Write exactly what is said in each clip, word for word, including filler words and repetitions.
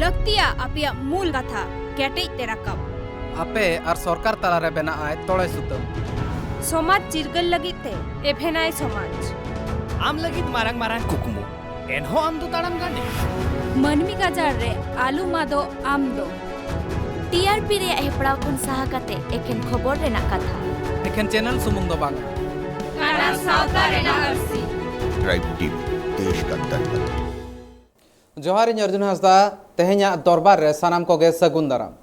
ᱞᱟᱹᱠᱛᱤᱭᱟ ᱟᱯᱮᱭᱟᱜ ᱢᱩᱞ ᱠᱟᱛᱷᱟ ᱠᱮᱴᱮᱡ ᱛᱮ ᱨᱟᱠᱟᱵ᱾ ᱟᱯᱮ ᱟᱨ ᱥᱚᱨᱠᱟᱨ ᱛᱟᱞᱟᱨᱮ ᱵᱮᱱᱟᱜᱼᱟᱭ ᱛᱚᱲᱮ ᱥᱩᱛᱟᱹᱢ᱾ ᱥᱚᱢᱟᱡᱽ ᱪᱤᱨᱜᱟᱹᱞ ᱞᱟᱹᱜᱤᱫ ᱛᱮ ᱮᱵᱷᱮᱱᱟᱭ ᱥᱚᱢᱟᱡᱽ᱾ ᱟᱢ ᱞᱟᱹᱜᱤᱫ ᱢᱟᱨᱟᱝ ᱢᱟᱨᱟᱝ ᱠᱩᱠᱢᱩ, ᱮᱱᱦᱚᱸ ᱟᱢ ᱫᱚ ᱛᱟᱲᱟᱢ ᱜᱟᱸᱰᱮ᱾ ᱢᱟᱹᱱᱢᱤ ᱜᱟᱡᱟᱲ ᱨᱮ ᱟᱞᱚᱢ ᱟᱫᱚᱜ ᱟᱢ ᱫᱚ᱾ ᱴᱤ ᱟᱨ ᱯᱤ ᱨᱮᱭᱟᱜ ᱦᱮᱯᱲᱟᱣ ᱠᱷᱚᱱ ᱥᱟᱦᱟ ᱠᱟᱛᱮ ᱮᱠᱷᱮᱱ ᱠᱷᱚᱵᱚᱨ ᱨᱮᱱᱟᱜ ᱠᱟᱛᱷᱟ᱾ ᱮᱠᱷᱮᱱ ᱪᱮᱱᱮᱞ ᱥᱩᱢᱩᱝ ᱫᱚ ᱵᱟᱝ᱾ ᱠᱟᱱᱟ ᱥᱟᱶᱛᱟ ᱨᱮᱱᱟᱜ ᱟᱹᱨᱥᱤ᱾ ट्राइब टीवी, देश का दर्द। ᱡᱚᱦᱟᱨ, ᱤᱧ ᱚᱨᱡᱩᱱ ᱦᱟᱸᱥᱫᱟ᱾ ᱛᱮᱦᱮᱧᱟᱜ ᱫᱚᱨᱵᱟᱨ ᱨᱮ ᱥᱟᱱᱟᱢ ᱠᱚᱜᱮ ᱥᱟᱹᱜᱩᱱ ᱫᱟᱨᱟᱢ᱾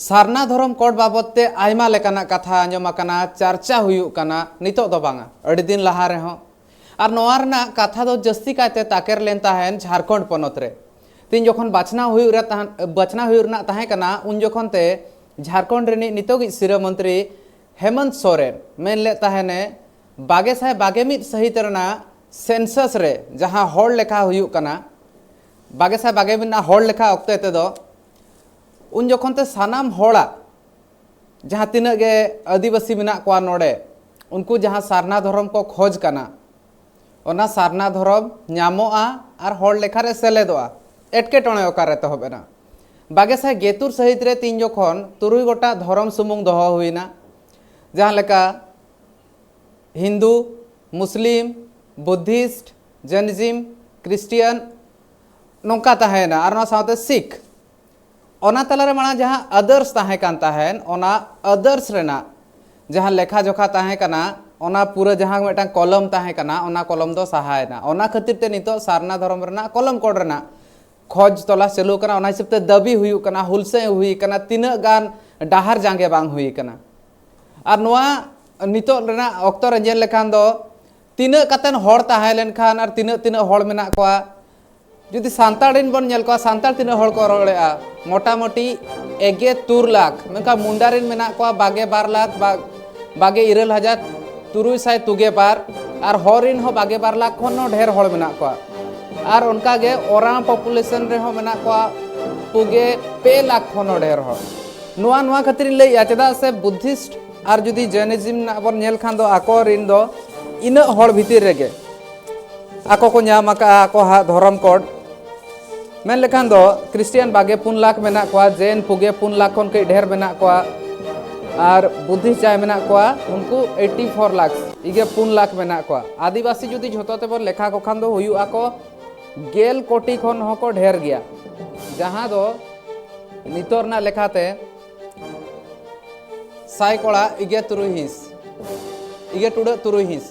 ᱥᱟᱨᱱᱟ ᱫᱷᱚᱨᱚᱢ ᱠᱳᱰ ᱵᱟᱵᱚᱫ ᱛᱮ ᱟᱭᱢᱟ ᱞᱮᱠᱟᱱᱟᱜ ᱠᱟᱛᱷᱟ ᱟᱸᱡᱚᱢ ᱟᱠᱟᱱᱟ, ᱪᱟᱨᱪᱟ ᱦᱩᱭᱩᱜ ᱠᱟᱱᱟ᱾ ᱱᱤᱛᱚᱜ ᱫᱚ ᱵᱟᱝᱟ, ᱟᱹᱰᱤ ᱫᱤᱱ ᱞᱟᱦᱟ ᱨᱮᱦᱚᱸ᱾ ᱟᱨ ᱱᱚᱣᱟ ᱨᱮᱱᱟᱜ ᱠᱟᱛᱷᱟ ᱫᱚ ᱡᱟᱹᱥᱛᱤ ᱠᱟᱭᱛᱮ ᱛᱟᱠᱮᱨ ᱞᱮᱱ ᱛᱟᱦᱮᱱ ᱡᱷᱟᱲᱠᱷᱚᱸᱰ ᱯᱚᱱᱚᱛ ᱨᱮ᱾ ᱛᱤᱱ ᱡᱚᱠᱷᱚᱱ ᱵᱟᱪᱷᱱᱟᱣ ᱦᱩᱭᱩᱜ ᱨᱮ ᱛᱟᱦᱮᱱ, ᱵᱟᱪᱷᱱᱟᱣ ᱦᱩᱭᱩᱜ ᱨᱮᱱᱟᱜ ᱛᱟᱦᱮᱸ ᱠᱟᱱᱟ, ᱩᱱ ᱡᱚᱠᱷᱚᱱ ᱛᱮ ᱡᱷᱟᱲᱠᱷᱚᱸᱰ ᱨᱤᱱᱤᱡ ᱱᱤᱛᱚᱜᱤᱡ ᱥᱤᱨᱟᱹ ᱢᱚᱱᱛᱨᱤ ᱦᱮᱢᱚᱱᱛ ᱥᱚᱨᱮᱱ ᱢᱮᱱ ᱞᱮᱫ ᱛᱟᱦᱮᱱᱮ, ᱵᱟᱜᱮ ᱥᱟᱭ ᱵᱟᱜᱮ ᱢᱤᱫ ᱥᱟᱹᱦᱤᱛ ᱨᱮᱱᱟᱜ ᱥᱮᱱᱥᱟᱥ ᱨᱮ ᱡᱟᱦᱟᱸ ᱦᱚᱲ ᱞᱮᱠᱷᱟ ᱦᱩᱭᱩᱜ ᱠᱟᱱᱟ, ᱵᱟᱜᱮ ᱥᱟᱭ ᱵᱟᱜᱮ ᱢᱤᱫ ᱨᱮᱱᱟᱜ ᱦᱚᱲ ᱞᱮᱠᱷᱟ ᱚᱠᱛᱮ ᱛᱮᱫᱚ, ᱩᱱ ᱡᱚᱠᱷᱚᱱ ᱛᱮ ᱥᱟᱱᱟᱢ ᱦᱚᱲᱟᱜ, ᱡᱟᱦᱟᱸ ᱛᱤᱱᱟᱹᱜ ᱜᱮ ᱟᱹᱫᱤᱵᱟᱹᱥᱤ ᱢᱮᱱᱟᱜ ᱠᱚᱣᱟ ᱱᱚᱰᱮ, ᱩᱱᱠᱩ ᱡᱟᱦᱟᱸ ᱥᱟᱨᱱᱟ ᱫᱷᱚᱨᱚᱢ ᱠᱚ ᱠᱷᱚᱡᱽ ᱠᱟᱱᱟ, ᱚᱱᱟ ᱥᱟᱨᱱᱟ ᱫᱷᱚᱨᱚᱢ ᱧᱟᱢᱚᱜᱼᱟ ᱟᱨ ᱦᱚᱲ ᱞᱮᱠᱷᱟ ᱨᱮ ᱥᱮᱞᱮᱫᱚᱜᱼᱟ᱾ ᱮᱴᱠᱮᱴᱚᱬᱮ ᱚᱠᱟᱨᱮ ᱮᱛᱚᱦᱚᱵ ᱮᱱᱟ? ᱵᱟᱜᱮ ᱥᱟᱭ ᱜᱮᱛᱩᱨ ᱥᱟᱹᱦᱤᱛ ᱨᱮ ᱛᱤᱱ ᱡᱚᱠᱷᱚᱱ ᱛᱩᱨᱩᱭ ᱜᱚᱴᱟᱝ ᱫᱷᱚᱨᱚᱢ ᱥᱩᱢᱩᱝ ᱫᱚᱦᱚ ᱦᱩᱭᱱᱟ, ᱡᱟᱦᱟᱸ ᱞᱮᱠᱟ ᱦᱤᱱᱫᱩ, ᱢᱩᱥᱞᱤᱢ, ᱵᱩᱫᱷᱤᱥᱴ, ᱡᱮᱱᱤᱡᱤᱢ, ᱠᱷᱨᱤᱥᱴᱤᱭᱟᱱ, ᱱᱚᱝᱠᱟ ᱛᱟᱦᱮᱸᱭᱮᱱᱟ, ᱟᱨ ᱱᱚᱣᱟ ᱥᱟᱶᱛᱮ ᱥᱤᱠᱷ᱾ ᱚᱱᱟ ᱛᱟᱞᱟᱨᱮ ᱢᱟᱲᱟᱝ ᱡᱟᱦᱟᱸ ᱟᱫᱟᱨᱥ ᱛᱟᱦᱮᱸ ᱠᱟᱱ ᱛᱟᱦᱮᱸᱱ, ᱚᱱᱟ ᱟᱫᱟᱨᱥ ᱨᱮᱱᱟᱜ ᱡᱟᱦᱟᱸ ᱞᱮᱠᱷᱟ ᱡᱚᱠᱷᱟ ᱛᱟᱦᱮᱸ ᱠᱟᱱᱟ, ᱚᱱᱟ ᱯᱩᱨᱟᱹ ᱡᱟᱦᱟᱸ ᱢᱤᱫᱴᱟᱝ ᱠᱚᱞᱚᱢ ᱛᱟᱦᱮᱸ ᱠᱟᱱᱟ, ᱚᱱᱟ ᱠᱚᱞᱚᱢ ᱫᱚ ᱥᱟᱦᱟᱭᱮᱱᱟ᱾ ᱚᱱᱟ ᱠᱷᱟᱹᱛᱤᱨ ᱛᱮ ᱱᱤᱛᱚᱜ ᱥᱟᱨᱱᱟ ᱫᱷᱚᱨᱚᱢ ᱨᱮᱱᱟᱜ ᱠᱚᱞᱚᱢ ᱠᱳᱰ ᱨᱮᱱᱟᱜ ᱠᱷᱚᱡᱽ ᱛᱚᱞᱟᱥ ᱪᱟᱹᱞᱩ ᱠᱟᱱᱟ᱾ ᱚᱱᱟ ᱦᱤᱥᱟᱹᱵ ᱛᱮ ᱫᱟᱹᱵᱤ ᱦᱩᱭᱩᱜ ᱠᱟᱱᱟ, ᱦᱩᱞᱥᱟᱹᱭ ᱦᱩᱭ ᱠᱟᱱᱟ, ᱛᱤᱱᱟᱹᱜ ᱜᱟᱱ ᱰᱟᱦᱟᱨ ᱡᱟᱸᱜᱮ ᱵᱟᱝ ᱦᱩᱭ ᱠᱟᱱᱟ᱾ ᱟᱨ ᱱᱚᱣᱟ ᱱᱤᱛᱚᱜ ᱨᱮᱱᱟᱜ ᱚᱠᱛᱚ ᱨᱮ ᱧᱮᱞ ᱞᱮᱠᱷᱟᱱ ᱫᱚ, ᱛᱤᱱᱟᱹᱜ ᱠᱟᱛᱮᱱ ᱦᱚᱲ ᱛᱟᱦᱮᱸ ᱞᱮᱱᱠᱷᱟᱱ ᱟᱨ ᱛᱤᱱᱟᱹᱜ, ᱛᱤᱱᱟᱹᱜ ᱦᱚᱲ ᱢᱮᱱᱟᱜ ᱠᱚᱣᱟ, ᱡᱩᱫᱤ ᱥᱟᱱᱛᱟᱲ ᱨᱮᱱ ᱵᱚᱱ ᱧᱮᱞ ᱠᱚᱣᱟ, ᱥᱟᱱᱛᱟᱲ ᱛᱤᱱᱟᱹᱜ ᱦᱚᱲ ᱠᱚ ᱨᱚᱲᱮᱫᱼᱟ? ᱢᱚᱴᱟᱢᱩᱴᱤ ᱮᱜᱮ ᱛᱩᱨ ᱞᱟᱠᱷ, ᱢᱮᱱᱠᱷᱟᱱ ᱢᱩᱱᱰᱟ ᱨᱮᱱ ᱢᱮᱱᱟᱜ ᱠᱚᱣᱟ ᱵᱟᱜᱮ ᱵᱟᱨ ᱞᱟᱠᱷ, ᱵᱟ-, ᱵᱟᱜᱮ ᱤᱨᱟᱹᱞ ᱦᱟᱡᱟᱨ ᱛᱩᱨᱩᱭ ᱥᱟᱭ ᱛᱩᱜᱮ ᱵᱟᱨ, ᱟᱨ ᱦᱚᱲ ᱨᱮᱱ ᱦᱚᱸ ᱵᱟᱜᱮ ᱵᱟᱨ ᱞᱟᱠᱷ ᱠᱷᱚᱱ ᱦᱚᱸ ᱰᱷᱮᱨ ᱦᱚᱲ ᱢᱮᱱᱟᱜ ᱠᱚᱣᱟ᱾ ᱟᱨ ᱚᱱᱠᱟᱜᱮ ᱳᱨᱟᱸᱣ ᱯᱚᱯᱩᱞᱮᱥᱚᱱ ᱨᱮᱦᱚᱸ ᱢᱮᱱᱟᱜ ᱠᱚᱣᱟ ᱯᱩᱜᱮ ᱯᱮ ᱞᱟᱠᱷ ᱠᱷᱚᱱ ᱦᱚᱸ ᱰᱷᱮᱨ ᱦᱚᱲ᱾ ᱱᱚᱣᱟ, ᱱᱚᱣᱟ ᱠᱷᱟᱹᱛᱤᱨ ᱤᱧ ᱞᱟᱹᱭᱮᱫᱼᱟ, ᱪᱮᱫᱟᱜ ᱥᱮ ᱵᱩᱫᱽᱫᱷᱤᱥᱴ ᱟᱨ ᱡᱩᱫᱤ ᱡᱮᱱᱤᱡᱤᱢ ᱨᱮᱱᱟᱜ ᱵᱚᱱ ᱧᱮᱞ ᱠᱷᱟᱱ ᱫᱚ, ᱟᱠᱚ ᱨᱮᱱ ᱫᱚ ᱤᱱᱟᱹᱜ ᱦᱚᱲ ᱵᱷᱤᱛᱤᱨ ᱨᱮᱜᱮ ᱟᱠᱚ ᱠᱚ ᱧᱟᱢ ᱟᱠᱟᱫᱼᱟ ᱟᱠᱚᱣᱟᱜ ᱫᱷᱚᱨᱚᱢ ᱠᱳᱰ᱾ ᱢᱮᱱ ᱞᱮᱠᱷᱟᱱ ᱫᱚ ᱠᱷᱨᱤᱥᱴᱤᱭᱟᱱ ᱵᱟᱜᱮ ᱯᱩᱱ ᱞᱟᱠᱷ ᱢᱮᱱᱟᱜ ᱠᱚᱣᱟ, ᱡᱮᱱ ᱯᱩᱜᱮ ᱯᱩᱱ ᱞᱟᱠᱷ ᱠᱷᱚᱱ ᱠᱟᱹᱡ ᱰᱷᱮᱨ ᱢᱮᱱᱟᱜ ᱠᱚᱣᱟ, ᱟᱨ ᱵᱩᱫᱽᱫᱷᱤᱥᱴ ᱡᱟᱦᱟᱸᱭ ᱢᱮᱱᱟᱜ ᱠᱚᱣᱟ ᱩᱱᱠᱩ eighty four lakhs ᱤᱜᱮ ᱯᱩᱱ ᱞᱟᱠᱷ ᱢᱮᱱᱟᱜ ᱠᱚᱣᱟ᱾ ᱟᱹᱫᱤᱵᱟᱹᱥᱤ ᱡᱩᱫᱤ ᱡᱷᱚᱛᱚ ᱛᱮᱵᱚᱱ ᱞᱮᱠᱷᱟ ᱠᱚ ᱠᱷᱟᱱ ᱫᱚ ᱦᱩᱭᱩᱜ ᱟᱠᱚ ᱜᱮᱞ ᱠᱳᱴᱤ ᱠᱷᱚᱱ ᱦᱚᱸᱠᱚ ᱰᱷᱮᱨ ᱜᱮᱭᱟ, ᱡᱟᱦᱟᱸ ᱫᱚ ᱱᱤᱛᱚᱜ ᱨᱮᱱᱟᱜ ᱞᱮᱠᱷᱟᱛᱮ ᱥᱟᱭ ᱠᱚᱲᱟ ᱤᱜᱮ ᱛᱩᱨᱩᱭ ᱦᱤᱸᱥ, ᱤᱜᱮ ᱴᱩᱰᱟᱹᱜ ᱛᱩᱨᱩᱭ ᱦᱤᱸᱥ᱾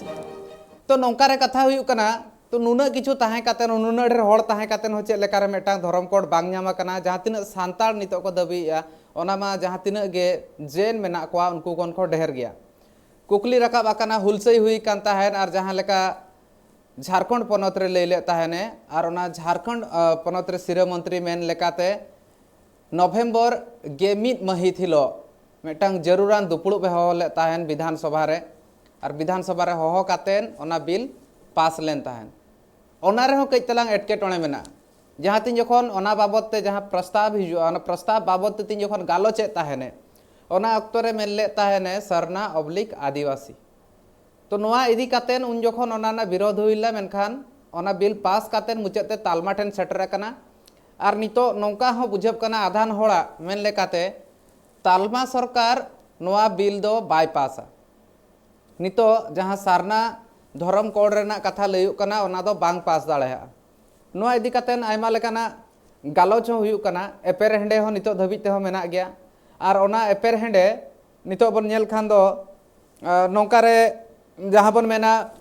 ᱛᱚ ᱱᱚᱝᱠᱟ ᱨᱮ ᱠᱟᱛᱷᱟ ᱦᱩᱭᱩᱜ ᱠᱟᱱᱟ, ᱛᱚ ᱱᱩᱱᱟᱹᱜ ᱠᱤᱪᱷᱩ ᱛᱟᱦᱮᱸ ᱠᱟᱛᱮ, ᱱᱩᱱᱟᱹᱜ ᱰᱷᱮᱨ ᱦᱚᱲ ᱛᱟᱦᱮᱸ ᱠᱟᱛᱮ ᱦᱚᱸ ᱪᱮᱫ ᱞᱮᱠᱟ ᱨᱮ ᱢᱤᱫᱴᱟᱝ ᱫᱷᱚᱨᱚᱢ ᱠᱳᱰ ᱵᱟᱝ ᱧᱟᱢ ᱟᱠᱟᱱᱟ? ᱡᱟᱦᱟᱸ ᱛᱤᱱᱟᱹᱜ ᱥᱟᱱᱛᱟᱲ ᱱᱤᱛᱚᱜ ᱠᱚ ᱫᱟᱹᱵᱤᱭᱮᱫᱼᱟ, ᱚᱱᱟ ᱢᱟ ᱡᱟᱦᱟᱸ ᱛᱤᱱᱟᱹᱜ ᱜᱮ ᱡᱮᱱ ᱢᱮᱱᱟᱜ ᱠᱚᱣᱟ ᱩᱱᱠᱩ ᱠᱷᱚᱱ ᱠᱚ ᱰᱷᱮᱨ ᱜᱮᱭᱟ᱾ ᱠᱩᱠᱞᱤ ᱨᱟᱠᱟᱵ ᱟᱠᱟᱱᱟ, ᱦᱩᱞᱥᱟᱹᱭ ᱦᱩᱭ ᱠᱟᱱ ᱛᱟᱦᱮᱸᱫ, ᱟᱨ ᱡᱟᱦᱟᱸ ᱞᱮᱠᱟ ᱡᱷᱟᱲᱠᱷᱚᱸᱰ ᱯᱚᱱᱚᱛ ᱨᱮ ᱞᱟᱹᱭ ᱞᱮᱫ ᱛᱟᱦᱮᱱᱮ, ᱟᱨ ᱚᱱᱟ ᱡᱷᱟᱲᱠᱷᱚᱸᱰ ᱟᱸ, ᱯᱚᱱᱚᱛ ᱨᱮ ᱥᱤᱨᱟᱹ ᱢᱚᱱᱛᱨᱤ ᱢᱮᱱ ᱞᱮᱠᱟᱛᱮ ᱱᱚᱵᱷᱮᱢᱵᱚᱨ ᱜᱮ ᱢᱤᱫ ᱢᱟᱹᱦᱤᱛ ᱦᱤᱞᱳᱜ ᱢᱤᱫᱴᱟᱝ ᱡᱟᱹᱨᱩᱲᱟᱱ ᱫᱩᱯᱲᱩᱵ ᱮ ᱦᱚᱦᱚ ᱞᱮᱫ ᱛᱟᱦᱮᱱ ᱵᱤᱫᱷᱟᱱ ᱥᱚᱵᱷᱟ ᱨᱮ, ᱟᱨ ᱵᱤᱫᱷᱟᱱ ᱥᱚᱵᱷᱟ ᱨᱮ ᱦᱚᱦᱚ ᱠᱟᱛᱮᱱ ᱚᱱᱟ ᱵᱤᱞ ᱯᱟᱥ ᱞᱮᱱ ᱛᱟᱦᱮᱱ᱾ ᱚᱱᱟ ᱨᱮᱦᱚᱸ ᱠᱟᱹᱡ ᱛᱟᱞᱟᱝ ᱮᱴᱠᱮᱴᱚᱬᱮ ᱢᱮᱱᱟᱜᱼᱟ᱾ ᱡᱟᱦᱟᱸ ᱛᱤᱱ ᱡᱚᱠᱷᱚᱱ ᱚᱱᱟ ᱵᱟᱵᱚᱛ ᱛᱮ ᱡᱟᱦᱟᱸ ᱯᱨᱚᱥᱛᱟᱵ ᱦᱤᱡᱩᱜᱼᱟ, ᱚᱱᱟ ᱯᱨᱚᱥᱛᱟᱵ ᱵᱟᱵᱚᱛ ᱛᱮ ᱛᱤᱱ ᱡᱚᱠᱷᱚᱱ ᱜᱟᱞᱚᱪᱮᱫ ᱛᱟᱦᱮᱱᱮ, ᱚᱱᱟ ᱚᱠᱛᱚ ᱨᱮ ᱢᱮᱱ ᱞᱮᱫ ᱛᱟᱦᱮᱱᱮ ᱥᱟᱨᱱᱟ ᱚᱵᱞᱤᱠ ᱟᱹᱫᱤᱵᱟᱹᱥᱤ᱾ ᱛᱚ ᱱᱚᱣᱟ ᱤᱫᱤ ᱠᱟᱛᱮᱱ ᱩᱱ ᱡᱚᱠᱷᱚᱱ ᱚᱱᱟ ᱨᱮᱱᱟᱜ ᱵᱤᱨᱳᱫᱷ ᱦᱩᱭ ᱞᱮᱱᱟ, ᱢᱮᱱᱠᱷᱟᱱ ᱚᱱᱟ ᱵᱤᱞ ᱯᱟᱥ ᱠᱟᱛᱮᱱ ᱢᱩᱪᱟᱹᱫ ᱛᱮ ᱛᱟᱞᱢᱟ ᱴᱷᱮᱱ ᱥᱮᱴᱮᱨ ᱟᱠᱟᱱᱟ᱾ ᱟᱨ ᱱᱤᱛᱚᱜ ᱱᱚᱝᱠᱟ ᱦᱚᱸ ᱵᱩᱡᱷᱟᱹᱜ ᱠᱟᱱᱟ, ᱟᱫᱷᱟᱱ ᱦᱚᱲᱟᱜ ᱢᱮᱱ ᱞᱮᱠᱟᱛᱮ ᱛᱟᱞᱢᱟ ᱥᱚᱨᱠᱟᱨ ᱱᱚᱣᱟ ᱵᱤᱞ ᱫᱚ ᱵᱟᱭ ᱯᱟᱥᱟ᱾ ᱱᱤᱛᱚᱜ ᱡᱟᱦᱟᱸ ᱥᱟᱨᱱᱟ ᱫᱷᱚᱨᱚᱢ ᱠᱳᱰ ᱨᱮᱱᱟᱜ ᱠᱟᱛᱷᱟ ᱞᱟᱹᱭᱩᱜ ᱠᱟᱱᱟ, ᱚᱱᱟ ᱫᱚ ᱵᱟᱝ ᱯᱟᱥ ᱫᱟᱲᱮᱭᱟᱜᱼᱟ᱾ ᱱᱚᱣᱟ ᱤᱫᱤ ᱠᱟᱛᱮᱱ ᱟᱭᱢᱟ ᱞᱮᱠᱟᱱᱟᱜ ᱜᱟᱞᱚᱪ ᱦᱚᱸ ᱦᱩᱭᱩᱜ ᱠᱟᱱᱟ, ᱮᱯᱮᱨ ᱦᱮᱸᱰᱮ ᱦᱚᱸ ᱱᱤᱛᱚᱜ ᱫᱷᱟᱹᱵᱤᱡ ᱛᱮᱦᱚᱸ ᱢᱮᱱᱟᱜ ᱜᱮᱭᱟ᱾ ᱟᱨ ᱚᱱᱟ ᱮᱯᱮᱨ ᱦᱮᱸᱰᱮ ᱱᱤᱛᱚᱜ ᱵᱚᱱ ᱧᱮᱞ ᱠᱷᱟᱱ ᱫᱚ, ᱟᱸ, ᱱᱚᱝᱠᱟ ᱨᱮ ᱡᱟᱦᱟᱸ ᱵᱚᱱ ᱢᱮᱱᱟ,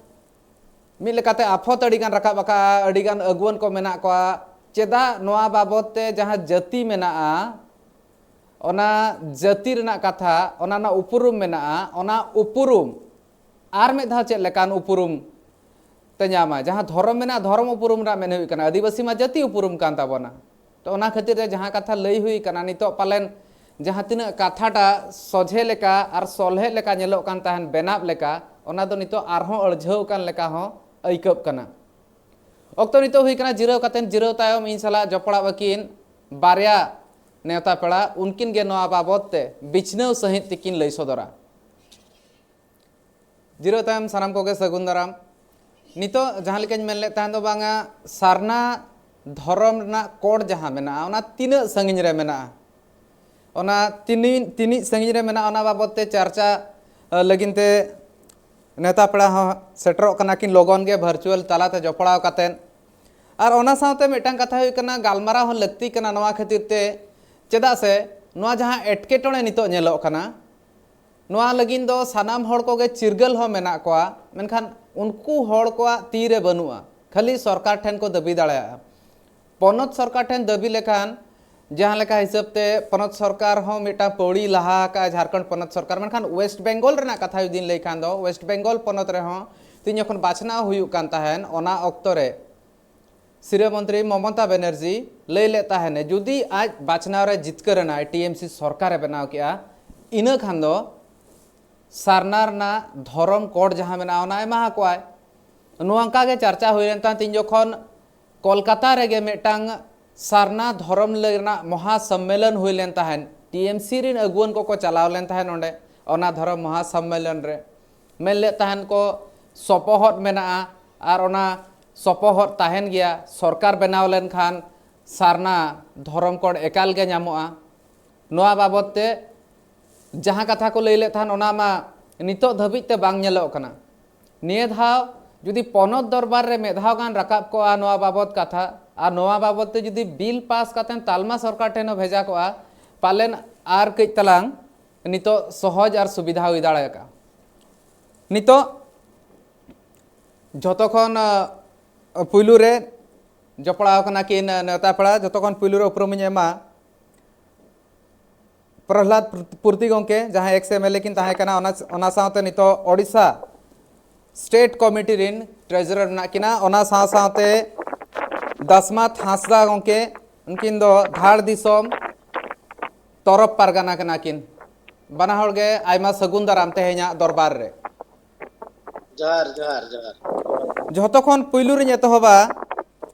ᱢᱤᱫ ᱞᱮᱠᱟᱛᱮ ᱟᱯᱷᱚᱛ ᱟᱹᱰᱤ ᱜᱟᱱ ᱨᱟᱠᱟᱵ ᱟᱠᱟᱫᱼᱟ, ᱟᱹᱰᱤ ᱜᱟᱱ ᱟᱹᱜᱩᱣᱟᱹᱱ ᱠᱚ ᱢᱮᱱᱟᱜ ᱠᱚᱣᱟ᱾ ᱪᱮᱫᱟᱜ ᱱᱚᱣᱟ ᱵᱟᱵᱚᱛ ᱛᱮ ᱡᱟᱦᱟᱸ ᱡᱟᱹᱛᱤ ᱢᱮᱱᱟᱜᱼᱟ, ᱚᱱᱟ ᱡᱟᱹᱛᱤ ᱨᱮᱱᱟᱜ ᱠᱟᱛᱷᱟ, ᱚᱱᱟ ᱨᱮᱱᱟᱜ ᱩᱯᱨᱩᱢ ᱢᱮᱱᱟᱜᱼᱟ, ᱚᱱᱟ ᱩᱯᱨᱩᱢ ᱟᱨ ᱢᱤᱫ ᱫᱷᱟᱣ ᱪᱮᱫ ᱞᱮᱠᱟᱱ ᱩᱯᱨᱩᱢ ᱛᱮ ᱧᱟᱢᱟ? ᱡᱟᱦᱟᱸ ᱫᱷᱚᱨᱚᱢ ᱢᱮᱱᱟᱜᱼᱟ, ᱫᱷᱚᱨᱚᱢ ᱩᱯᱨᱩᱢ ᱨᱮᱱᱟᱜ ᱢᱮᱱ ᱦᱩᱭᱩᱜ ᱠᱟᱱᱟ, ᱟᱹᱫᱤᱵᱟᱹᱥᱤ ᱢᱟ ᱡᱟᱹᱛᱤ ᱩᱯᱨᱩᱢ ᱠᱟᱱ ᱛᱟᱵᱚᱱᱟ᱾ ᱛᱚ ᱚᱱᱟ ᱠᱷᱟᱹᱛᱤᱨ ᱛᱮ ᱡᱟᱦᱟᱸ ᱠᱟᱛᱷᱟ ᱞᱟᱹᱭ ᱦᱩᱭ ᱠᱟᱱᱟ, ᱱᱤᱛᱚᱜ ᱯᱟᱞᱮᱱ ᱡᱟᱦᱟᱸ ᱛᱤᱱᱟᱹᱜ ᱠᱟᱛᱷᱟᱴᱟᱜ ᱥᱚᱡᱷᱮ ᱞᱮᱠᱟ ᱟᱨ ᱥᱚᱞᱦᱮ ᱞᱮᱠᱟ ᱧᱮᱞᱚᱜ ᱠᱟᱱ ᱛᱟᱦᱮᱱ, ᱵᱮᱱᱟᱵ ᱞᱮᱠᱟ, ᱚᱱᱟ ᱫᱚ ᱱᱤᱛᱚᱜ ᱟᱨᱦᱚᱸ ᱟᱹᱲᱡᱷᱟᱹᱣ ᱠᱟᱱ ᱞᱮᱠᱟ ᱦᱚᱸ ᱟᱹᱭᱠᱟᱹᱜ ᱠᱟᱱᱟ᱾ ᱚᱠᱛᱚ ᱱᱤᱛᱚᱜ ᱦᱩᱭ ᱠᱟᱱᱟ ᱡᱤᱨᱟᱹᱣ ᱠᱟᱛᱮᱱ, ᱡᱤᱨᱟᱹᱣ ᱛᱟᱭᱚᱢ ᱤᱧ ᱥᱟᱞᱟᱜ ᱡᱚᱯᱲᱟᱣ ᱟᱹᱠᱤᱱ ᱵᱟᱨᱭᱟ ᱱᱮᱣᱛᱟ ᱯᱮᱲᱟ, ᱩᱱᱠᱤᱱ ᱜᱮ ᱱᱚᱣᱟ ᱵᱟᱵᱚᱛ ᱛᱮ ᱵᱤᱪᱷᱱᱟᱹᱣ ᱥᱟᱺᱦᱤᱡ ᱛᱮᱠᱤᱱ ᱞᱟᱹᱭ ᱥᱚᱫᱚᱨᱟ᱾ ᱡᱤᱨᱟᱹᱣ ᱛᱟᱭᱚᱢ ᱥᱟᱱᱟᱢ ᱠᱚᱜᱮ ᱥᱟᱹᱜᱩᱱ ᱫᱟᱨᱟᱢ᱾ ᱱᱤᱛᱚᱜ ᱡᱟᱦᱟᱸ ᱞᱮᱠᱟᱧ ᱢᱮᱱ ᱞᱮᱫ ᱛᱟᱦᱮᱸ ᱫᱚ, ᱵᱟᱝᱟ ᱥᱟᱨᱱᱟ ᱫᱷᱚᱨᱚᱢ ᱨᱮᱱᱟᱜ ᱠᱳᱰ ᱡᱟᱦᱟᱸ ᱢᱮᱱᱟᱜᱼᱟ, ᱚᱱᱟ ᱛᱤᱱᱟᱹᱜ ᱥᱟᱺᱜᱤᱧ ᱨᱮ ᱢᱮᱱᱟᱜᱼᱟ, ᱚᱱᱟ ᱛᱤᱱᱤ-, ᱛᱤᱱᱤᱜ ᱥᱟᱺᱜᱤᱧ ᱨᱮ ᱢᱮᱱᱟᱜᱼᱟ, ᱚᱱᱟ ᱵᱟᱵᱚᱫ ᱛᱮ ᱪᱟᱨᱪᱟ, ᱟ, ᱞᱟᱹᱜᱤᱫ ᱛᱮ ᱱᱮᱣᱛᱟ ᱯᱮᱲᱟ ᱦᱚᱸ ᱥᱮᱴᱮᱨᱚᱜ ᱠᱟᱱᱟ ᱠᱤᱱ ᱞᱚᱜᱚᱱ ᱜᱮ ᱵᱷᱟᱨᱪᱩᱣᱟᱞ ᱛᱟᱞᱟᱛᱮ ᱡᱚᱯᱲᱟᱣ ᱠᱟᱛᱮᱫ᱾ ᱟᱨ ᱚᱱᱟ ᱥᱟᱶᱛᱮ ᱢᱤᱫᱴᱟᱝ ᱠᱟᱛᱷᱟ ᱦᱩᱭᱩᱜ ᱠᱟᱱᱟ, ᱜᱟᱞᱢᱟᱨᱟᱣ ᱦᱚᱸ ᱞᱟᱹᱠᱛᱤ ᱠᱟᱱᱟ ᱱᱚᱣᱟ ᱠᱷᱟᱹᱛᱤᱨ ᱛᱮ, ᱪᱮᱫᱟᱜ ᱥᱮ ᱱᱚᱣᱟ ᱡᱟᱦᱟᱸ ᱮᱴᱠᱮᱴᱚᱬᱮ ᱱᱤᱛᱚᱜ ᱧᱮᱞᱚᱜ ᱠᱟᱱᱟ, ᱱᱚᱣᱟ ᱞᱟᱹᱜᱤᱫ ᱫᱚ ᱥᱟᱱᱟᱢ ᱦᱚᱲ ᱠᱚᱜᱮ ᱪᱤᱨᱜᱟᱹᱞ ᱦᱚᱸ ᱢᱮᱱᱟᱜ ᱠᱚᱣᱟ, ᱢᱮᱱᱠᱷᱟᱱ ᱩᱱᱠᱩ ᱦᱚᱲ ᱠᱚᱣᱟᱜ ᱛᱤ ᱨᱮ ᱵᱟᱹᱱᱩᱜᱼᱟ, ᱠᱷᱟᱹᱞᱤ ᱥᱚᱨᱠᱟᱨ ᱴᱷᱮᱱ ᱠᱚ ᱫᱟᱹᱵᱤ ᱫᱟᱲᱮᱭᱟᱜᱼᱟ᱾ ᱯᱚᱱᱚᱛ ᱥᱚᱨᱠᱟᱨ ᱴᱷᱮᱱ ᱫᱟᱹᱵᱤ ᱞᱮᱠᱷᱟᱱ, ᱡᱟᱦᱟᱸ ᱞᱮᱠᱟ ᱦᱤᱥᱟᱹᱵ ᱛᱮ ᱯᱚᱱᱚᱛ ᱥᱚᱨᱠᱟᱨ ᱦᱚᱸ ᱢᱤᱫᱴᱟᱝ ᱯᱟᱹᱣᱲᱤ ᱞᱟᱦᱟ ᱟᱠᱟᱫᱼᱟ ᱡᱷᱟᱲᱠᱷᱚᱸᱰ ᱯᱚᱱᱚᱛ ᱥᱚᱨᱠᱟᱨ, ᱢᱮᱱᱠᱷᱟᱱ ᱳᱭᱮᱥᱴ ᱵᱮᱝᱜᱚᱞ ᱨᱮᱱᱟᱜ ᱠᱟᱛᱷᱟ ᱡᱩᱫᱤᱧ ᱞᱟᱹᱭ ᱠᱷᱟᱱ ᱫᱚ, ᱳᱭᱮᱥᱴ ᱵᱮᱝᱜᱚᱞ ᱯᱚᱱᱚᱛ ᱨᱮᱦᱚᱸ ᱛᱤᱧ ᱡᱚᱠᱷᱚᱱ ᱵᱟᱪᱷᱱᱟᱣ ᱦᱩᱭᱩᱜ ᱠᱟᱱ ᱛᱟᱦᱮᱱ, ᱚᱱᱟ ᱚᱠᱛᱚ ᱨᱮ ᱥᱤᱨᱟᱹ ᱢᱚᱱᱛᱨᱤ ᱢᱚᱢᱚᱛᱟ ᱵᱮᱱᱟᱨᱡᱤ ᱞᱟᱹᱭ ᱞᱮᱫ ᱛᱟᱦᱮᱱᱮ, ᱡᱩᱫᱤ ᱟᱡ ᱵᱟᱪᱷᱱᱟᱣ ᱨᱮ ᱡᱤᱛᱠᱟᱹᱨ ᱮᱱᱟᱭ, ᱴᱤ ᱮᱢ ᱥᱤ ᱥᱚᱨᱠᱟᱨᱮ ᱵᱮᱱᱟᱣ ᱠᱮᱜᱼᱟ, ᱤᱱᱟᱹ ᱠᱷᱟᱱ ᱫᱚ ᱥᱟᱨᱱᱟ ᱨᱮᱱᱟᱜ ᱫᱷᱚᱨᱚᱢ ᱠᱳᱰ ᱡᱟᱦᱟᱸ ᱢᱮᱱᱟᱜᱼᱟ, ᱚᱱᱟ ᱮᱢᱟ ᱠᱚᱣᱟᱭ᱾ ᱱᱚᱝᱠᱟ ᱜᱮ ᱪᱟᱨᱪᱟ ᱦᱩᱭ ᱞᱮᱱ ᱛᱟᱦᱮᱸᱫ ᱛᱤᱧ ᱡᱚᱠᱷᱚᱱ ᱠᱳᱞᱠᱟᱛᱟ ᱨᱮᱜᱮ ᱢᱤᱫᱴᱟᱝ ᱥᱟᱨᱱᱟ ᱫᱷᱚᱨᱚᱢ ᱨᱮᱱᱟᱜ ᱢᱚᱦᱟ ᱥᱚᱢᱢᱮᱞᱚᱱ ᱦᱩᱭ ᱞᱮᱱ ᱛᱟᱦᱮᱸᱫ, ᱴᱤ ᱮᱢ ᱥᱤ ᱨᱮᱱ ᱟᱹᱜᱩᱣᱟᱹᱱ ᱠᱚᱠᱚ ᱪᱟᱞᱟᱣ ᱞᱮᱱ ᱛᱟᱦᱮᱸᱫ ᱚᱸᱰᱮ, ᱚᱱᱟ ᱫᱷᱚᱨᱚᱢ ᱢᱚᱦᱟ ᱥᱚᱢᱢᱮᱞᱚᱱ ᱨᱮ᱾ ᱢᱮᱱ ᱞᱮᱫ ᱛᱟᱦᱮᱸᱫ ᱠᱚ ᱥᱚᱯᱚᱦᱚᱫ ᱢᱮᱱᱟᱜᱼᱟ ᱟᱨ ᱚᱱᱟ ᱥᱚᱯᱚᱦᱚᱫ ᱛᱟᱦᱮᱱ ᱜᱮᱭᱟ, ᱥᱚᱨᱠᱟᱨ ᱵᱮᱱᱟᱣ ᱞᱮᱱᱠᱷᱟᱱ ᱥᱟᱨᱱᱟ ᱫᱷᱚᱨᱚᱢ ᱠᱳᱰ ᱮᱠᱟᱞ ᱜᱮ ᱧᱟᱢᱚᱜᱼᱟ᱾ ᱱᱚᱣᱟ ᱵᱟᱵᱚᱫ ᱛᱮ ᱡᱟᱦᱟᱸ ᱠᱟᱛᱷᱟ ᱠᱚ ᱞᱟᱹᱭ ᱞᱮᱫ ᱛᱟᱦᱮᱸᱫ, ᱚᱱᱟ ᱢᱟ ᱱᱤᱛᱚᱜ ᱫᱷᱟᱹᱵᱤᱡ ᱛᱮ ᱵᱟᱝ ᱧᱮᱞᱚᱜ ᱠᱟᱱᱟ᱾ ᱱᱤᱭᱟᱹ ᱫᱷᱟᱣ ᱡᱩᱫᱤ ᱯᱚᱱᱚᱛ ᱫᱚᱨᱵᱟᱨ ᱨᱮ ᱢᱤᱫ ᱫᱷᱟᱣ ᱜᱟᱱ ᱨᱟᱠᱟᱵ ᱠᱚᱜᱼᱟ ᱱᱚᱣᱟ ᱵᱟᱵᱚᱫ ᱠᱟᱛᱷᱟ, ᱟᱨ ᱱᱚᱣᱟ ᱵᱟᱵᱚᱫ ᱛᱮ ᱡᱩᱫᱤ ᱵᱤᱞ ᱯᱟᱥ ᱠᱟᱛᱮ ᱛᱟᱞᱢᱟ ᱥᱚᱨᱠᱟᱨ ᱴᱷᱮᱱ ᱦᱚᱸ ᱵᱷᱮᱡᱟ ᱠᱚᱜᱼᱟ, ᱯᱟᱞᱮᱱ ᱟᱨ ᱠᱟᱹᱡ ᱛᱟᱞᱟᱝ ᱱᱤᱛᱚᱜ ᱥᱚᱦᱚᱡᱽ ᱟᱨ ᱥᱩᱵᱤᱫᱷᱟ ᱦᱩᱭ ᱫᱟᱲᱮ ᱠᱚᱜᱼᱟ᱾ ᱱᱤᱛᱚᱜ ᱡᱷᱚᱛᱚ ᱠᱷᱚᱱ, ᱟᱸ, ᱯᱩᱭᱞᱩ ᱨᱮ ᱡᱚᱯᱲᱟᱣ ᱠᱟᱱᱟ ᱠᱤᱱ, ᱟᱸ, ᱱᱮᱣᱛᱟ ᱯᱮᱲᱟ, ᱡᱷᱚᱛᱚ ᱠᱷᱚᱱ ᱯᱩᱭᱞᱩ ᱨᱮ ᱩᱯᱨᱩᱢᱤᱧ ᱮᱢᱟ ᱯᱨᱚᱦᱞᱟᱫ ᱯᱩᱨᱛᱤ ᱜᱚᱢᱠᱮ, ᱡᱟᱦᱟᱸᱭ ᱮᱠᱥ ᱮᱢ ᱮᱞ ᱮ ᱠᱤᱱ ᱛᱟᱦᱮᱸ ᱠᱟᱱᱟ, ᱚᱱᱟ, ᱚᱱᱟ ᱥᱟᱶᱛᱮ ᱱᱤᱛᱚᱜ ᱳᱰᱤᱥᱟ ᱥᱴᱮᱴ ᱠᱚᱢᱤᱴᱤ ᱨᱤᱱ ᱴᱨᱮᱡᱟᱨᱟᱨ ᱢᱮᱱᱟᱜ ᱠᱤᱱᱟ, ᱚᱱᱟ ᱥᱟᱶ ᱥᱟᱶᱛᱮ ᱫᱟᱥᱢᱟᱛ ᱦᱟᱸᱥᱫᱟ ᱜᱚᱢᱠᱮ, ᱩᱱᱠᱤᱱ ᱫᱚ ᱫᱷᱟᱲ ᱫᱤᱥᱚᱢ ᱛᱚᱨᱚᱯ ᱯᱟᱨᱜᱟᱱᱟ ᱠᱟᱱᱟ ᱠᱤᱱ᱾ ᱵᱟᱱᱟ ᱦᱚᱲ ᱜᱮ ᱟᱭᱢᱟ ᱥᱟᱹᱜᱩᱱ ᱫᱟᱨᱟᱢ ᱛᱮᱦᱮᱧᱟᱜ ᱫᱚᱨᱵᱟᱨ ᱨᱮ᱾ ᱡᱚᱦᱟᱨ, ᱡᱚᱦᱟᱨ, ᱡᱚᱦᱟᱨ᱾ ᱡᱷᱚᱛᱚ ᱠᱷᱚᱱ ᱯᱩᱭᱞᱩ ᱨᱤᱧ ᱮᱛᱚᱦᱚᱵᱟ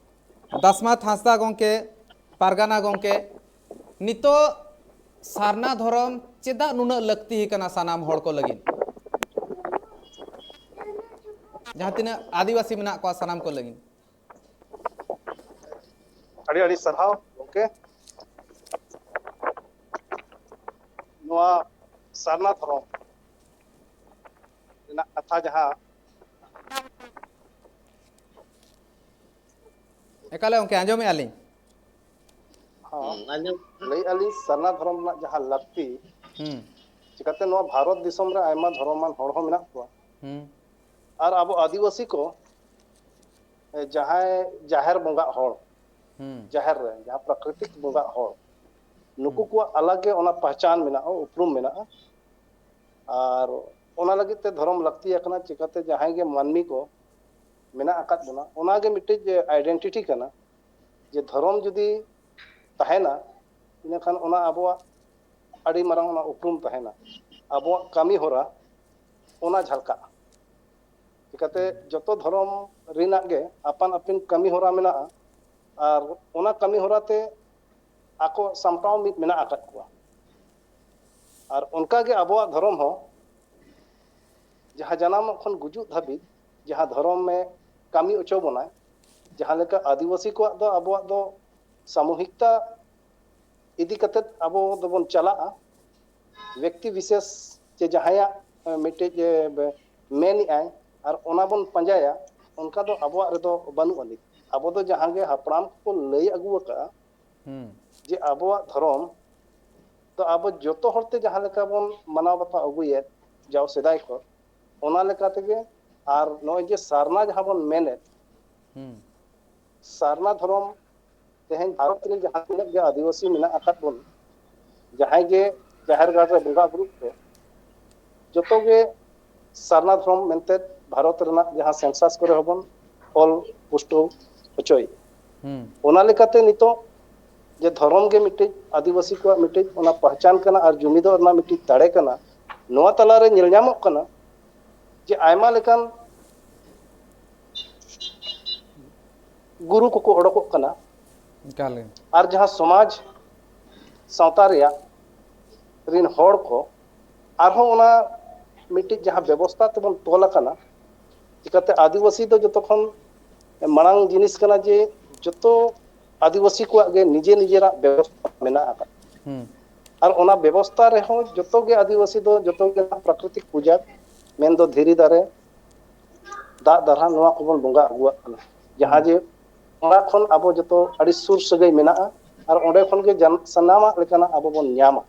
ᱫᱟᱥᱢᱟᱛ ᱦᱟᱸᱥᱫᱟ ᱜᱚᱢᱠᱮ, ᱯᱟᱨᱜᱟᱱᱟ ᱜᱚᱢᱠᱮ, ᱱᱤᱛᱚᱜ ᱥᱟᱨᱱᱟ ᱫᱷᱚᱨᱚᱢ ᱪᱮᱫᱟᱜ ᱱᱩᱱᱟᱹᱜ ᱞᱟᱹᱠᱛᱤ ᱠᱟᱱᱟ ᱥᱟᱱᱟᱢ ᱦᱚᱲ ᱠᱚ ᱞᱟᱹᱜᱤᱫ, ᱡᱟᱦᱟᱸ ᱛᱤᱱᱟᱹᱜ ᱟᱹᱫᱤᱵᱟᱹᱥᱤ ᱢᱮᱱᱟᱜ ᱠᱚᱣᱟ ᱥᱟᱱᱟᱢ ᱠᱚ ᱞᱟᱹᱜᱤᱫ? ᱟᱹᱰᱤ ᱟᱹᱰᱤ ᱥᱟᱨᱦᱟᱣ ᱜᱚᱢᱠᱮ᱾ ᱱᱚᱣᱟ ᱥᱟᱨᱱᱟ ᱫᱷᱚᱨᱚᱢ ᱨᱮᱱᱟᱜ ᱠᱟᱛᱷᱟ ᱡᱟᱦᱟᱸ ᱮᱠᱟᱞᱮ ᱜᱚᱢᱠᱮ, ᱟᱸᱡᱚᱢᱮᱫᱼᱟ ᱞᱤᱧ᱾ ᱦᱚᱸ, ᱞᱟᱹᱭᱮᱫᱼᱟ ᱞᱤᱧ, ᱥᱟᱨᱱᱟ ᱫᱷᱚᱨᱚᱢ ᱨᱮᱱᱟᱜ ᱡᱟᱦᱟᱸ ᱞᱟᱹᱠᱛᱤ, ᱦᱩᱸ ᱪᱤᱠᱟᱹᱛᱮ ᱱᱚᱣᱟ ᱵᱷᱟᱨᱚᱛ ᱫᱤᱥᱚᱢ ᱨᱮ ᱟᱭᱢᱟ ᱫᱷᱚᱨᱚᱢᱟᱱ ᱦᱚᱲ ᱦᱚᱸ ᱢᱮᱱᱟᱜ ᱠᱚᱣᱟ, ᱦᱩᱸ ᱟᱨ ᱟᱵᱚ ᱟᱹᱫᱤᱵᱟᱹᱥᱤ ᱠᱚ, ᱮ, ᱡᱟᱦᱟᱸᱭ ᱡᱟᱦᱮᱨ ᱵᱚᱸᱜᱟᱜ ᱦᱚᱲ, ᱦᱩᱸ ᱡᱟᱦᱮᱨ ᱨᱮ ᱡᱟᱦᱟᱸ ᱯᱨᱟᱠᱨᱤᱛᱤᱠ ᱵᱚᱸᱜᱟᱜ ᱦᱚᱲ, ᱱᱩᱠᱩ ᱦᱩᱸ ᱠᱚᱣᱟᱜ ᱟᱞᱟᱜᱽ ᱜᱮ ᱚᱱᱟ ᱯᱟᱦᱪᱟᱱ ᱢᱮᱱᱟᱜᱼᱟ, ᱩᱯᱨᱩᱢ ᱢᱮᱱᱟᱜᱼᱟ᱾ ᱟᱨ ᱚᱱᱟ ᱞᱟᱹᱜᱤᱫ ᱛᱮ ᱫᱷᱚᱨᱚᱢ ᱞᱟᱹᱠᱛᱤ ᱟᱠᱟᱱᱟ᱾ ᱪᱤᱠᱟᱹᱛᱮ ᱡᱟᱦᱟᱸᱭ ᱜᱮ ᱢᱟᱹᱱᱢᱤ ᱠᱚ ᱢᱮᱱᱟᱜ ᱟᱠᱟᱫ ᱵᱚᱱᱟ, ᱚᱱᱟᱜᱮ ᱢᱤᱫᱴᱤᱡ ᱟᱭᱰᱮᱱᱴᱤᱴᱤ ᱠᱟᱱᱟ, ᱡᱮ ᱫᱷᱚᱨᱚᱢ ᱡᱩᱫᱤ ᱛᱟᱦᱮᱱᱟ, ᱤᱱᱟᱹᱠᱷᱟᱱ ᱚᱱᱟ ᱟᱵᱚᱣᱟᱜ ᱟᱹᱰᱤ ᱢᱟᱨᱟᱝ ᱚᱱᱟ ᱩᱯᱨᱩᱢ ᱛᱟᱦᱮᱱᱟ᱾ ᱟᱵᱚᱣᱟᱜ ᱠᱟᱹᱢᱤ ᱦᱚᱨᱟ ᱚᱱᱟ ᱡᱷᱟᱞᱠᱟᱜᱼᱟ᱾ ᱪᱤᱠᱟᱹᱛᱮ ᱡᱚᱛᱚ ᱫᱷᱚᱨᱚᱢ ᱨᱮᱱᱟᱜ ᱜᱮ ᱟᱯᱟᱱ ᱟᱹᱯᱤᱱ ᱠᱟᱹᱢᱤ ᱦᱚᱨᱟ ᱢᱮᱱᱟᱜᱼᱟ, ᱟᱨ ᱚᱱᱟ ᱠᱟᱹᱢᱤ ᱦᱚᱨᱟ ᱛᱮ ᱟᱠᱚ ᱥᱟᱢᱴᱟᱣ ᱢᱤᱫ ᱢᱮᱱᱟᱜ ᱟᱠᱟᱫ ᱠᱚᱣᱟ᱾ ᱟᱨ ᱚᱱᱠᱟᱜᱮ ᱟᱵᱚᱣᱟᱜ ᱫᱷᱚᱨᱚᱢ ᱦᱚᱸ ᱡᱟᱦᱟᱸ ᱡᱟᱱᱟᱢᱚᱜ ᱠᱷᱚᱱ ᱜᱩᱡᱩᱜ ᱫᱷᱟᱹᱵᱤᱡ ᱡᱟᱦᱟᱸ ᱫᱷᱚᱨᱚᱢᱮ ᱠᱟᱹᱢᱤ ᱦᱚᱪᱚ ᱵᱚᱱᱟᱭ, ᱡᱟᱦᱟᱸ ᱞᱮᱠᱟ ᱟᱹᱫᱤᱵᱟᱹᱥᱤ ᱠᱚᱣᱟᱜ ᱫᱚ ᱟᱵᱚᱣᱟᱜ ᱫᱚ ᱥᱟᱢᱩᱦᱤᱠᱛᱟ ᱤᱫᱤ ᱠᱟᱛᱮᱫ ᱟᱵᱚ ᱫᱚᱵᱚᱱ ᱪᱟᱞᱟᱜᱼᱟ, ᱵᱮᱠᱛᱤ ᱵᱤᱥᱮᱥ ᱪᱮ ᱡᱟᱦᱟᱸᱭᱟᱜ ᱢᱤᱫᱴᱮᱡ ᱮ, ᱢᱮᱱᱮᱜᱼᱟᱭ ᱟᱨ ᱚᱱᱟ ᱵᱚᱱ ᱯᱟᱸᱡᱟᱭᱟ, ᱚᱱᱠᱟ ᱫᱚ ᱟᱵᱚᱣᱟᱜ ᱨᱮᱫᱚ ᱵᱟᱹᱱᱩᱜ ᱟᱹᱱᱤᱡ᱾ ᱟᱵᱚ ᱫᱚ ᱡᱟᱦᱟᱸ ᱜᱮ ᱦᱟᱯᱲᱟᱢ ᱠᱚᱠᱚ ᱞᱟᱹᱭ ᱟᱹᱜᱩ ᱟᱠᱟᱫᱼᱟ, ᱦᱩᱸ ᱡᱮ ᱟᱵᱚᱣᱟᱜ ᱫᱷᱚᱨᱚᱢ ᱫᱚ ᱟᱵᱚ ᱡᱚᱛᱚ ᱦᱚᱲᱛᱮ ᱡᱟᱦᱟᱸ ᱞᱮᱠᱟ ᱵᱚᱱ ᱢᱟᱱᱟᱣ ᱵᱟᱛᱟᱣ ᱟᱹᱜᱩᱭᱮᱫ ᱡᱟᱣ ᱥᱮᱫᱟᱭ ᱠᱷᱚᱱ, ᱚᱱᱟ ᱞᱮᱠᱟ ᱛᱮᱜᱮ᱾ ᱟᱨ ᱱᱚᱜᱼᱚᱭ ᱡᱮ ᱥᱟᱨᱱᱟ ᱡᱟᱦᱟᱸ ᱵᱚᱱ ᱢᱮᱱᱮᱫ, ᱦᱩᱸ ᱥᱟᱨᱱᱟ ᱫᱷᱚᱨᱚᱢ ᱛᱮᱦᱮᱧ ᱵᱷᱟᱨᱚᱛ ᱨᱮ ᱡᱟᱦᱟᱸ ᱛᱤᱱᱟᱹᱜ ᱜᱮ ᱟᱹᱫᱤᱵᱟᱹᱥᱤ ᱢᱮᱱᱟᱜ ᱟᱠᱟᱫ ᱵᱚᱱ, ᱡᱟᱦᱟᱸᱭ ᱜᱮ ᱡᱟᱦᱮᱨ ᱜᱟᱲ ᱨᱮ ᱵᱚᱸᱜᱟ ᱵᱩᱨᱩᱜ ᱯᱮ, ᱡᱚᱛᱚ ᱜᱮ ᱥᱟᱨᱱᱟ ᱫᱷᱚᱨᱚᱢ ᱢᱮᱱᱛᱮ ᱵᱷᱟᱨᱚᱛ ᱨᱮᱱᱟᱜ ᱡᱟᱦᱟᱸ ᱥᱮᱱᱥᱟᱥ ᱠᱚᱨᱮ ᱦᱚᱸᱵᱚᱱ ᱚᱞ ᱯᱩᱥᱴᱟᱹᱣ ᱦᱚᱪᱚᱭᱮᱫ᱾ ᱦᱩᱸ ᱚᱱᱟ ᱞᱮᱠᱟᱛᱮ ᱱᱤᱛᱚᱜ ᱡᱮ ᱫᱷᱚᱨᱚᱢ ᱜᱮ ᱢᱤᱫᱴᱤᱡ ᱟᱹᱫᱤᱵᱟᱹᱥᱤ ᱠᱚᱣᱟᱜ ᱢᱤᱫᱴᱤᱡ ᱚᱱᱟ ᱯᱟᱦᱪᱟᱱ ᱠᱟᱱᱟ ᱟᱨ ᱡᱩᱢᱤᱫᱚᱜ ᱨᱮᱱᱟᱜ ᱢᱤᱫᱴᱤᱡ ᱫᱟᱲᱮ ᱠᱟᱱᱟ, ᱱᱚᱣᱟ ᱛᱟᱞᱟᱨᱮ ᱧᱮᱞ ᱧᱟᱢᱚᱜ ᱠᱟᱱᱟ ᱡᱮ ᱟᱭᱢᱟ ᱞᱮᱠᱟᱱ ᱜᱩᱨᱩ ᱠᱚᱠᱚ ᱚᱰᱚᱠᱚᱜ ᱠᱟᱱᱟ᱾ ᱮᱠᱟᱞ ᱜᱮ᱾ ᱟᱨ ᱡᱟᱦᱟᱸ ᱥᱚᱢᱟᱡᱽ ᱥᱟᱶᱛᱟ ᱨᱮᱭᱟᱜ ᱨᱤᱱ ᱦᱚᱲ ᱠᱚ ᱟᱨᱦᱚᱸ ᱚᱱᱟ ᱢᱤᱫᱴᱤᱡ ᱡᱟᱦᱟᱸ ᱵᱮᱵᱚᱥᱛᱷᱟ ᱛᱮᱵᱚᱱ ᱛᱚᱞ ᱟᱠᱟᱱᱟ, ᱪᱤᱠᱟᱹᱛᱮ ᱟᱹᱫᱤᱵᱟᱹᱥᱤ ᱫᱚ ᱡᱚᱛᱚ ᱠᱷᱚᱱ ᱢᱟᱲᱟᱝ ᱡᱤᱱᱤᱥ ᱠᱟᱱᱟ ᱡᱮ ᱡᱚᱛᱚ ᱟᱹᱫᱤᱵᱟᱹᱥᱤ ᱠᱚᱣᱟᱜ ᱜᱮ ᱱᱤᱡᱮ ᱱᱤᱡᱮᱨᱟᱜ ᱵᱮᱵᱚᱥᱛᱷᱟ ᱢᱮᱱᱟᱜ ᱟᱠᱟᱫᱟ᱾ ᱦᱩᱸ᱾ ᱟᱨ ᱚᱱᱟ ᱵᱮᱵᱚᱥᱛᱷᱟ ᱨᱮᱦᱚᱸ ᱡᱚᱛᱚ ᱜᱮ ᱟᱹᱫᱤᱵᱟᱹᱥᱤ ᱫᱚ ᱡᱚᱛᱚ ᱜᱮ ᱯᱨᱟᱠᱨᱤᱛᱤᱠ ᱯᱩᱡᱟ, ᱢᱮᱱᱫᱚ ᱫᱷᱤᱨᱤ ᱫᱟᱨᱮ, ᱫᱟᱜ ᱫᱟᱨᱦᱟ, ᱱᱚᱣᱟ ᱠᱚᱵᱚᱱ ᱵᱚᱸᱜᱟ ᱟᱹᱜᱩᱣᱟᱜ ᱠᱟᱱᱟ᱾ ᱡᱟᱦᱟᱸ ᱦᱩᱸ᱾ ᱡᱮ ᱚᱱᱟ ᱠᱷᱚᱱ ᱟᱵᱚ ᱡᱚᱛᱚ ᱟᱹᱰᱤ ᱥᱩᱨ ᱥᱟᱹᱜᱟᱹᱭ ᱢᱮᱱᱟᱜᱼᱟ, ᱟᱨ ᱚᱸᱰᱮ ᱠᱷᱚᱱ ᱜᱮ ᱡᱟᱱ-, ᱥᱟᱱᱟᱢᱟᱜ ᱞᱮᱠᱟᱱᱟᱜ ᱟᱵᱚ ᱵᱚᱱ ᱧᱟᱢᱟ᱾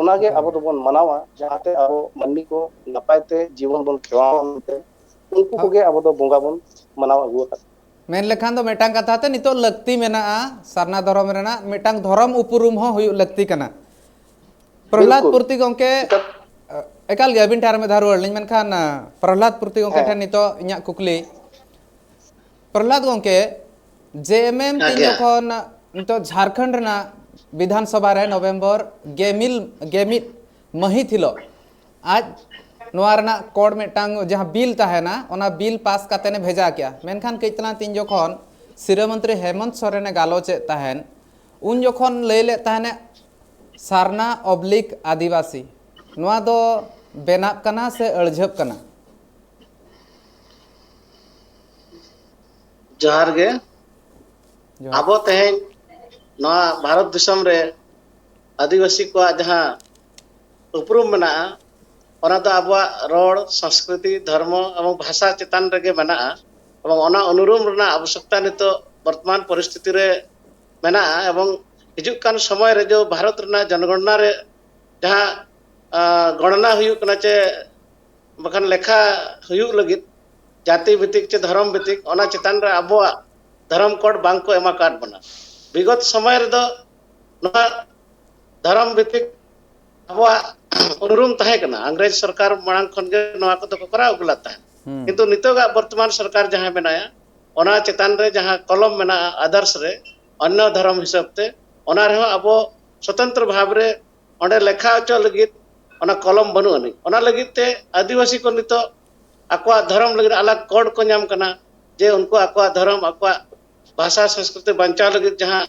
ᱚᱱᱟᱜᱮ ᱮᱠᱟᱞ᱾ ᱟᱵᱚ ᱫᱚᱵᱚᱱ ᱢᱟᱱᱟᱣᱟ, ᱡᱟᱦᱟᱸᱛᱮ ᱟᱵᱚ ᱢᱟᱹᱱᱢᱤ ᱠᱚ ᱱᱟᱯᱟᱭ ᱛᱮ ᱡᱤᱵᱚᱱ ᱵᱚᱱ ᱠᱷᱮᱢᱟᱣᱟ ᱢᱮᱱᱛᱮ, ᱩᱱᱠᱩ ᱦᱚᱸ᱾ ᱠᱚᱜᱮ ᱟᱵᱚ ᱫᱚ ᱵᱚᱸᱜᱟ ᱵᱚᱱ ᱢᱟᱱᱟᱣ ᱟᱹᱜᱩ ᱟᱠᱟᱫ᱾ ᱢᱮᱱ ᱞᱮᱠᱷᱟᱱ ᱫᱚ ᱢᱤᱫᱴᱟᱝ ᱠᱟᱛᱷᱟ ᱛᱮ ᱱᱤᱛᱚᱜ ᱞᱟᱹᱠᱛᱤ ᱢᱮᱱᱟᱜᱼᱟ, ᱥᱟᱨᱱᱟ ᱫᱷᱚᱨᱚᱢ ᱨᱮᱱᱟᱜ ᱢᱤᱫᱴᱟᱝ ᱫᱷᱚᱨᱚᱢ ᱩᱯᱨᱩᱢ ᱦᱚᱸ ᱦᱩᱭᱩᱜ ᱞᱟᱹᱠᱛᱤ ᱠᱟᱱᱟ᱾ ᱯᱨᱚᱦᱞᱟᱫ ᱵᱤᱞᱠᱩᱞ᱾ ᱯᱩᱨᱛᱤ ᱜᱚᱢᱠᱮ, ᱮᱠᱟᱞ᱾ ᱮᱠᱟᱞ ᱜᱮ ᱟᱹᱵᱤᱱ ᱴᱷᱮᱱ ᱟᱨ ᱢᱤᱫ ᱫᱷᱟᱣ ᱨᱩᱣᱟᱹᱲ ᱞᱤᱧ, ᱢᱮᱱᱠᱷᱟᱱ, ᱟ, ᱯᱨᱚᱦᱞᱟᱫ ᱯᱩᱨᱛᱤ ᱜᱚᱢᱠᱮ ᱦᱮᱸ᱾ ᱴᱷᱮᱱ ᱱᱤᱛᱚᱜ ᱤᱧᱟᱹᱜ ᱠᱩᱠᱞᱤ, ᱯᱨᱚᱦᱞᱟᱫ ᱜᱚᱢᱠᱮ, ᱡᱮ ᱮᱢ ᱮᱢ ᱦᱮᱸ, ᱛᱤᱱ ᱜᱮ᱾ ᱡᱚᱠᱷᱚᱱ ᱱᱤᱛᱚᱜ ᱡᱷᱟᱲᱠᱷᱚᱸᱰ ᱨᱮᱱᱟᱜ ᱵᱤᱫᱷᱟᱱ ᱥᱚᱵᱷᱟ ᱨᱮ ᱱᱚᱵᱷᱮᱢᱵᱚᱨ ᱜᱮ ᱢᱤᱫ, ᱜᱮ ᱢᱤᱫ ᱢᱟᱹᱦᱤᱛ ᱦᱤᱞᱳᱜ ᱟᱡ ᱱᱚᱣᱟ ᱨᱮᱱᱟᱜ ᱠᱳᱰ ᱢᱤᱫᱴᱟᱝ ᱡᱟᱦᱟᱸ ᱵᱤᱞ ᱛᱟᱦᱮᱱᱟ, ᱚᱱᱟ ᱵᱤᱞ ᱯᱟᱥ ᱠᱟᱛᱮᱱ ᱮ ᱵᱷᱮᱡᱟ ᱠᱮᱜᱼᱟ᱾ ᱢᱮᱱᱠᱷᱟᱱ ᱠᱟᱹᱡ ᱛᱟᱞᱟᱝ ᱛᱤᱧ ᱡᱚᱠᱷᱚᱱ ᱥᱤᱨᱟᱹ ᱢᱚᱱᱛᱨᱤ ᱦᱮᱢᱚᱱᱛ ᱥᱚᱨᱮᱱ ᱮ ᱜᱟᱞᱚᱪᱮᱫ ᱛᱟᱦᱮᱱ, ᱩᱱ ᱡᱚᱠᱷᱚᱱ ᱞᱟᱹᱭ ᱞᱮᱫ ᱛᱟᱦᱮᱱᱮ ᱥᱟᱨᱱᱟ ᱚᱵᱞᱤᱠ ᱟᱹᱫᱤᱵᱟᱹᱥᱤ, ᱱᱚᱣᱟ ᱫᱚ ᱵᱮᱱᱟᱜ ᱠᱟᱱᱟ ᱥᱮ ᱟᱹᱲᱡᱷᱟᱹᱜ ᱠᱟᱱᱟ? ᱡᱚᱦᱟᱨ ᱜᱮ᱾ ᱡᱚᱦᱟᱨ᱾ ᱟᱵᱚ ᱛᱮᱦᱮᱧ ᱱᱚᱣᱟ ᱵᱷᱟᱨᱚᱛ ᱫᱤᱥᱚᱢ ᱨᱮ ᱟᱹᱫᱤᱵᱟᱹᱥᱤ ᱠᱚᱣᱟᱜ ᱡᱟᱦᱟᱸ ᱩᱯᱨᱩᱢ ᱢᱮᱱᱟᱜᱼᱟ, ᱚᱱᱟ ᱫᱚ ᱟᱵᱚᱣᱟᱜ ᱨᱚᱲ, ᱥᱚᱝᱥᱠᱨᱤᱛᱤ, ᱫᱷᱚᱨᱢᱚ ᱮᱵᱚᱝ ᱵᱷᱟᱥᱟ ᱪᱮᱛᱟᱱ ᱨᱮᱜᱮ ᱢᱮᱱᱟᱜᱼᱟ᱾ ᱮᱵᱚᱝ ᱚᱱᱟ ᱩᱱᱩᱨᱩᱢ ᱨᱮᱱᱟᱜ ᱟᱵᱚᱥᱭᱚᱠᱛᱟ ᱱᱤᱛᱚᱜ ᱵᱚᱨᱛᱚᱢᱟᱱ ᱯᱚᱨᱤᱥᱛᱷᱤᱛᱤ ᱨᱮ ᱢᱮᱱᱟᱜᱼᱟ᱾ ᱮᱵᱚᱝ ᱦᱤᱡᱩᱜ ᱠᱟᱱ ᱥᱚᱢᱚᱭ ᱨᱮ ᱡᱚ ᱵᱷᱟᱨᱚᱛ ᱨᱮᱱᱟᱜ ᱡᱚᱱᱚᱜᱚᱬᱱᱟ ᱨᱮ ᱡᱟᱦᱟᱸ, ᱟ, ᱜᱚᱬᱱᱟ ᱦᱩᱭᱩᱜ ᱠᱟᱱᱟ ᱪᱮ ᱵᱟᱠᱷᱟᱱ ᱞᱮᱠᱷᱟ ᱦᱩᱭᱩᱜ ᱞᱟᱹᱜᱤᱫ ᱡᱟᱹᱛᱤ ᱵᱷᱤᱛᱤᱠ ᱪᱮ ᱫᱷᱚᱨᱚᱢ ᱵᱷᱤᱛᱤᱠ, ᱚᱱᱟ ᱪᱮᱛᱟᱱ ᱨᱮ ᱟᱵᱚᱣᱟᱜ ᱫᱷᱚᱨᱚᱢ ᱠᱳᱰ ᱵᱟᱝ ᱠᱚ ᱮᱢ ᱟᱠᱟᱫ ᱵᱚᱱᱟ᱾ ᱵᱤᱜᱚᱛ ᱥᱚᱢᱚᱭ ᱨᱮᱫᱚ ᱱᱚᱣᱟ ᱫᱷᱚᱨᱚᱢ ᱵᱷᱤᱛᱤᱠ ᱟᱵᱚᱣᱟᱜ ᱩᱱᱩᱨᱩᱢ ᱛᱟᱦᱮᱸ ᱠᱟᱱᱟ᱾ ᱤᱝᱨᱮᱡᱽ ᱥᱚᱨᱠᱟᱨ ᱢᱟᱲᱟᱝ ᱠᱷᱚᱱ ᱜᱮ ᱱᱚᱣᱟ ᱠᱚᱫᱚ ᱠᱚ ᱠᱚᱨᱟᱣ ᱟᱹᱜᱩ ᱞᱮᱫ ᱛᱟᱦᱮᱸᱫ᱾ ᱦᱩᱸ᱾ ᱠᱤᱱᱛᱩ ᱱᱤᱛᱚᱜᱟᱜ ᱵᱚᱨᱛᱚᱢᱟᱱ ᱥᱚᱨᱠᱟᱨ ᱡᱟᱦᱟᱸ ᱢᱮᱱᱟᱭᱟ, ᱚᱱᱟ ᱪᱮᱛᱟᱱ ᱨᱮ ᱡᱟᱦᱟᱸ ᱠᱚᱞᱚᱢ ᱢᱮᱱᱟᱜᱼᱟ ᱟᱫᱟᱨᱥ ᱨᱮ, ᱚᱱᱱᱚ ᱫᱷᱚᱨᱚᱢ ᱦᱤᱥᱟᱹᱵ ᱛᱮ, ᱚᱱᱟ ᱨᱮᱦᱚᱸ ᱟᱵᱚ ᱥᱚᱛᱚᱱᱛᱨᱚ ᱵᱷᱟᱵᱽ ᱨᱮ ᱚᱸᱰᱮ ᱞᱮᱠᱷᱟ ᱦᱚᱪᱚ ᱞᱟᱹᱜᱤᱫ ᱚᱱᱟ ᱠᱚᱞᱚᱢ ᱵᱟᱹᱱᱩᱜ ᱟᱹᱱᱤᱡ᱾ ᱚᱱᱟ ᱞᱟᱹᱜᱤᱫ ᱛᱮ ᱟᱹᱫᱤᱵᱟᱹᱥᱤ ᱠᱚ ᱱᱤᱛᱚᱜ ᱟᱠᱚᱣᱟᱜ ᱫᱷᱚᱨᱚᱢ ᱞᱟᱹᱜᱤᱫ ᱟᱞᱟᱜᱽ ᱠᱳᱰ ᱠᱚ ᱧᱟᱢ ᱠᱟᱱᱟ, ᱡᱮ ᱩᱱᱠᱩ ᱟᱠᱚᱣᱟᱜ ᱫᱷᱚᱨᱚᱢ, ᱟᱠᱚᱣᱟᱜ ᱵᱷᱟᱥᱟ ᱥᱚᱝᱥᱠᱨᱤᱛᱤ ᱵᱟᱧᱪᱟᱣ ᱞᱟᱹᱜᱤᱫ ᱡᱟᱦᱟᱸ,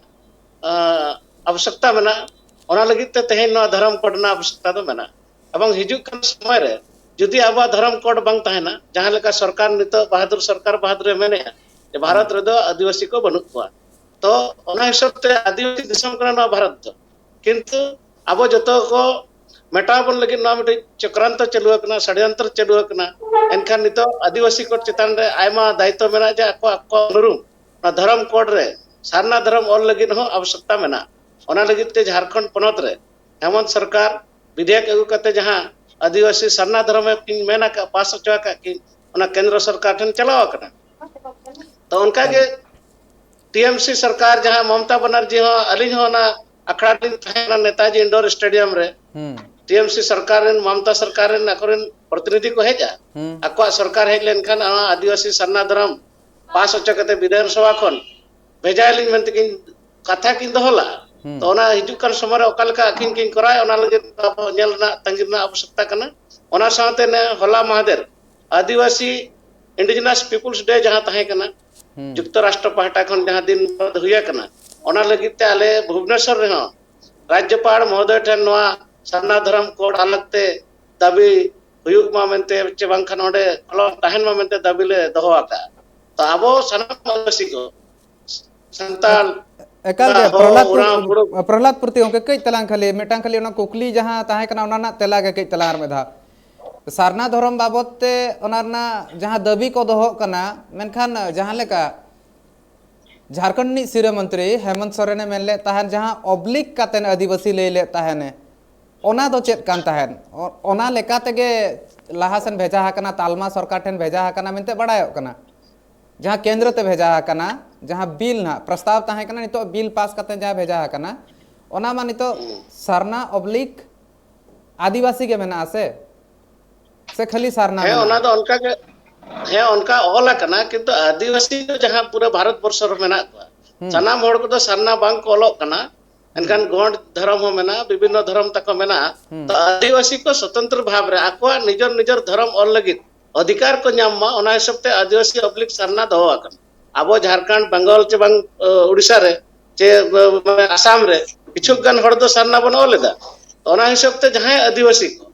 ᱟᱸ, ᱟᱵᱚᱥᱭᱚᱠᱛᱟ ᱢᱮᱱᱟᱜᱼᱟ, ᱚᱱᱟ ᱞᱟᱹᱜᱤᱫ ᱛᱮ ᱛᱮᱦᱮᱧ ᱱᱚᱣᱟ ᱫᱷᱚᱨᱚᱢ ᱠᱳᱰ ᱨᱮᱱᱟᱜ ᱟᱵᱚᱥᱭᱚᱠᱛᱟ ᱫᱚ ᱢᱮᱱᱟᱜᱼᱟ᱾ ᱮᱵᱚᱝ ᱦᱤᱡᱩᱜ ᱠᱟᱱ ᱥᱚᱢᱚᱭ ᱨᱮ ᱡᱩᱫᱤ ᱟᱵᱚᱣᱟᱜ ᱫᱷᱚᱨᱚᱢ ᱠᱳᱰ ᱵᱟᱝ ᱛᱟᱦᱮᱱᱟ, ᱡᱟᱦᱟᱸ ᱞᱮᱠᱟ ᱥᱚᱨᱠᱟᱨ ᱱᱤᱛᱚᱜ ᱵᱟᱦᱟᱫᱩᱨ ᱥᱚᱨᱠᱟᱨ ᱵᱟᱦᱟᱫᱩᱨ ᱮ ᱢᱮᱱᱮᱫᱼᱟ ᱡᱮ ᱵᱷᱟᱨᱚᱛ ᱦᱩᱸ᱾ ᱨᱮᱫᱚ ᱟᱹᱫᱤᱵᱟᱹᱥᱤ ᱠᱚ ᱵᱟᱹᱱᱩᱜ ᱠᱚᱣᱟ, ᱛᱚ ᱚᱱᱟ ᱦᱤᱥᱟᱹᱵ ᱛᱮ ᱟᱹᱫᱤᱵᱟᱹᱥᱤ ᱫᱤᱥᱚᱢ ᱠᱟᱱᱟ ᱱᱚᱣᱟ ᱵᱷᱟᱨᱚᱛ ᱫᱚ᱾ ᱠᱤᱱᱛᱩ ᱟᱵᱚ ᱡᱚᱛᱚ ᱠᱚ ᱢᱮᱴᱟᱣ ᱵᱚᱱ ᱞᱟᱹᱜᱤᱫ ᱱᱚᱣᱟ ᱢᱤᱫᱴᱤᱡ ᱪᱚᱠᱨᱟᱱᱛᱚ ᱪᱟᱹᱞᱩ ᱟᱠᱟᱱᱟ, ᱥᱚᱲᱭᱚᱱᱛᱨᱚ ᱪᱟᱹᱞᱩ ᱟᱠᱟᱱᱟ᱾ ᱮᱱᱠᱷᱟᱱ ᱱᱤᱛᱚᱜ ᱟᱹᱫᱤᱵᱟᱹᱥᱤ ᱠᱳᱰ ᱪᱮᱛᱟᱱ ᱨᱮ ᱟᱭᱢᱟ ᱫᱟᱭᱤᱛᱛᱚ ᱢᱮᱱᱟᱜᱼᱟ ᱡᱮ ᱟᱠᱚ ᱟᱠᱚ ᱚᱱᱩᱨᱩᱯ ᱚᱱᱟ ᱫᱷᱚᱨᱚᱢ ᱠᱳᱰ ᱨᱮ ᱥᱟᱨᱱᱟ ᱫᱷᱚᱨᱚᱢ ᱚᱞ ᱞᱟᱹᱜᱤᱫ ᱦᱚᱸ ᱟᱵᱚᱥᱭᱚᱠᱛᱟ ᱢᱮᱱᱟᱜᱼᱟ᱾ ᱚᱱᱟ ᱞᱟᱹᱜᱤᱫ ᱛᱮ ᱡᱷᱟᱲᱠᱷᱚᱸᱰ ᱯᱚᱱᱚᱛ ᱨᱮ ᱦᱮᱢᱚᱱᱛ ᱥᱚᱨᱠᱟᱨ ᱵᱤᱫᱷᱮᱭᱚᱠ ᱟᱹᱜᱩ ᱠᱟᱛᱮ ᱡᱟᱦᱟᱸ ᱟᱹᱫᱤᱵᱟᱹᱥᱤ ᱥᱟᱨᱱᱟ ᱫᱷᱚᱨᱚᱢ ᱮ ᱠᱤᱱ ᱢᱮᱱ ᱟᱠᱟᱫ, ᱯᱟᱥ ᱦᱚᱪᱚ ᱟᱠᱟᱫ ᱠᱤᱱ, ᱚᱱᱟ ᱠᱮᱱᱫᱨᱚ ᱥᱚᱨᱠᱟᱨ ᱴᱷᱮᱱ ᱪᱟᱞᱟᱣ ᱟᱠᱟᱱᱟ᱾ ᱛᱚ ᱚᱱᱠᱟ ᱜᱮ ᱴᱤ ᱮᱢ ᱥᱤ ᱥᱚᱨᱠᱟᱨ ᱡᱟᱦᱟᱸ ᱢᱚᱢᱚᱛᱟ ᱵᱟᱱᱟᱨᱡᱤ ᱦᱚᱸ, ᱟᱹᱞᱤᱧ ᱦᱚᱸ ᱚᱱᱟ ᱟᱠᱷᱲᱟ ᱨᱮᱞᱤᱧ ᱛᱟᱦᱮᱸ ᱠᱟᱱᱟ ᱱᱮᱛᱟᱡᱤ ᱤᱱᱰᱳᱨ ᱥᱴᱮᱰᱤᱭᱟᱢ ᱨᱮ᱾ ᱦᱩᱸ ᱴᱤ ᱮᱢ ᱥᱤ ᱥᱚᱨᱠᱟᱨ ᱨᱮᱱ, ᱢᱚᱢᱚᱛᱟ ᱥᱚᱨᱠᱟᱨ ᱨᱮᱱ ᱟᱠᱚᱨᱮᱱ ᱯᱨᱚᱛᱤᱱᱤᱫᱷᱤ ᱠᱚ ᱦᱮᱡᱼᱟ᱾ ᱦᱩᱸ ᱟᱠᱚᱣᱟᱜ ᱥᱚᱨᱠᱟᱨ ᱦᱮᱡ ᱞᱮᱱᱠᱷᱟᱱ ᱚᱱᱟ ᱟᱹᱫᱤᱵᱟᱹᱥᱤ ᱥᱟᱨᱱᱟ ᱫᱷᱚᱨᱚᱢ ᱯᱟᱥ ᱦᱚᱪᱚ ᱠᱟᱛᱮ ᱵᱤᱫᱷᱟᱱ ᱥᱚᱵᱷᱟ ᱠᱷᱚᱱ ᱵᱷᱮᱡᱟᱭᱟᱞᱤᱧ ᱢᱮᱱᱛᱮ ᱠᱤᱱ ᱠᱟᱛᱷᱟ ᱠᱤᱱ ᱫᱚᱦᱚ ᱞᱟᱜᱼᱟ᱾ ᱦᱩᱸ ᱛᱚ ᱚᱱᱟ ᱦᱤᱡᱩᱜ ᱠᱟᱱ ᱥᱚᱢᱚᱭ ᱨᱮ ᱚᱠᱟ ᱞᱮᱠᱟ ᱟᱹᱠᱤᱱ ᱠᱤᱱ ᱠᱚᱨᱟᱣᱟ, ᱚᱱᱟ ᱞᱟᱹᱜᱤᱫ ᱟᱵᱚ ᱧᱮᱞ ᱨᱮᱱᱟᱜ, ᱛᱟᱺᱜᱤ ᱨᱮᱱᱟᱜ ᱟᱵᱚᱥᱭᱚᱠᱛᱟ ᱠᱟᱱᱟ᱾ ᱚᱱᱟ ᱥᱟᱶᱛᱮ ᱱᱮ ᱦᱚᱞᱟ ᱢᱟᱦᱫᱮᱨ ᱟᱹᱫᱤᱵᱟᱹᱥᱤ ᱤᱱᱰᱤᱡᱤᱱᱟᱥ ᱯᱤᱯᱩᱞᱥ ᱰᱮ ᱡᱟᱦᱟᱸ ᱛᱟᱦᱮᱸ ᱠᱟᱱᱟ, ᱦᱩᱸ ᱡᱩᱠᱛᱚ ᱨᱟᱥᱴᱨᱚ ᱯᱟᱦᱴᱟ ᱠᱷᱚᱱ ᱡᱟᱦᱟᱸ ᱫᱤᱱ ᱦᱩᱭ ᱟᱠᱟᱱᱟ, ᱚᱱᱟ ᱞᱟᱹᱜᱤᱫ ᱛᱮ ᱟᱞᱮ ᱵᱷᱩᱵᱽᱱᱮᱥᱚᱨ ᱨᱮᱦᱚᱸ ᱨᱟᱡᱽᱡᱚᱯᱟᱲ ᱢᱚᱦᱳᱫᱚᱭ ᱴᱷᱮᱱ ᱱᱚᱣᱟ ᱥᱟᱨᱱᱟ ᱫᱷᱚᱨᱚᱢ ᱠᱳᱰ ᱟᱞᱟᱜᱽ ᱛᱮ ᱫᱟᱹᱵᱤ ᱦᱩᱭᱩᱜ ᱢᱟ ᱢᱮᱱᱛᱮ, ᱪᱮ ᱵᱟᱝᱠᱷᱟᱱ ᱚᱸᱰᱮ ᱠᱚᱞᱚᱢ ᱛᱟᱦᱮᱱ ᱢᱟ ᱢᱮᱱᱛᱮ ᱫᱟᱹᱵᱤ ᱞᱮ ᱫᱚᱦᱚ ᱟᱠᱟᱫᱼᱟ᱾ ᱛᱚ ᱟᱵᱚ ᱥᱟᱱᱟᱢ ᱟᱹᱫᱤᱵᱟᱹᱥᱤ ᱠᱚ, ᱥᱟᱱᱛᱟᱲ, ᱮᱠᱟᱞ ᱜᱮ ᱦᱚᱲ, ᱯᱨᱚᱦᱞᱟᱫ ᱯᱩᱨ- ᱚᱲᱟᱜ, ᱦᱚᱲ, ᱯᱨᱚᱦᱞᱟᱫ ᱯᱩᱨᱛᱤ ᱜᱚᱢᱠᱮ, ᱠᱟᱹᱡ ᱛᱟᱞᱟᱝ ᱠᱷᱟᱹᱞᱤ ᱢᱤᱫᱴᱟᱝ ᱠᱷᱟᱹᱞᱤ ᱚᱱᱟ ᱠᱩᱠᱞᱤ ᱡᱟᱦᱟᱸ ᱛᱟᱦᱮᱸ ᱠᱟᱱᱟ, ᱚᱱᱟ ᱨᱮᱱᱟᱜ ᱛᱮᱞᱟ ᱜᱮ ᱠᱟᱹᱡ ᱛᱟᱞᱟᱝ ᱟᱨ ᱢᱤᱫ ᱫᱷᱟᱣ᱾ ᱥᱟᱨᱱᱟ ᱫᱷᱚᱨᱚᱢ ᱵᱟᱵᱚᱫ ᱛᱮ ᱚᱱᱟ ᱨᱮᱱᱟᱜ ᱡᱟᱦᱟᱸ ᱫᱟᱹᱵᱤ ᱠᱚ ᱫᱚᱦᱚᱜ ᱠᱟᱱᱟ, ᱢᱮᱱᱠᱷᱟᱱ ᱡᱟᱦᱟᱸ ᱞᱮᱠᱟ ᱡᱷᱟᱲᱠᱷᱚᱸᱰ ᱨᱤᱱᱤᱡ ᱥᱤᱨᱟᱹ ᱢᱚᱱᱛᱨᱤ ᱦᱮᱢᱚᱱᱛ ᱥᱚᱨᱮᱱᱮ ᱢᱮᱱ ᱞᱮᱫ ᱛᱟᱦᱮᱸᱱ, ᱡᱟᱦᱟᱸ ᱚᱵᱽᱞᱤᱠ ᱠᱟᱛᱮᱱ ᱟᱹᱫᱤᱵᱟᱹᱥᱤ ᱞᱟᱹᱭ ᱞᱮᱫ ᱛᱟᱦᱮᱸᱱᱮ, ᱚᱱᱟ ᱫᱚ ᱪᱮᱫ ᱠᱟᱱ ᱛᱟᱦᱮᱸᱱ? ᱚ- ᱚᱱᱟ ᱞᱮᱠᱟ ᱛᱮᱜᱮ ᱞᱟᱦᱟ ᱥᱮᱱ ᱵᱷᱮᱡᱟ ᱟᱠᱟᱱᱟ, ᱛᱟᱞᱢᱟ ᱥᱚᱨᱠᱟᱨ ᱴᱷᱮᱱ ᱵᱷᱮᱡᱟ ᱟᱠᱟᱱᱟ ᱢᱮᱱᱛᱮ ᱵᱟᱲᱟᱭᱚᱜ ᱠᱟᱱᱟ᱾ ᱡᱟᱦᱟᱸ ᱠᱮᱱᱫᱨᱚ ᱛᱮ ᱵᱷᱮᱡᱟ ᱟᱠᱟᱱᱟ, ᱡᱟᱦᱟᱸ ᱵᱤᱞ ᱱᱟᱦᱟᱜ ᱯᱨᱚᱥᱛᱟᱵ ᱛᱟᱦᱮᱸ ᱠᱟᱱᱟ, ᱱᱤᱛᱚᱜ ᱵᱤᱞ ᱯᱟᱥ ᱠᱟᱛᱮ ᱡᱟᱦᱟᱸ ᱵᱷᱮᱡᱟ ᱟᱠᱟᱱᱟ, ᱚᱱᱟ ᱢᱟ ᱱᱤᱛᱚᱜ ᱥᱟᱨᱱᱟ ᱚᱵᱽᱞᱤᱠ ᱟᱹᱫᱤᱵᱟᱹᱥᱤ ᱜᱮ ᱢᱮᱱᱟᱜᱼᱟ ᱥᱮ? ᱥᱮ ᱠᱷᱟᱹᱞᱤ ᱥᱟᱨᱱᱟ ᱦᱮᱸ, ᱚᱱᱟ ᱢᱮᱱᱟᱜᱼᱟ? ᱫᱚ ᱚᱱᱠᱟ ᱜᱮ, ᱦᱮᱸ, ᱚᱱᱠᱟ ᱚᱞ ᱟᱠᱟᱱᱟ, ᱠᱤᱱᱛᱩ ᱟᱹᱫᱤᱵᱟᱹᱥᱤ ᱫᱚ ᱡᱟᱦᱟᱸ ᱯᱩᱨᱟᱹ ᱵᱷᱟᱨᱚᱛ ᱵᱚᱨᱥᱚ ᱨᱮ ᱢᱮᱱᱟᱜ ᱠᱚᱣᱟ, ᱦᱩᱸ ᱥᱟᱱᱟᱢ ᱦᱚᱲ ᱠᱚᱫᱚ ᱥᱟᱨᱱᱟ ᱵᱟᱝ ᱠᱚ ᱚᱞᱚᱜ ᱠᱟᱱᱟ᱾ ᱮᱱᱠᱷᱟᱱ ᱜᱚᱸᱰ ᱫᱷᱚᱨᱚᱢ ᱦᱚᱸ ᱢᱮᱱᱟᱜᱼᱟ, ᱵᱤᱵᱷᱤᱱᱱᱚ ᱫᱷᱚᱨᱚᱢ ᱛᱟᱠᱚ ᱢᱮᱱᱟᱜᱼᱟ᱾ ᱦᱩᱸ ᱛᱚ ᱟᱹᱫᱤᱵᱟᱹᱥᱤ ᱠᱚ ᱥᱚᱛᱚᱱᱛᱨᱚ ᱵᱷᱟᱵᱽ ᱨᱮ ᱟᱠᱚᱣᱟᱜ ᱱᱤᱡᱚᱨ ᱱᱤᱡᱚᱨ ᱫᱷᱚᱨᱚᱢ ᱚᱞ ᱞᱟᱹᱜᱤᱫ ᱚᱫᱷᱤᱠᱟᱨ ᱠᱚ ᱧᱟᱢ ᱢᱟ, ᱚᱱᱟ ᱦᱤᱥᱟᱹᱵ ᱛᱮ ᱟᱹᱫᱤᱵᱟᱹᱥᱤ ᱚᱵᱽᱞᱤᱠ ᱥᱟᱨᱱᱟ ᱫᱚᱦᱚ ᱟᱠᱟᱱᱟ᱾ ᱟᱵᱚ ᱡᱷᱟᱲᱠᱷᱚᱸᱰ, ᱵᱮᱝᱜᱚᱞ ᱪᱮ ᱵᱟᱝ, ᱚ, ᱩᱲᱤᱥᱥᱟ ᱨᱮ ᱪᱮ, ᱚ, ᱢᱟᱱᱮ ᱟᱥᱟᱢ ᱨᱮ ᱠᱤᱪᱷᱩ ᱜᱟᱱ ᱦᱚᱲ ᱫᱚ ᱥᱟᱨᱱᱟ ᱵᱚᱱ ᱚᱞ ᱮᱫᱟ᱾ ᱛᱚ ᱚᱱᱟ ᱦᱤᱥᱟᱹᱵ ᱛᱮ ᱡᱟᱦᱟᱸᱭ ᱟᱹᱫᱤᱵᱟᱹᱥᱤ ᱠᱚ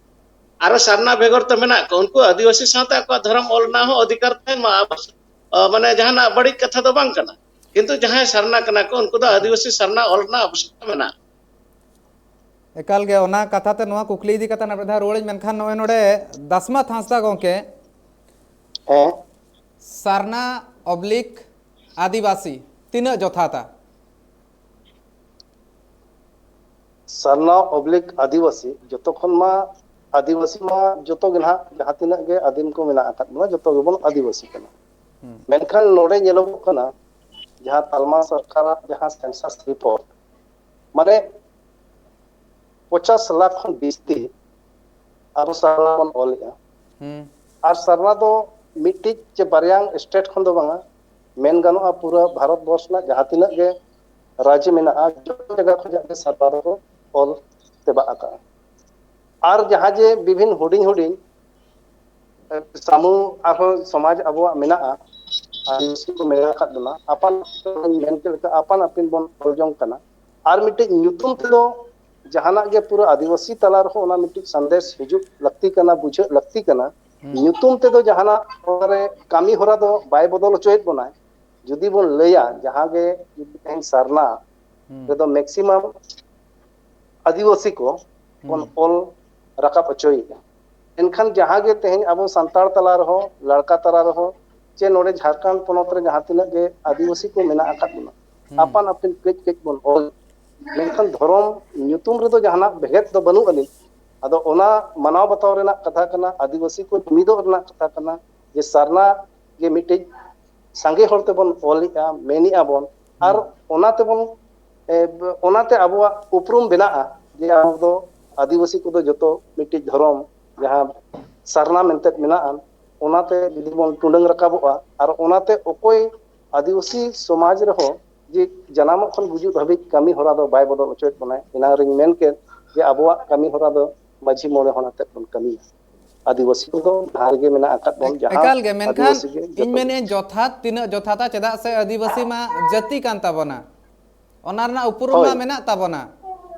ᱟᱨᱚ ᱥᱟᱨᱱᱟ ᱵᱮᱜᱚᱨ ᱛᱮ ᱢᱮᱱᱟᱜ ᱠᱚ, ᱩᱱᱠᱩ ᱟᱹᱫᱤᱵᱟᱹᱥᱤ ᱥᱟᱶᱛᱮ ᱟᱠᱚᱣᱟᱜ ᱫᱷᱚᱨᱚᱢ ᱚᱞ ᱨᱮᱱᱟᱜ ᱦᱚᱸ ᱚᱫᱷᱤᱠᱟᱨ ᱛᱟᱦᱮᱱ ᱢᱟ᱾ ᱟᱵᱚ, ᱚ, ᱢᱟᱱᱮ ᱡᱟᱦᱟᱱᱟᱜ ᱵᱟᱹᱲᱤᱡ ᱠᱟᱛᱷᱟ ᱫᱚ ᱵᱟᱝ ᱠᱟᱱᱟ᱾ ᱠᱤᱱᱛᱩ ᱡᱟᱦᱟᱸᱭ ᱥᱟᱨᱱᱟ ᱠᱟᱱᱟ ᱠᱚ, ᱩᱱᱠᱩ ᱫᱚ ᱟᱹᱫᱤᱵᱟᱹᱥᱤ ᱥᱟᱨᱱᱟ ᱚᱞ ᱨᱮᱱᱟᱜ ᱟᱵᱚᱥᱭᱚᱠᱛᱟ ᱢᱮᱱᱟᱜᱼᱟ᱾ ᱮᱠᱟᱞ ᱜᱮ, ᱚᱱᱟ ᱠᱟᱛᱷᱟ ᱛᱮ ᱱᱚᱣᱟ ᱠᱩᱠᱞᱤ ᱤᱫᱤ ᱠᱟᱛᱮ ᱟᱨ ᱢᱤᱫ ᱫᱷᱟᱣ ᱨᱩᱣᱟᱹᱲᱤᱧ ᱢᱮᱱᱠᱷᱟᱱ, ᱱᱚᱜᱼᱚᱭ ᱱᱚᱰᱮ ᱫᱟᱥᱢᱟᱛ ᱦᱟᱸᱥᱫᱟ ᱜᱚᱢᱠᱮ, ᱦᱮᱸ᱾ ᱥᱟᱨᱱᱟ ᱚᱵᱽᱞᱤᱠ ᱟᱹᱫᱤᱵᱟᱹᱥᱤ ᱛᱤᱱᱟᱹᱜ ᱡᱚᱛᱷᱟᱛᱟ? ᱥᱟᱨᱱᱟ ᱚᱵᱽᱞᱤᱠ ᱟᱹᱫᱤᱵᱟᱹᱥᱤ, ᱡᱚᱛᱚ ᱠᱷᱚᱱ ᱢᱟ ᱟᱹᱫᱤᱵᱟᱹᱥᱤ ᱢᱟ ᱡᱚᱛᱚ ᱜᱮ ᱱᱟᱦᱟᱜ, ᱡᱟᱦᱟᱸ ᱛᱤᱱᱟᱹᱜ ᱜᱮ ᱟᱹᱫᱤᱢ ᱠᱚ ᱢᱮᱱᱟᱜ ᱟᱠᱟᱫ ᱵᱚᱱᱟ, ᱡᱚᱛᱚ ᱜᱮᱵᱚᱱ ᱟᱹᱫᱤᱵᱟᱹᱥᱤ ᱠᱟᱱᱟ᱾ ᱦᱩᱸ᱾ ᱢᱮᱱᱠᱷᱟᱱ ᱱᱚᱰᱮ ᱧᱮᱞᱚᱜᱚᱜ ᱠᱟᱱᱟ, ᱡᱟᱦᱟᱸ ᱛᱟᱞᱢᱟ ᱥᱚᱨᱠᱟᱨᱟᱜ ᱡᱟᱦᱟᱸ ᱥᱮᱱᱥᱟᱥ ᱨᱤᱯᱳᱨᱴ, ᱢᱟᱱᱮ ᱯᱚᱪᱟᱥ ᱞᱟᱠᱷ ᱠᱷᱚᱱ ᱵᱤᱥᱛᱤ ᱟᱵᱚ ᱥᱟᱨᱱᱟ ᱵᱚᱱ ᱚᱞᱮᱜᱼᱟ᱾ ᱦᱩᱸ᱾ ᱟᱨ ᱥᱟᱨᱱᱟ ᱫᱚ ᱢᱤᱫᱴᱤᱡ ᱪᱮ ᱵᱟᱨᱭᱟ ᱥᱴᱮᱴ ᱠᱷᱚᱱ ᱫᱚ ᱵᱟᱝᱟ, ᱢᱮᱱ ᱜᱟᱱᱚᱜᱼᱟ ᱯᱩᱨᱟᱹ ᱵᱷᱟᱨᱚᱛ ᱵᱚᱨᱥ ᱨᱮᱱᱟᱜ ᱡᱟᱦᱟᱸ ᱛᱤᱱᱟᱹᱜ ᱜᱮ ᱨᱟᱡᱽ ᱢᱮᱱᱟᱜᱼᱟ, ᱡᱚᱛᱚ ᱡᱟᱭᱜᱟ ᱠᱷᱚᱱᱟᱜ ᱜᱮ ᱥᱟᱨᱱᱟ ᱫᱚᱠᱚ ᱚᱞ ᱛᱮᱵᱟᱜ ᱟᱠᱟᱫᱼᱟ᱾ ᱟᱨ ᱡᱟᱦᱟᱸ ᱡᱮ ᱵᱤᱵᱷᱤᱱ ᱦᱩᱰᱤᱧ ᱦᱩᱰᱤᱧ ᱥᱟᱢᱩ ᱟᱨᱦᱚᱸ ᱥᱚᱢᱟᱡᱽ ᱟᱵᱚᱣᱟᱜ ᱢᱮᱱᱟᱜᱼᱟ, ᱟᱹᱫᱤᱵᱟᱹᱥᱤ ᱠᱚ ᱢᱮᱱᱟᱜ ᱟᱠᱟᱫ ᱵᱚᱱᱟ, ᱟᱯᱟᱱ ᱟᱹᱯᱤᱱ ᱢᱮᱱ ᱠᱮᱫ ᱞᱮᱠᱟ ᱟᱯᱟᱱ ᱟᱹᱯᱤᱱ ᱵᱚᱱ ᱚᱞ ᱡᱚᱝ ᱠᱟᱱᱟ᱾ ᱟᱨ ᱢᱤᱫᱴᱤᱡ ᱧᱩᱛᱩᱢ ᱛᱮᱫᱚ ᱡᱟᱦᱟᱱᱟᱜ ᱜᱮ ᱯᱩᱨᱟᱹ ᱟᱹᱫᱤᱵᱟᱹᱥᱤ ᱛᱟᱞᱟ ᱨᱮᱦᱚᱸ ᱚᱱᱟ ᱢᱤᱫᱴᱤᱡ ᱥᱟᱸᱫᱮᱥ ᱦᱤᱡᱩᱜ ᱞᱟᱹᱠᱛᱤ ᱠᱟᱱᱟ, ᱵᱩᱡᱷᱟᱹᱜ ᱞᱟᱹᱠᱛᱤ ᱠᱟᱱᱟ᱾ ᱦᱩᱸ᱾ ᱧᱩᱛᱩᱢ ᱛᱮᱫᱚ ᱡᱟᱦᱟᱱᱟᱜ ᱚᱱᱟᱨᱮ ᱠᱟᱹᱢᱤ ᱦᱚᱨᱟ ᱫᱚ ᱵᱟᱭ ᱵᱚᱫᱚᱞ ᱦᱚᱪᱚᱭᱮᱫ ᱵᱚᱱᱟᱭ᱾ ᱡᱩᱫᱤ ᱵᱚᱱ ᱞᱟᱹᱭᱟ ᱡᱟᱦᱟᱸ ᱜᱮ ᱡᱩᱫᱤ ᱛᱮᱦᱮᱧ ᱥᱟᱨᱱᱟ ᱦᱩᱸ᱾ ᱨᱮᱫᱚ ᱢᱮᱠᱥᱤᱢᱟᱢ ᱟᱹᱫᱤᱵᱟᱹᱥᱤ ᱠᱚ ᱵᱚᱱ ᱦᱩᱸ᱾ ᱚᱞ ᱨᱟᱠᱟᱵ ᱦᱚᱪᱚᱭᱮᱫᱼᱟ᱾ ᱮᱱᱠᱷᱟᱱ ᱡᱟᱦᱟᱸ ᱜᱮ ᱛᱮᱦᱮᱧ ᱟᱵᱚ ᱥᱟᱱᱛᱟᱲ ᱛᱟᱞᱟ ᱨᱮᱦᱚᱸ, ᱞᱟᱲᱠᱟ ᱛᱟᱞᱟ ᱨᱮᱦᱚᱸ, ᱪᱮ ᱱᱚᱰᱮ ᱡᱷᱟᱲᱠᱷᱚᱸᱰ ᱯᱚᱱᱚᱛ ᱨᱮ ᱡᱟᱦᱟᱸ ᱛᱤᱱᱟᱹᱜ ᱜᱮ ᱟᱹᱫᱤᱵᱟᱹᱥᱤ ᱠᱚ ᱢᱮᱱᱟᱜ ᱟᱠᱟᱫ ᱵᱚᱱᱟ, ᱦᱩᱸ᱾ ᱟᱯᱟᱱ ᱟᱹᱯᱤᱱ ᱠᱟᱹᱡ ᱠᱟᱹᱡ ᱵᱚᱱ ᱚᱞ, ᱢᱮᱱᱠᱷᱟᱱ ᱫᱷᱚᱨᱚᱢ ᱧᱩᱛᱩᱢ ᱨᱮᱫᱚ ᱡᱟᱦᱟᱱᱟᱜ ᱵᱷᱮᱜᱮᱫ ᱫᱚ ᱵᱟᱹᱱᱩᱜ ᱟᱹᱱᱤᱡ᱾ ᱟᱫᱚ ᱚᱱᱟ ᱢᱟᱱᱟᱣ ᱵᱟᱛᱟᱣ ᱨᱮᱱᱟᱜ ᱠᱟᱛᱷᱟ ᱠᱟᱱᱟ, ᱟᱹᱫᱤᱵᱟᱹᱥᱤ ᱠᱚ ᱡᱩᱢᱤᱫᱚᱜ ᱨᱮᱱᱟᱜ ᱠᱟᱛᱷᱟ ᱠᱟᱱᱟ, ᱡᱮ ᱥᱟᱨᱱᱟ ᱜᱮ ᱢᱤᱫᱴᱤᱡ ᱥᱟᱸᱜᱮ ᱦᱚᱲ ᱛᱮᱵᱚᱱ ᱚᱞᱮᱜᱼᱟ, ᱢᱮᱱᱮᱜᱼᱟ ᱵᱚᱱ, ᱟᱨ ᱦᱩᱸ᱾ ᱚᱱᱟ ᱛᱮᱵᱚᱱ, ᱮ, ᱚᱱᱟᱛᱮ ᱟᱵᱚᱣᱟᱜ ᱩᱯᱨᱩᱢ ᱵᱮᱱᱟᱜᱼᱟ ᱡᱮ ᱟᱵᱚ ᱫᱚ ᱟᱹᱫᱤᱵᱟᱹᱥᱤ ᱠᱚᱫᱚ ᱡᱚᱛᱚ ᱢᱤᱫᱴᱤᱡ ᱫᱷᱚᱨᱚᱢ ᱡᱟᱦᱟᱸ ᱥᱟᱨᱱᱟ ᱢᱮᱱᱛᱮ ᱢᱮᱱᱟᱜᱼᱟ, ᱚᱱᱟᱛᱮ ᱡᱩᱫᱤ ᱵᱚᱱ ᱴᱩᱰᱟᱹᱝ ᱨᱟᱠᱟᱵᱚᱜᱼᱟ ᱟᱨ ᱚᱱᱟᱛᱮ ᱚᱠᱚᱭ ᱟᱹᱫᱤᱵᱟᱹᱥᱤ ᱥᱚᱢᱟᱡᱽ ᱨᱮᱦᱚᱸ ᱡᱮ ᱡᱟᱱᱟᱢᱚᱜ ᱠᱷᱚᱱ ᱜᱩᱡᱩᱜ ᱫᱷᱟᱹᱵᱤᱡ ᱠᱟᱹᱢᱤ ᱦᱚᱨᱟ ᱫᱚ ᱵᱟᱭ ᱵᱚᱫᱚᱞ ᱦᱚᱪᱚᱭᱮᱫ ᱵᱚᱱᱟᱭ᱾ ᱮᱱᱟᱝ ᱨᱤᱧ ᱢᱮᱱ ᱠᱮᱫ ᱡᱮ ᱟᱵᱚᱣᱟᱜ ᱠᱟᱹᱢᱤ ᱦᱚᱨᱟ ᱫᱚ ᱢᱟᱹᱡᱷᱤ ᱢᱚᱬᱮ ᱦᱚᱲ ᱟᱛᱮᱫ ᱵᱚᱱ ᱠᱟᱹᱢᱤᱭᱟ᱾ ᱟᱹᱫᱤᱵᱟᱹᱥᱤ ᱠᱚᱫᱚ ᱡᱟᱦᱟᱸ ᱨᱮᱜᱮ ᱢᱮᱱᱟᱜ ᱟᱠᱟᱫ ᱵᱚᱱ, ᱮᱠ- ᱡᱟᱦᱟᱸ ᱮᱠᱟᱞ ᱜᱮ, ᱢᱮᱱᱠᱷᱟᱱ ᱟᱹᱫᱤᱵᱟᱹᱥᱤ ᱜᱮ ᱤᱧ ᱡᱚᱛᱚ ᱜᱮ᱾ ᱢᱮᱱᱮᱫᱼᱟ ᱡᱚᱛᱷᱟᱛ ᱛᱤᱱᱟᱹᱜ ᱡᱚᱛᱷᱟᱛᱟ, ᱪᱮᱫᱟᱜ ᱥᱮ ᱟᱹᱫᱤᱵᱟᱹᱥᱤ ᱢᱟ ᱡᱟᱹᱛᱤ ᱠᱟᱱ ᱛᱟᱵᱚᱱᱟ, ᱚᱱᱟ ᱨᱮᱱᱟᱜ ᱩᱯᱨᱩᱢ ᱢᱟ ᱦᱳᱭ᱾ ᱢᱮᱱᱟᱜ ᱛᱟᱵᱚᱱᱟ,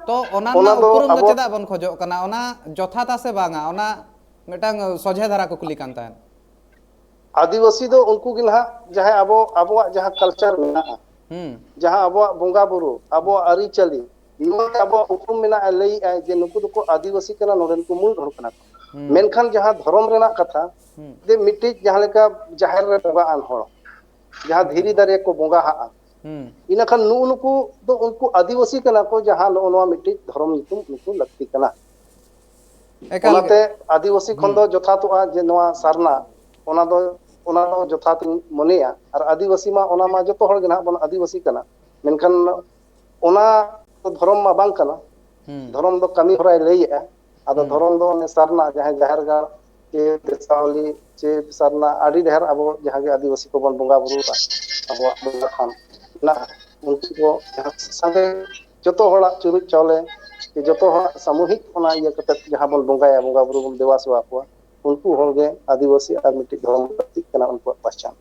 ᱛᱚ ᱚᱱᱟ ᱚᱱᱟ ᱨᱮᱱᱟᱜ ᱫᱚ ᱩᱯᱨᱩᱢ ᱫᱚ ᱟᱵᱚ ᱪᱮᱫᱟᱜ ᱵᱚᱱ ᱠᱷᱚᱡᱚᱜ ᱠᱟᱱᱟ? ᱚᱱᱟ ᱡᱚᱛᱷᱟᱛᱟ ᱥᱮ ᱵᱟᱝᱟ, ᱚᱱᱟ ᱢᱤᱫᱴᱟᱝ ᱥᱚᱡᱷᱮ ᱫᱷᱟᱨᱟ ᱠᱩᱠᱞᱤ ᱠᱟᱱ ᱛᱟᱦᱮᱸᱫ᱾ ᱟᱹᱫᱤᱵᱟᱹᱥᱤ ᱫᱚ ᱩᱱᱠᱩ ᱜᱮ ᱱᱟᱦᱟᱜ ᱡᱟᱦᱟᱸᱭ ᱟᱵᱚ, ᱟᱵᱚᱣᱟᱜ ᱡᱟᱦᱟᱸ ᱠᱟᱞᱪᱟᱨ ᱢᱮᱱᱟᱜᱼᱟ, ᱦᱩᱸ᱾ ᱡᱟᱦᱟᱸ ᱟᱵᱚᱣᱟᱜ ᱵᱚᱸᱜᱟ ᱵᱩᱨᱩ, ᱟᱵᱚᱣᱟᱜ ᱟᱹᱨᱤᱪᱟᱹᱞᱤ, ᱱᱚᱣᱟ ᱨᱮ ᱟᱵᱚᱣᱟᱜ ᱩᱯᱨᱩᱢ ᱢᱮᱱᱟᱜᱼᱟ, ᱞᱟᱹᱭᱮᱫᱼᱟᱭ ᱡᱮ ᱱᱩᱠᱩ ᱫᱚᱠᱚ ᱟᱹᱫᱤᱵᱟᱹᱥᱤ ᱠᱟᱱᱟ, ᱱᱚᱰᱮᱱ ᱠᱚ ᱢᱩᱬ ᱦᱚᱲ ᱠᱟᱱᱟ ᱠᱚ᱾ ᱦᱩᱸ᱾ ᱢᱮᱱᱠᱷᱟᱱ ᱡᱟᱦᱟᱸ ᱫᱷᱚᱨᱚᱢ ᱨᱮᱱᱟᱜ ᱠᱟᱛᱷᱟ, ᱦᱩᱸ᱾ ᱡᱮ ᱢᱤᱫᱴᱤᱡ ᱡᱟᱦᱟᱸ ᱞᱮᱠᱟ ᱡᱟᱦᱮᱨ ᱨᱮ ᱵᱚᱸᱜᱟ ᱟᱱ ᱦᱚᱲ, ᱡᱟᱦᱟᱸ ᱫᱷᱤᱨᱤ ᱫᱟᱨᱮ ᱠᱚ ᱵᱚᱸᱜᱟ ᱦᱟᱜᱼᱟ, ᱦᱩᱸ᱾ ᱤᱱᱟᱹᱠᱷᱟᱱ ᱱᱩᱜᱼᱩ ᱱᱩᱠᱩ ᱫᱚ ᱩᱱᱠᱩ ᱟᱹᱫᱤᱵᱟᱹᱥᱤ ᱠᱟᱱᱟ ᱠᱚ, ᱡᱟᱦᱟᱸ ᱱᱚᱜᱼᱚ ᱱᱚᱣᱟ ᱢᱤᱫᱴᱤᱡ ᱫᱷᱚᱨᱚᱢ ᱧᱩᱛᱩᱢ ᱩᱱᱠᱩ ᱞᱟᱹᱠᱛᱤ ᱠᱟᱱᱟ᱾ ᱮᱠᱟᱞ ᱜᱮ᱾ ᱚᱱᱟᱛᱮ ᱟᱹᱫᱤᱵᱟᱹᱥᱤ ᱠᱷᱚᱱ ᱦᱩᱸ᱾ ᱫᱚ ᱡᱚᱛᱷᱟᱛᱚᱜᱼᱟ ᱡᱮ ᱱᱚᱣᱟ ᱥᱟᱨᱱᱟ, ᱚᱱᱟ ᱫᱚ, ᱚᱱᱟ ᱫᱚ ᱡᱚᱛᱷᱟᱛ ᱤᱧ ᱢᱚᱱᱮᱭᱟ᱾ ᱟᱨ ᱟᱹᱫᱤᱵᱟᱹᱥᱤ ᱢᱟ ᱚᱱᱟ ᱢᱟ ᱡᱚᱛᱚ ᱦᱚᱲ ᱜᱮ ᱱᱟᱦᱟᱜ ᱵᱚᱱ ᱟᱹᱫᱤᱵᱟᱹᱥᱤ ᱠᱟᱱᱟ, ᱢᱮᱱᱠᱷᱟᱱ ᱚᱱᱟ ᱫᱷᱚᱨᱚᱢ ᱢᱟ ᱵᱟᱝ ᱠᱟᱱᱟ᱾ ᱦᱩᱸ᱾ ᱫᱷᱚᱨᱚᱢ ᱫᱚ ᱠᱟᱹᱢᱤ ᱦᱚᱨᱟᱭ ᱞᱟᱹᱭᱮᱜᱼᱟ᱾ ᱟᱫᱚ ᱦᱩᱸ᱾ ᱫᱷᱚᱨᱚᱢ ᱫᱚ ᱚᱱᱮ ᱥᱟᱨᱱᱟ, ᱡᱟᱦᱟᱸᱭ ᱡᱟᱦᱮᱨ ᱜᱟᱲ ᱪᱮ ᱫᱮᱥᱟᱣᱞᱤ ᱪᱮ ᱥᱟᱨᱱᱟ, ᱟᱹᱰᱤ ᱰᱷᱮᱨ ᱟᱵᱚ ᱡᱟᱦᱟᱸ ᱜᱮ ᱟᱹᱫᱤᱵᱟᱹᱥᱤ ᱠᱚᱵᱚᱱ ᱵᱚᱸᱜᱟ ᱵᱩᱨᱩᱭᱮᱫᱟ, ᱟᱵᱚᱣᱟᱜ ᱵᱚᱸᱜᱟ ᱛᱷᱟᱱ ᱢᱮᱱᱟᱜᱼᱟ, ᱩᱱᱠᱩ ᱠᱚ ᱡᱟᱦᱟᱸ ᱥᱟᱸᱜᱮ ᱡᱚᱛᱚ ᱦᱚᱲᱟᱜ ᱪᱩᱨᱩᱡ ᱪᱟᱣᱞᱮ ᱥᱮ ᱡᱚᱛᱚ ᱦᱚᱲᱟᱜ ᱥᱟᱢᱩᱦᱤᱠ ᱚᱱᱟ ᱤᱭᱟᱹ ᱠᱟᱛᱮ ᱡᱟᱦᱟᱸ ᱵᱚᱱ ᱵᱚᱸᱜᱟᱭᱟ, ᱵᱚᱸᱜᱟ ᱵᱩᱨᱩ ᱵᱚᱱ ᱫᱮᱵᱟ ᱥᱮᱵᱟ ᱠᱚᱣᱟ, ᱩᱱᱠᱩ ᱦᱚᱲ ᱜᱮ ᱟᱹᱫᱤᱵᱟᱹᱥᱤ ᱟᱨ ᱢᱤᱫᱴᱤᱡ ᱫᱷᱚᱨᱚᱢ ᱞᱟᱹᱠᱛᱤᱜ ᱠᱟᱱᱟ ᱩᱱᱠᱩᱣᱟᱜ ᱯᱟᱦᱪᱟᱱ᱾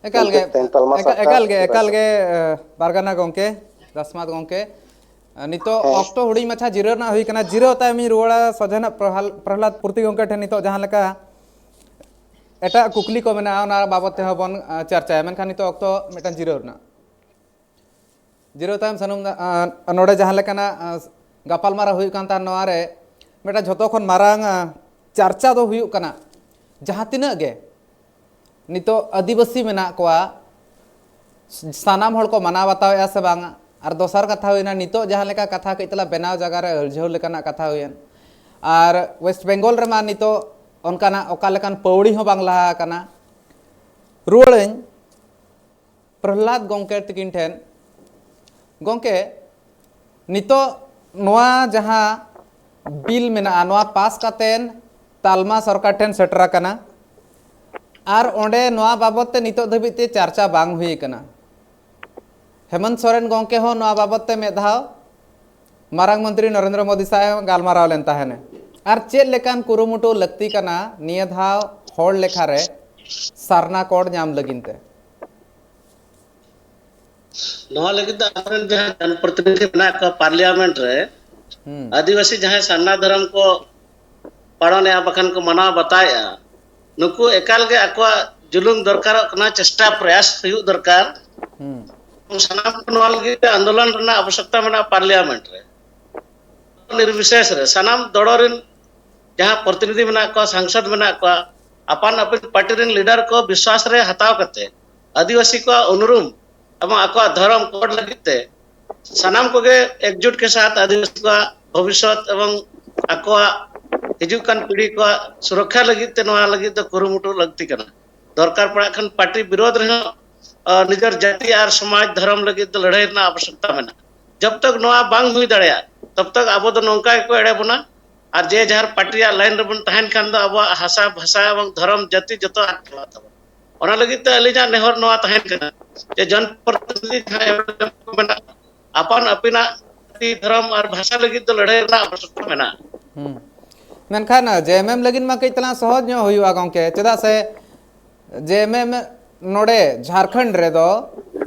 ᱮᱠᱟᱞ ᱜᱮ, ᱮᱱᱛᱮᱫ ᱛᱮᱦᱮᱧ ᱛᱟᱞᱢᱟ ᱮᱠᱟ-, ᱥᱚᱨᱠᱟᱨ ᱮᱠᱟᱞ ᱜᱮ, ᱮᱠᱟᱞ ᱨᱟᱭᱥᱚ᱾ ᱜᱮ, ᱮ, ᱯᱟᱨᱜᱟᱱᱟ ᱜᱚᱢᱠᱮ, ᱫᱟᱥᱢᱟᱛ ᱜᱚᱢᱠᱮ, ᱮ, ᱱᱤᱛᱚᱜ ᱦᱮᱸ᱾ ᱚᱠᱛᱚ ᱦᱩᱰᱤᱧ ᱢᱟᱪᱷᱟ ᱡᱤᱨᱟᱹᱣ ᱨᱮᱱᱟᱜ ᱦᱩᱭ ᱠᱟᱱᱟ᱾ ᱡᱤᱨᱟᱹᱣ ᱛᱟᱭᱚᱢ ᱤᱧ ᱨᱩᱣᱟᱹᱲᱟ ᱥᱚᱡᱷᱮ ᱱᱟᱜ ᱯᱨᱚᱦᱟᱞ-, ᱯᱨᱚᱦᱞᱟᱫ ᱯᱩᱨᱛᱤ ᱜᱚᱢᱠᱮ ᱴᱷᱮᱱ᱾ ᱱᱤᱛᱚᱜ ᱡᱟᱦᱟᱸ ᱞᱮᱠᱟ ᱮᱴᱟᱜ ᱠᱩᱠᱞᱤ ᱠᱚ ᱢᱮᱱᱟᱜᱼᱟ, ᱚᱱᱟ ᱵᱟᱵᱚᱫ ᱛᱮᱦᱚᱸ ᱵᱚᱱ, ᱮ, ᱪᱟᱨᱪᱟᱭᱟ, ᱢᱮᱱᱠᱷᱟᱱ ᱱᱤᱛᱚᱜ ᱚᱠᱛᱚ ᱢᱤᱫᱴᱟᱝ ᱡᱤᱨᱟᱹᱣ ᱨᱮᱱᱟᱜ᱾ ᱡᱤᱨᱟᱹᱣ ᱛᱟᱭᱚᱢ ᱥᱟᱱᱟᱢ, ᱟ, ᱱᱚᱰᱮ ᱡᱟᱦᱟᱸ ᱞᱮᱠᱟᱱᱟᱜ, ᱟ, ᱜᱟᱯᱟᱞᱢᱟᱨᱟᱣ ᱦᱩᱭᱩᱜ ᱠᱟᱱ ᱛᱟᱦᱮᱸᱫ, ᱱᱚᱣᱟ ᱨᱮ ᱢᱤᱫᱴᱟᱝ ᱡᱷᱚᱛᱚ ᱠᱷᱚᱱ ᱢᱟᱨᱟᱝ, ᱟ, ᱪᱟᱨᱪᱟ ᱫᱚ ᱦᱩᱭᱩᱜ ᱠᱟᱱᱟ, ᱡᱟᱦᱟᱸ ᱛᱤᱱᱟᱹᱜ ᱜᱮ ᱱᱤᱛᱚᱜ ᱟᱹᱫᱤᱵᱟᱹᱥᱤ ᱢᱮᱱᱟᱜ ᱠᱚᱣᱟ, ᱥᱟᱱᱟᱢ ᱦᱚᱲ ᱠᱚ ᱢᱟᱱᱟᱣ ᱵᱟᱛᱟᱣᱮᱫᱼᱟ ᱥᱮ ᱵᱟᱝ? ᱟᱨ ᱫᱚᱥᱟᱨ ᱠᱟᱛᱷᱟ ᱦᱩᱭᱱᱟ, ᱱᱤᱛᱚᱜ ᱡᱟᱦᱟᱸ ᱞᱮᱠᱟ ᱠᱟᱛᱷᱟ ᱠᱟᱹᱡ ᱛᱟᱞᱟ ᱵᱮᱱᱟᱣ ᱡᱟᱭᱜᱟ ᱨᱮ ᱟᱹᱲᱡᱷᱟᱹᱣ ᱞᱮᱠᱟᱱᱟᱜ ᱠᱟᱛᱷᱟ ᱦᱩᱭᱮᱱ, ᱟᱨ ᱳᱭᱮᱥᱴ ᱵᱮᱝᱜᱚᱞ ᱨᱮᱢᱟ ᱱᱤᱛᱚᱜ ᱚᱱᱠᱟᱱᱟᱜ ᱚᱠᱟ ᱞᱮᱠᱟᱱ ᱯᱟᱹᱣᱲᱤ ᱦᱚᱸ ᱵᱟᱝ ᱞᱟᱦᱟ ᱟᱠᱟᱱᱟ᱾ ᱨᱩᱣᱟᱹᱲᱟᱹᱧ ᱯᱨᱚᱦᱞᱟᱫ ᱜᱚᱢᱠᱮ ᱛᱤᱠᱤᱱ ᱴᱷᱮᱱ, ᱜᱚᱢᱠᱮ, ᱱᱤᱛᱚᱜ ᱱᱚᱣᱟ ᱡᱟᱦᱟᱸ ᱵᱤᱞ ᱢᱮᱱᱟᱜᱼᱟ, ᱱᱚᱣᱟ ᱯᱟᱥ ᱠᱟᱛᱮᱱ ᱛᱟᱞᱢᱟ ᱥᱚᱨᱠᱟᱨ ᱴᱷᱮᱱ ᱥᱮᱴᱮᱨ ᱟᱠᱟᱱᱟ, ᱟᱨ ᱚᱸᱰᱮ ᱱᱚᱣᱟ ᱵᱟᱵᱚᱫ ᱛᱮ ᱱᱤᱛᱚᱜ ᱫᱷᱟᱹᱵᱤᱡ ᱛᱮ ᱪᱟᱨᱪᱟ ᱵᱟᱝ ᱦᱩᱭ ᱟᱠᱟᱱᱟ᱾ ᱦᱮᱢᱚᱱᱛ ᱥᱚᱨᱮᱱ ᱜᱚᱢᱠᱮ ᱦᱚᱸ ᱱᱚᱣᱟ ᱵᱟᱵᱚᱫ ᱛᱮ ᱢᱤᱫ ᱫᱷᱟᱣ ᱢᱟᱨᱟᱝ ᱢᱚᱱᱛᱨᱤ ᱱᱚᱨᱮᱱᱫᱨᱚ ᱢᱳᱫᱤ ᱥᱟᱶ ᱜᱟᱞᱢᱟᱨᱟᱣ ᱞᱮᱱ ᱛᱟᱦᱮᱱᱟ᱾ ᱟᱨ ᱪᱮᱫ ᱞᱮᱠᱟᱱ ᱠᱩᱨᱩᱢᱩᱴᱩ ᱞᱟᱹᱠᱛᱤ ᱠᱟᱱᱟ ᱱᱤᱭᱟᱹ ᱫᱷᱟᱣ ᱦᱚᱲ ᱞᱮᱠᱷᱟ ᱨᱮ ᱥᱟᱨᱱᱟ ᱠᱳᱰ ᱧᱟᱢ ᱞᱟᱹᱜᱤᱫ ᱛᱮ? ᱱᱚᱣᱟ ᱞᱟᱹᱜᱤᱫ ᱫᱚ ᱟᱵᱚᱨᱮᱱ ᱡᱟᱦᱟᱸ ᱡᱚᱱᱯᱨᱚᱛᱤᱱᱤᱫᱷᱤ ᱢᱮᱱᱟᱜ ᱠᱚᱣᱟ ᱯᱟᱨᱞᱤᱭᱟᱢᱮᱱᱴ ᱨᱮ, ᱦᱩᱸ᱾ ᱟᱹᱫᱤᱵᱟᱹᱥᱤ ᱡᱟᱦᱟᱸᱭ ᱥᱟᱨᱱᱟ ᱫᱷᱚᱨᱚᱢ ᱠᱚ ᱯᱟᱲᱚᱱᱮᱜᱼᱟ, ᱵᱟᱠᱷᱟᱱ ᱠᱚ ᱢᱟᱱᱟᱣ ᱵᱟᱛᱟᱣᱮᱜᱼᱟ, ᱱᱩᱠᱩ ᱮᱠᱟᱞ ᱜᱮ ᱟᱠᱚᱣᱟᱜ ᱡᱩᱞᱩᱝ ᱫᱚᱨᱠᱟᱨᱚᱜ ᱠᱟᱱᱟ, ᱪᱮᱥᱴᱟ ᱯᱨᱚᱭᱟᱥ ᱦᱩᱭᱩᱜ ᱫᱚᱨᱠᱟᱨ᱾ ᱦᱩᱸ᱾ ᱥᱟᱱᱟᱢ ᱠᱚ ᱱᱚᱣᱟ ᱞᱟᱹᱜᱤᱫ ᱛᱮ ᱟᱱᱫᱳᱞᱚᱱ ᱨᱮᱱᱟᱜ ᱟᱵᱚᱥᱭᱚᱠᱛᱟ ᱢᱮᱱᱟᱜᱼᱟ᱾ ᱯᱟᱨᱞᱤᱭᱟᱢᱮᱱᱴ ᱨᱮ ᱱᱤᱨᱵᱤᱥᱮᱥ ᱨᱮ ᱥᱟᱱᱟᱢ ᱫᱚᱲᱚ ᱨᱮᱱ ᱡᱟᱦᱟᱸ ᱯᱨᱚᱛᱤᱱᱤᱫᱷᱤ ᱢᱮᱱᱟᱜ ᱠᱚᱣᱟ, ᱥᱟᱝᱥᱚᱫ ᱢᱮᱱᱟᱜ ᱠᱚᱣᱟ, ᱟᱯᱟᱱ ᱟᱹᱯᱤᱱ ᱯᱟᱨᱴᱤ ᱨᱮᱱ ᱞᱤᱰᱟᱨ ᱠᱚ ᱵᱤᱥᱣᱟᱥ ᱨᱮ ᱦᱟᱛᱟᱣ ᱠᱟᱛᱮ ᱟᱹᱫᱤᱵᱟᱹᱥᱤ ᱠᱚᱣᱟᱜ ᱩᱱᱩᱨᱩᱢ ᱮᱵᱚᱝ ᱟᱠᱚᱣᱟᱜ ᱫᱷᱚᱨᱚᱢ ᱠᱳᱰ ᱞᱟᱹᱜᱤᱫ ᱛᱮ ᱥᱟᱱᱟᱢ ᱠᱚᱜᱮ ᱮᱠᱡᱩᱴ ᱠᱮ ᱥᱟᱛ ᱟᱹᱫᱤᱵᱟᱹᱥᱤ ᱠᱚᱣᱟᱜ ᱵᱷᱚᱵᱤᱥᱥᱚᱛ ᱮᱵᱚᱝ ᱟᱠᱚᱣᱟᱜ ᱦᱤᱡᱩᱜ ᱠᱟᱱ ᱯᱤᱲᱦᱤ ᱠᱚᱣᱟᱜ ᱥᱩᱨᱚᱠᱠᱷᱟ ᱞᱟᱹᱜᱤᱫ ᱛᱮ ᱱᱚᱣᱟ ᱞᱟᱹᱜᱤᱫ ᱫᱚ ᱠᱩᱨᱩᱢᱩᱴᱩ ᱞᱟᱹᱠᱛᱤ ᱠᱟᱱᱟ᱾ ᱫᱚᱨᱠᱟᱨ ᱯᱟᱲᱟᱜ ᱠᱷᱟᱱ ᱯᱟᱨᱴᱤ ᱵᱤᱨᱳᱫᱷ ᱨᱮᱦᱚᱸ, ᱟ, ᱱᱤᱡᱮᱨ ᱡᱟᱹᱛᱤ ᱟᱨ ᱥᱚᱢᱟᱡᱽ ᱫᱷᱚᱨᱚᱢ ᱞᱟᱹᱜᱤᱫ ᱫᱚ ᱞᱟᱹᱲᱦᱟᱹᱭ ᱨᱮᱱᱟᱜ ᱟᱵᱚᱥᱭᱚᱠᱛᱟ ᱢᱮᱱᱟᱜᱼᱟ᱾ ᱡᱚᱵ ᱛᱚᱠ ᱱᱚᱣᱟ ᱵᱟᱝ ᱦᱩᱭ ᱫᱟᱲᱮᱭᱟᱜᱼᱟ, ᱛᱚᱵ ᱛᱚᱠ ᱟᱵᱚ ᱫᱚ ᱱᱚᱝᱠᱟ ᱜᱮᱠᱚ ᱮᱲᱮ ᱵᱚᱱᱟ᱾ ᱟᱨ ᱡᱮ ᱡᱟᱦᱟᱨ ᱯᱟᱨᱴᱤᱭᱟᱜ ᱞᱟᱭᱤᱱ ᱨᱮᱵᱚᱱ ᱛᱟᱦᱮᱱ ᱠᱷᱟᱱ ᱫᱚ ᱟᱵᱚᱣᱟᱜ ᱦᱟᱥᱟ ᱵᱷᱟᱥᱟ ᱮᱵᱚᱝ ᱫᱷᱚᱨᱚᱢ ᱡᱟᱹᱛᱤ ᱡᱚᱛᱚ ᱟᱫ ᱪᱟᱵᱟᱜ ᱛᱟᱵᱚᱱᱟ᱾ ᱚᱱᱟ ᱞᱟᱹᱜᱤᱫ ᱛᱮ ᱟᱹᱞᱤᱧᱟᱜ ᱱᱮᱦᱚᱨ ᱱᱚᱣᱟ ᱛᱟᱦᱮᱱ ᱠᱟᱱᱟ ᱡᱮ ᱡᱚᱱᱯᱨᱚᱛᱤᱱᱤᱫᱷᱤ ᱡᱟᱦᱟᱸ ᱮᱢ ᱮᱞ ᱮ ᱠᱚ ᱢᱮᱱᱟᱜ ᱠᱚᱣᱟ, ᱟᱯᱟᱱ ᱟᱹᱯᱤᱱᱟᱜ ᱡᱟᱹᱛᱤ, ᱫᱷᱚᱨᱚᱢ ᱟᱨ ᱵᱷᱟᱥᱟ ᱞᱟᱹᱜᱤᱫ ᱫᱚ ᱞᱟᱹᱲᱦᱟᱹᱭ ᱨᱮᱱᱟᱜ ᱟᱵᱚᱥᱭᱚᱠᱛᱟ ᱢᱮᱱᱟᱜᱼᱟ᱾ ᱦᱩᱸ᱾ ᱢᱮᱱᱠᱷᱟᱱ ᱡᱮ ᱮᱢ ᱮᱢ ᱞᱟᱹᱜᱤᱫ ᱢᱟ ᱠᱟᱹᱡ ᱛᱟᱞᱟᱝ ᱥᱚᱦᱚᱡᱽ ᱧᱚᱜ ᱦᱩᱭᱩᱜᱼᱟ ᱜᱚᱢᱠᱮ, ᱪᱮᱫᱟᱜ ᱥᱮ ᱡᱮ ᱮᱢ ᱮᱢ ᱱᱚᱰᱮ ᱡᱷᱟᱲᱠᱷᱚᱸᱰ ᱨᱮᱫᱚ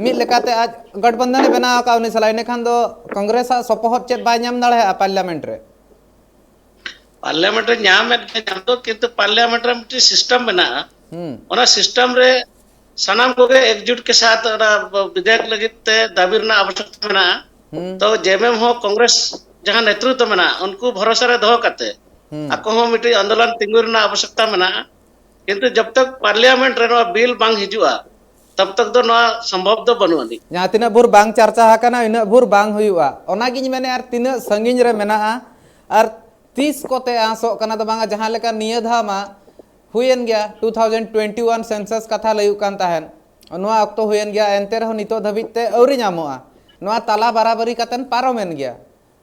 ᱢᱤᱫ ᱞᱮᱠᱟᱛᱮ ᱟᱡ ᱜᱚᱴᱵᱚᱱᱫᱷᱚᱱ ᱮ ᱵᱮᱱᱟᱣ ᱟᱠᱟᱫ ᱩᱱᱤ ᱥᱟᱞᱟᱜ, ᱤᱱᱟᱹᱠᱷᱟᱱ ᱫᱚ ᱠᱚᱝᱜᱨᱮᱥ ᱟᱜ ᱥᱚᱯᱚᱦᱚᱫ ᱪᱮᱫ ᱵᱟᱭ ᱧᱟᱢ ᱫᱟᱲᱮᱭᱟᱜᱼᱟ ᱯᱟᱨᱞᱤᱭᱟᱢᱮᱱᱴ ᱨᱮ? ᱯᱟᱨᱞᱤᱭᱟᱢᱮᱱᱴ ᱨᱮ ᱧᱟᱢᱮᱫ ᱜᱮ ᱧᱟᱢ ᱫᱚ, ᱠᱤᱱᱛᱩ ᱯᱟᱨᱞᱤᱭᱟᱢᱮᱱᱴ ᱨᱮ ᱢᱤᱫᱴᱤᱡ ᱥᱤᱥᱴᱮᱢ ᱢᱮᱱᱟᱜᱼᱟ᱾ ᱦᱩᱸ᱾ ᱚᱱᱟ ᱥᱤᱥᱴᱮᱢ ᱨᱮ ᱥᱟᱱᱟᱢ ᱠᱚᱜᱮ ᱮᱠᱡᱩᱴ ᱠᱮ ᱥᱟᱛ ᱚᱱᱟ ᱵᱤᱫᱷᱮᱭᱚᱠ ᱞᱟᱹᱜᱤᱫ ᱛᱮ ᱫᱟᱹᱵᱤ ᱨᱮᱱᱟᱜ ᱟᱵᱚᱥᱭᱚᱠᱛᱟ ᱢᱮᱱᱟᱜᱼᱟ᱾ ᱦᱩᱸ᱾ ᱛᱚ ᱡᱮ ᱮᱢ ᱮᱢ ᱦᱚᱸ ᱠᱚᱝᱜᱨᱮᱥ ᱡᱟᱦᱟᱸ ᱱᱮᱛᱨᱤᱛᱵ ᱢᱮᱱᱟᱜᱼᱟ, ᱩᱱᱠᱩ ᱵᱷᱚᱨᱚᱥᱟ ᱨᱮ ᱫᱚᱦᱚ ᱠᱟᱛᱮ ᱦᱩᱸ᱾ ᱟᱠᱚ ᱦᱚᱸ ᱢᱤᱫᱴᱤᱡ ᱟᱱᱫᱳᱞᱚᱱ ᱛᱤᱸᱜᱩ ᱨᱮᱱᱟᱜ ᱟᱵᱚᱥᱭᱚᱠᱛᱟ ᱢᱮᱱᱟᱜᱼᱟ᱾ ᱠᱤᱱᱛᱩ ᱡᱚᱵ ᱛᱚᱠ ᱯᱟᱨᱞᱤᱭᱟᱢᱮᱱᱴ ᱨᱮ ᱱᱚᱣᱟ ᱵᱤᱞ ᱵᱟᱝ ᱦᱤᱡᱩᱜᱼᱟ, ᱛᱚᱵ ᱛᱚᱠ ᱫᱚ ᱱᱚᱣᱟ ᱥᱚᱢᱵᱷᱚᱵ ᱫᱚ ᱵᱟᱹᱱᱩᱜ ᱟᱹᱱᱤᱡ᱾ ᱡᱟᱦᱟᱸ ᱛᱤᱱᱟᱹᱜ ᱵᱷᱳᱨ ᱵᱟᱝ ᱪᱟᱨᱪᱟ ᱟᱠᱟᱱᱟ, ᱤᱱᱟᱹᱜ ᱵᱷᱳᱨ ᱵᱟᱝ ᱦᱩᱭᱩᱜᱼᱟ᱾ ᱚᱱᱟᱜᱤᱧ ᱢᱮᱱᱮᱫᱼᱟ, ᱟᱨ ᱛᱤᱱᱟᱹᱜ ᱥᱟᱺᱜᱤᱧ ᱨᱮ ᱢᱮᱱᱟᱜᱼᱟ, ᱟᱨ ᱛᱤᱥ ᱠᱚᱛᱮ ᱟᱸᱥᱚᱜ ᱠᱟᱱᱟ ᱫᱚ ᱵᱟᱝᱟ, ᱡᱟᱦᱟᱸ ᱞᱮᱠᱟ ᱱᱤᱭᱟᱹ ᱫᱷᱟᱣ ᱢᱟ ᱦᱩᱭᱮᱱ ᱜᱮᱭᱟ, two thousand twenty one census ᱠᱟᱛᱷᱟ ᱞᱟᱹᱭᱩᱜ ᱠᱟᱱ ᱛᱟᱦᱮᱸᱫ, ᱱᱚᱣᱟ ᱚᱠᱛᱚ ᱦᱩᱭᱮᱱ ᱜᱮᱭᱟ, ᱮᱱᱛᱮ ᱨᱮᱦᱚᱸ ᱱᱤᱛᱚᱜ ᱫᱷᱟᱹᱵᱤᱡ ᱛᱮ ᱟᱹᱣᱨᱤ ᱧᱟᱢᱚᱜᱼᱟ᱾ ᱱᱚᱣᱟ ᱛᱟᱞᱟ ᱵᱟᱨᱟᱵᱟᱨᱤ ᱠᱟᱛᱮᱱ ᱯᱟᱨᱚᱢᱮᱱ ᱜᱮᱭᱟ,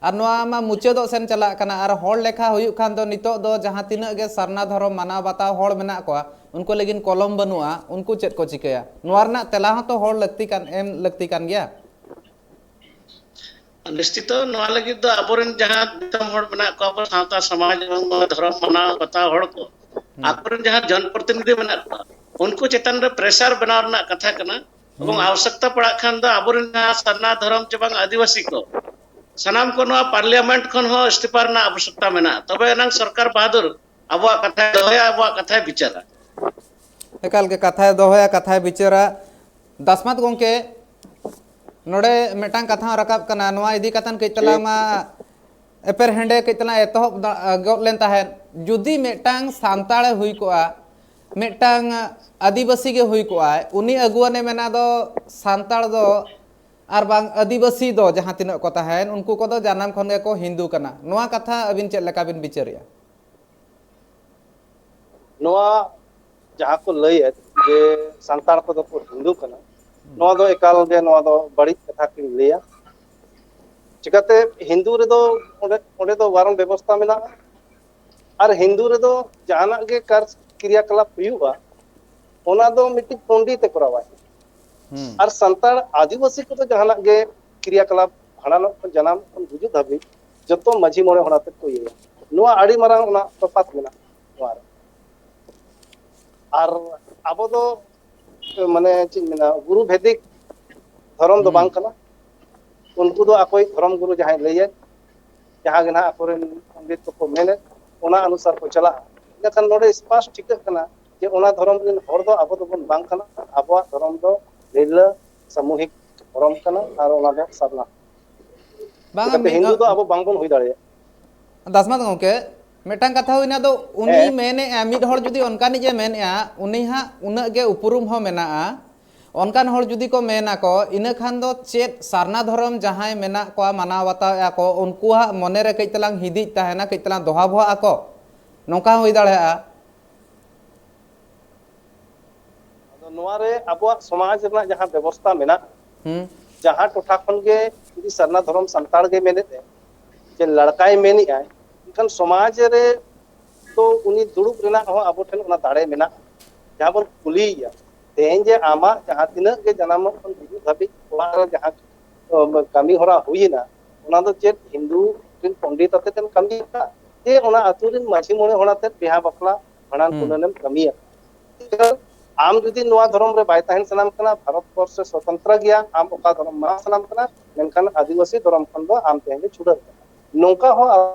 ᱟᱨ ᱱᱚᱣᱟ ᱢᱟ ᱢᱩᱪᱟᱹᱫᱚᱜ ᱥᱮᱱ ᱪᱟᱞᱟᱜ ᱠᱟᱱᱟ᱾ ᱟᱨ ᱦᱚᱲ ᱞᱮᱠᱷᱟ ᱦᱩᱭᱩᱜ ᱠᱷᱟᱱ ᱫᱚ ᱱᱤᱛᱚᱜ ᱫᱚ ᱡᱟᱦᱟᱸ ᱛᱤᱱᱟᱹᱜ ᱜᱮ ᱥᱟᱨᱱᱟ ᱫᱷᱚᱨᱚᱢ ᱢᱟᱱᱟᱣ ᱵᱟᱛᱟᱣ ᱦᱚᱲ ᱢᱮᱱᱟᱜ ᱠᱚᱣᱟ, ᱩᱱᱠᱩ ᱞᱟᱹᱜᱤᱫ ᱠᱚᱞᱚᱢ ᱵᱟᱹᱱᱩᱜᱼᱟ, ᱩᱱᱠᱩ ᱪᱮᱫ ᱠᱚ ᱪᱤᱠᱟᱹᱭᱟ? ᱱᱚᱣᱟ ᱨᱮᱱᱟᱜ ᱛᱮᱞᱟ ᱦᱚᱸᱛᱚ ᱦᱚᱲ ᱞᱟᱹᱠᱛᱤ ᱠᱟᱱ, ᱮᱢ ᱞᱟᱹᱠᱛᱤ ᱠᱟᱱ ᱜᱮᱭᱟ᱾ ᱱᱤᱥᱪᱤᱛᱚ ᱱᱚᱣᱟ ᱞᱟᱹᱜᱤᱫ ᱫᱚ ᱟᱵᱚᱨᱮᱱ ᱡᱟᱦᱟᱸ ᱫᱤᱥᱚᱢ ᱦᱚᱲ ᱢᱮᱱᱟᱜ ᱠᱚᱣᱟ, ᱟᱵᱚ ᱥᱟᱶᱛᱟ ᱥᱚᱢᱟᱡᱽ ᱮᱵᱚᱝ ᱫᱷᱚᱨᱚᱢ ᱢᱟᱱᱟᱣ ᱵᱟᱛᱟᱣ ᱦᱚᱲ ᱠᱚ, ᱦᱩᱸ᱾ ᱟᱠᱚᱨᱮᱱ ᱡᱟᱦᱟᱸ ᱡᱚᱱᱯᱨᱚᱛᱤᱱᱤᱫᱷᱤ ᱢᱮᱱᱟᱜ ᱠᱚᱣᱟ, ᱩᱱᱠᱩ ᱪᱮᱛᱟᱱ ᱨᱮ ᱯᱨᱮᱥᱟᱨ ᱵᱮᱱᱟᱣ ᱨᱮᱱᱟᱜ ᱠᱟᱛᱷᱟ ᱠᱟᱱᱟ᱾ ᱮᱵᱚᱝ ᱦᱩᱸ᱾ ᱟᱵᱚᱥᱭᱚᱠᱛᱟ ᱯᱟᱲᱟᱜ ᱠᱷᱟᱱ ᱫᱚ ᱟᱵᱚᱨᱮᱱ ᱡᱟᱦᱟᱸ ᱥᱟᱨᱱᱟ ᱫᱷᱚᱨᱚᱢ ᱪᱮ ᱵᱟᱝ ᱟᱹᱫᱤᱵᱟᱹᱥᱤ ᱠᱚ, ᱥᱟᱱᱟᱢ ᱠᱚ ᱱᱚᱣᱟ ᱯᱟᱨᱞᱤᱭᱟᱢᱮᱱᱴ ᱠᱷᱚᱱ ᱦᱚᱸ ᱤᱥᱛᱤᱯᱷᱟ ᱨᱮᱱᱟᱜ ᱟᱵᱚᱥᱭᱚᱠᱛᱟ ᱢᱮᱱᱟᱜᱼᱟ, ᱛᱚᱵᱮ ᱮᱱᱟᱝ ᱥᱚᱨᱠᱟᱨ ᱵᱟᱦᱟᱫᱩᱨ ᱟᱵᱚᱣᱟᱜ ᱠᱟᱛᱷᱟᱭ ᱫᱚᱦᱚᱭᱟ, ᱟᱵᱚᱣᱟᱜ ᱠᱟᱛᱷᱟᱭ ᱵᱤᱪᱟᱹᱨᱟ᱾ ᱮᱠᱟᱞ ᱜᱮ ᱠᱟᱛᱷᱟᱭ ᱫᱚᱦᱚᱭᱟ, ᱠᱟᱛᱷᱟᱭ ᱵᱤᱪᱟᱹᱨᱟ᱾ ᱫᱟᱥᱢᱟᱛ ᱜᱚᱢᱠᱮ, ᱱᱚᱰᱮ ᱢᱤᱫᱴᱟᱝ ᱠᱟᱛᱷᱟ ᱦᱚᱸ ᱨᱟᱠᱟᱵ ᱠᱟᱱᱟ, ᱱᱚᱣᱟ ᱤᱫᱤ ᱠᱟᱛᱮ ᱠᱟᱹᱡ ᱛᱟᱞᱟᱝ ᱢᱟ ᱮᱯᱮᱨ ᱦᱮᱸᱰᱮ ᱠᱟᱹᱡ ᱛᱟᱞᱟᱝ ᱮᱛᱚᱦᱚᱵ ᱫᱟ-, ᱜᱚᱫ ᱞᱮᱱ ᱛᱟᱦᱮᱸᱫ᱾ ᱡᱩᱫᱤ ᱢᱤᱫᱴᱟᱝ ᱥᱟᱱᱛᱟᱲᱮ ᱦᱩᱭ ᱠᱚᱜᱼᱟ, ᱢᱤᱫᱴᱟᱝ ᱟᱹᱫᱤᱵᱟᱹᱥᱤ ᱜᱮ ᱦᱩᱭ ᱠᱚᱜᱼᱟᱭ, ᱩᱱᱤ ᱟᱹᱜᱩᱣᱟᱱᱮ ᱢᱮᱱᱟ ᱫᱚ ᱥᱟᱱᱛᱟᱲ ᱫᱚ ᱟᱨ ᱵᱟᱝ ᱟᱹᱫᱤᱵᱟᱹᱥᱤ ᱫᱚ ᱡᱟᱦᱟᱸ ᱛᱤᱱᱟᱹᱜ ᱠᱚ ᱛᱟᱦᱮᱸᱱ, ᱩᱱᱠᱩ ᱠᱚᱫᱚ ᱡᱟᱱᱟᱢ ᱠᱷᱚᱱ ᱜᱮᱠᱚ ᱦᱤᱱᱫᱩ ᱠᱟᱱᱟ᱾ ᱱᱚᱣᱟ ᱠᱟᱛᱷᱟ ᱟᱹᱵᱤᱱ ᱪᱮᱫ ᱞᱮᱠᱟ ᱵᱤᱱ ᱵᱤᱪᱟᱹᱨᱮᱜᱼᱟ? ᱱᱚᱣᱟ ᱡᱟᱦᱟᱸ ᱠᱚ ᱞᱟᱹᱭᱮᱫ ᱡᱮ ᱥᱟᱱᱛᱟᱲ ᱠᱚᱫᱚ ᱠᱚ ᱦᱤᱱᱫᱩ ᱠᱟᱱᱟ, ᱱᱚᱣᱟ ᱫᱚ ᱮᱠᱟᱞ ᱜᱮ, ᱱᱚᱣᱟ ᱫᱚ ᱵᱟᱹᱲᱤᱡ ᱠᱟᱛᱷᱟ ᱠᱤᱱ ᱞᱟᱹᱭᱟ᱾ ᱪᱤᱠᱟᱛᱮ ᱦᱤᱱᱫᱩ ᱨᱮᱫᱚ ᱚᱸᱰᱮ, ᱚᱸᱰᱮ ᱫᱚ ᱵᱟᱨᱚᱱ ᱵᱮᱵᱚᱥᱛᱷᱟ ᱢᱮᱱᱟᱜᱼᱟ, ᱟᱨ ᱦᱤᱱᱫᱩ ᱨᱮᱫᱚ ᱡᱟᱦᱟᱱᱟᱜ ᱜᱮ ᱠᱟᱨ ᱠᱨᱤᱭᱟᱠᱟᱞᱟᱯ ᱦᱩᱭᱩᱜᱼᱟ, ᱚᱱᱟ ᱫᱚ ᱢᱤᱫᱴᱤᱡ ᱯᱚᱱᱰᱤᱛ ᱮ ᱠᱚᱨᱟᱣᱟᱭ᱾ ᱦᱩᱸ᱾ ᱟᱨ ᱥᱟᱱᱛᱟᱲ ᱟᱹᱫᱤᱵᱟᱹᱥᱤ ᱠᱚᱫᱚ ᱡᱟᱦᱟᱱᱟᱜ ᱜᱮ ᱠᱨᱤᱭᱟᱠᱟᱞᱟᱯ, ᱵᱷᱟᱸᱰᱟᱱᱚᱜ ᱠᱷᱚᱱ ᱡᱟᱱᱟᱢ ᱠᱷᱚᱱ ᱜᱩᱡᱩᱜ ᱫᱷᱟᱹᱵᱤᱡ ᱡᱚᱛᱚ ᱢᱟᱹᱡᱷᱤ ᱢᱚᱬᱮ ᱦᱚᱲ ᱟᱛᱮ ᱠᱚ ᱤᱭᱟᱹᱭᱟ᱾ ᱱᱚᱣᱟ ᱟᱹᱰᱤ ᱢᱟᱨᱟᱝ ᱚᱱᱟ ᱛᱚᱯᱷᱟᱛ ᱢᱮᱱᱟᱜᱼᱟ ᱱᱚᱣᱟ ᱨᱮ᱾ ᱟᱨ ᱟᱵᱚ ᱫᱚ, ᱢᱟᱱᱮ ᱪᱮᱫ ᱤᱧ ᱢᱮᱱᱟ, ᱜᱩᱨᱩ ᱵᱷᱮᱫᱤᱠ ᱫᱷᱚᱨᱚᱢ ᱫᱚ ᱦᱩᱸ᱾ ᱵᱟᱝ ᱠᱟᱱᱟ᱾ ᱩᱱᱠᱩ ᱫᱚ ᱟᱠᱚᱭᱤᱡ ᱫᱷᱚᱨᱚᱢ ᱜᱩᱨᱩ ᱡᱟᱦᱟᱸᱭ ᱞᱟᱹᱭᱟᱭ, ᱡᱟᱦᱟᱸ ᱜᱮ ᱱᱟᱦᱟᱜ ᱟᱠᱚᱨᱮᱱ ᱯᱚᱱᱰᱤᱛ ᱠᱚᱠᱚ ᱢᱮᱱᱮᱫ, ᱚᱱᱟ ᱚᱱᱩᱥᱟᱨ ᱠᱚ ᱪᱟᱞᱟᱜᱼᱟ᱾ ᱤᱱᱟᱹᱠᱷᱟᱱ ᱱᱚᱰᱮ ᱥᱯᱟᱥᱴ ᱴᱷᱤᱠᱟᱹᱜ ᱠᱟᱱᱟ ᱡᱮ ᱚᱱᱟ ᱫᱷᱚᱨᱚᱢ ᱨᱮᱱ ᱦᱚᱲ ᱫᱚ ᱟᱵᱚ ᱫᱚᱵᱚᱱ ᱵᱟᱝ ᱠᱟᱱᱟ᱾ ᱟᱵᱚᱣᱟᱜ ᱫᱷᱚᱨᱚᱢ ᱫᱚ ᱱᱤᱨᱞᱟᱹ ᱥᱟᱢᱩᱦᱤᱠ ᱫᱷᱚᱨᱚᱢ ᱠᱟᱱᱟ, ᱟᱨ ᱚᱱᱟ ᱫᱚ ᱥᱟᱨᱱᱟ᱾ ᱵᱟᱝᱟ, ᱪᱤᱠᱟᱹᱛᱮ ᱢᱤᱫ ᱦᱤᱱᱫᱩ ᱫᱚ ᱟᱵᱚ ᱵᱟᱝᱵᱚᱱ ᱦᱩᱭ ᱫᱟᱲᱮᱭᱟᱜᱼᱟ᱾ ᱫᱟᱥᱢᱟᱛ ᱜᱚᱢᱠᱮ, ᱢᱤᱫᱴᱟᱝ ᱠᱟᱛᱷᱟ ᱦᱩᱭᱱᱟ, ᱫᱚ ᱩᱱᱤ ᱦᱮᱸ᱾ ᱢᱮᱱᱮᱜᱼᱟ, ᱢᱤᱫ ᱦᱚᱲ ᱡᱩᱫᱤ ᱚᱱᱠᱟᱱᱤᱡ ᱮ ᱢᱮᱱᱮᱜᱼᱟ, ᱩᱱᱤ ᱦᱟᱸᱜ ᱩᱱᱟᱹᱜ ᱜᱮ ᱩᱯᱨᱩᱢ ᱦᱚᱸ ᱢᱮᱱᱟᱜᱼᱟ᱾ ᱚᱱᱠᱟᱱ ᱦᱚᱲ ᱡᱩᱫᱤ ᱠᱚ ᱢᱮᱱᱟ ᱠᱚ, ᱤᱱᱟᱹ ᱠᱷᱟᱱ ᱫᱚ ᱪᱮᱫ ᱥᱟᱨᱱᱟ ᱫᱷᱚᱨᱚᱢ ᱡᱟᱦᱟᱸᱭ ᱢᱮᱱᱟᱜ ᱠᱚᱣᱟ, ᱢᱟᱱᱟᱣ ᱵᱟᱛᱟᱣᱮᱜᱼᱟ ᱠᱚ, ᱩᱱᱠᱩᱣᱟᱜ ᱢᱚᱱᱮ ᱨᱮ ᱠᱟᱹᱡ ᱛᱟᱞᱟᱝ ᱦᱤᱫᱤᱡ ᱛᱟᱦᱮᱱᱟ, ᱠᱟᱹᱡ ᱛᱟᱞᱟᱝ ᱫᱚᱦᱟ ᱵᱚᱦᱟᱜ ᱟᱠᱚ, ᱱᱚᱝᱠᱟ ᱦᱚᱸ ᱦᱩᱭ ᱫᱟᱲᱮᱭᱟᱜᱼᱟ᱾ ᱟᱫᱚ ᱱᱚᱣᱟ ᱨᱮ ᱟᱵᱚᱣᱟᱜ ᱥᱚᱢᱟᱡᱽ ᱨᱮᱱᱟᱜ ᱡᱟᱦᱟᱸ ᱵᱮᱵᱚᱥᱛᱟ ᱢᱮᱱᱟᱜᱼᱟ, ᱦᱩᱸ᱾ ᱡᱟᱦᱟᱸ ᱴᱚᱴᱷᱟ ᱠᱷᱚᱱ ᱜᱮ ᱡᱩᱫᱤ ᱥᱟᱨᱱᱟ ᱫᱷᱚᱨᱚᱢ ᱥᱟᱱᱛᱟᱲ ᱜᱮ ᱢᱮᱱᱮᱫ ᱮ, ᱡᱮ ᱞᱟᱲᱠᱟᱭ ᱢᱮᱱᱮᱜᱼᱟᱭ, ᱮᱱᱠᱷᱟᱱ ᱥᱚᱢᱟᱡᱽ ᱨᱮ ᱛᱚ ᱩᱱᱤ ᱫᱩᱲᱩᱵ ᱨᱮᱱᱟᱜ ᱦᱚᱸ ᱟᱵᱚ ᱴᱷᱮᱱ ᱚᱱᱟ ᱫᱟᱲᱮ ᱢᱮᱱᱟᱜᱼᱟ᱾ ᱡᱟᱦᱟᱸ ᱵᱚᱱ ᱠᱩᱞᱤᱭᱮᱭᱟ, ᱛᱮᱦᱮᱧ ᱡᱮ ᱟᱢᱟᱜ ᱡᱟᱦᱟᱸ ᱛᱤᱱᱟᱹᱜ ᱜᱮ ᱡᱟᱱᱟᱢᱚᱜ ᱠᱷᱚᱱ ᱜᱩᱡᱩᱜ ᱫᱷᱟᱹᱵᱤᱡ ᱚᱲᱟᱜ ᱨᱮ ᱡᱟᱦᱟᱸ, ᱚ, ᱠᱟᱹᱢᱤ ᱦᱚᱨᱟ ᱦᱩᱭᱮᱱᱟ, ᱚᱱᱟ ᱫᱚ ᱪᱮᱫ ᱦᱤᱱᱫᱩ ᱨᱮᱱ ᱯᱚᱱᱰᱤᱛ ᱟᱛᱮ ᱛᱮᱢ ᱠᱟᱹᱢᱤ ᱟᱠᱟᱫ, ᱥᱮ ᱚᱱᱟ ᱟᱹᱛᱩ ᱨᱮᱱ ᱢᱟᱹᱡᱷᱤ ᱢᱚᱬᱮ ᱦᱚᱲ ᱟᱛᱮ ᱵᱤᱦᱟ ᱵᱟᱯᱞᱟ ᱵᱷᱟᱸᱰᱟᱱ ᱦᱩᱸ᱾ ᱠᱩᱱᱟᱹᱱᱮᱢ ᱠᱟᱹᱢᱤ ᱟᱠᱟᱫ? ᱟᱢ ᱡᱩᱫᱤ ᱱᱚᱣᱟ ᱫᱷᱚᱨᱚᱢ ᱨᱮ ᱵᱟᱭ ᱛᱟᱦᱮᱱ ᱥᱟᱱᱟᱢ ᱠᱟᱱᱟ, ᱵᱷᱟᱨᱚᱛ ᱵᱚᱨᱥ ᱨᱮ ᱥᱚᱛᱚᱱᱛᱨᱚ ᱜᱮᱭᱟ, ᱟᱢ ᱚᱠᱟ ᱫᱷᱚᱨᱚᱢ ᱢᱟᱱᱟᱣ ᱥᱟᱱᱟᱢ ᱠᱟᱱᱟ, ᱢᱮᱱᱠᱷᱟᱱ ᱟᱹᱫᱤᱵᱟᱹᱥᱤ ᱫᱷᱚᱨᱚᱢ ᱠᱷᱚᱱ ᱫᱚ ᱟᱢ ᱛᱮᱦᱮᱧ ᱫᱚ ᱪᱷᱩᱰᱟᱹᱨ ᱠᱟᱱᱟ᱾ ᱱᱚᱝᱠᱟ ᱦᱚᱸ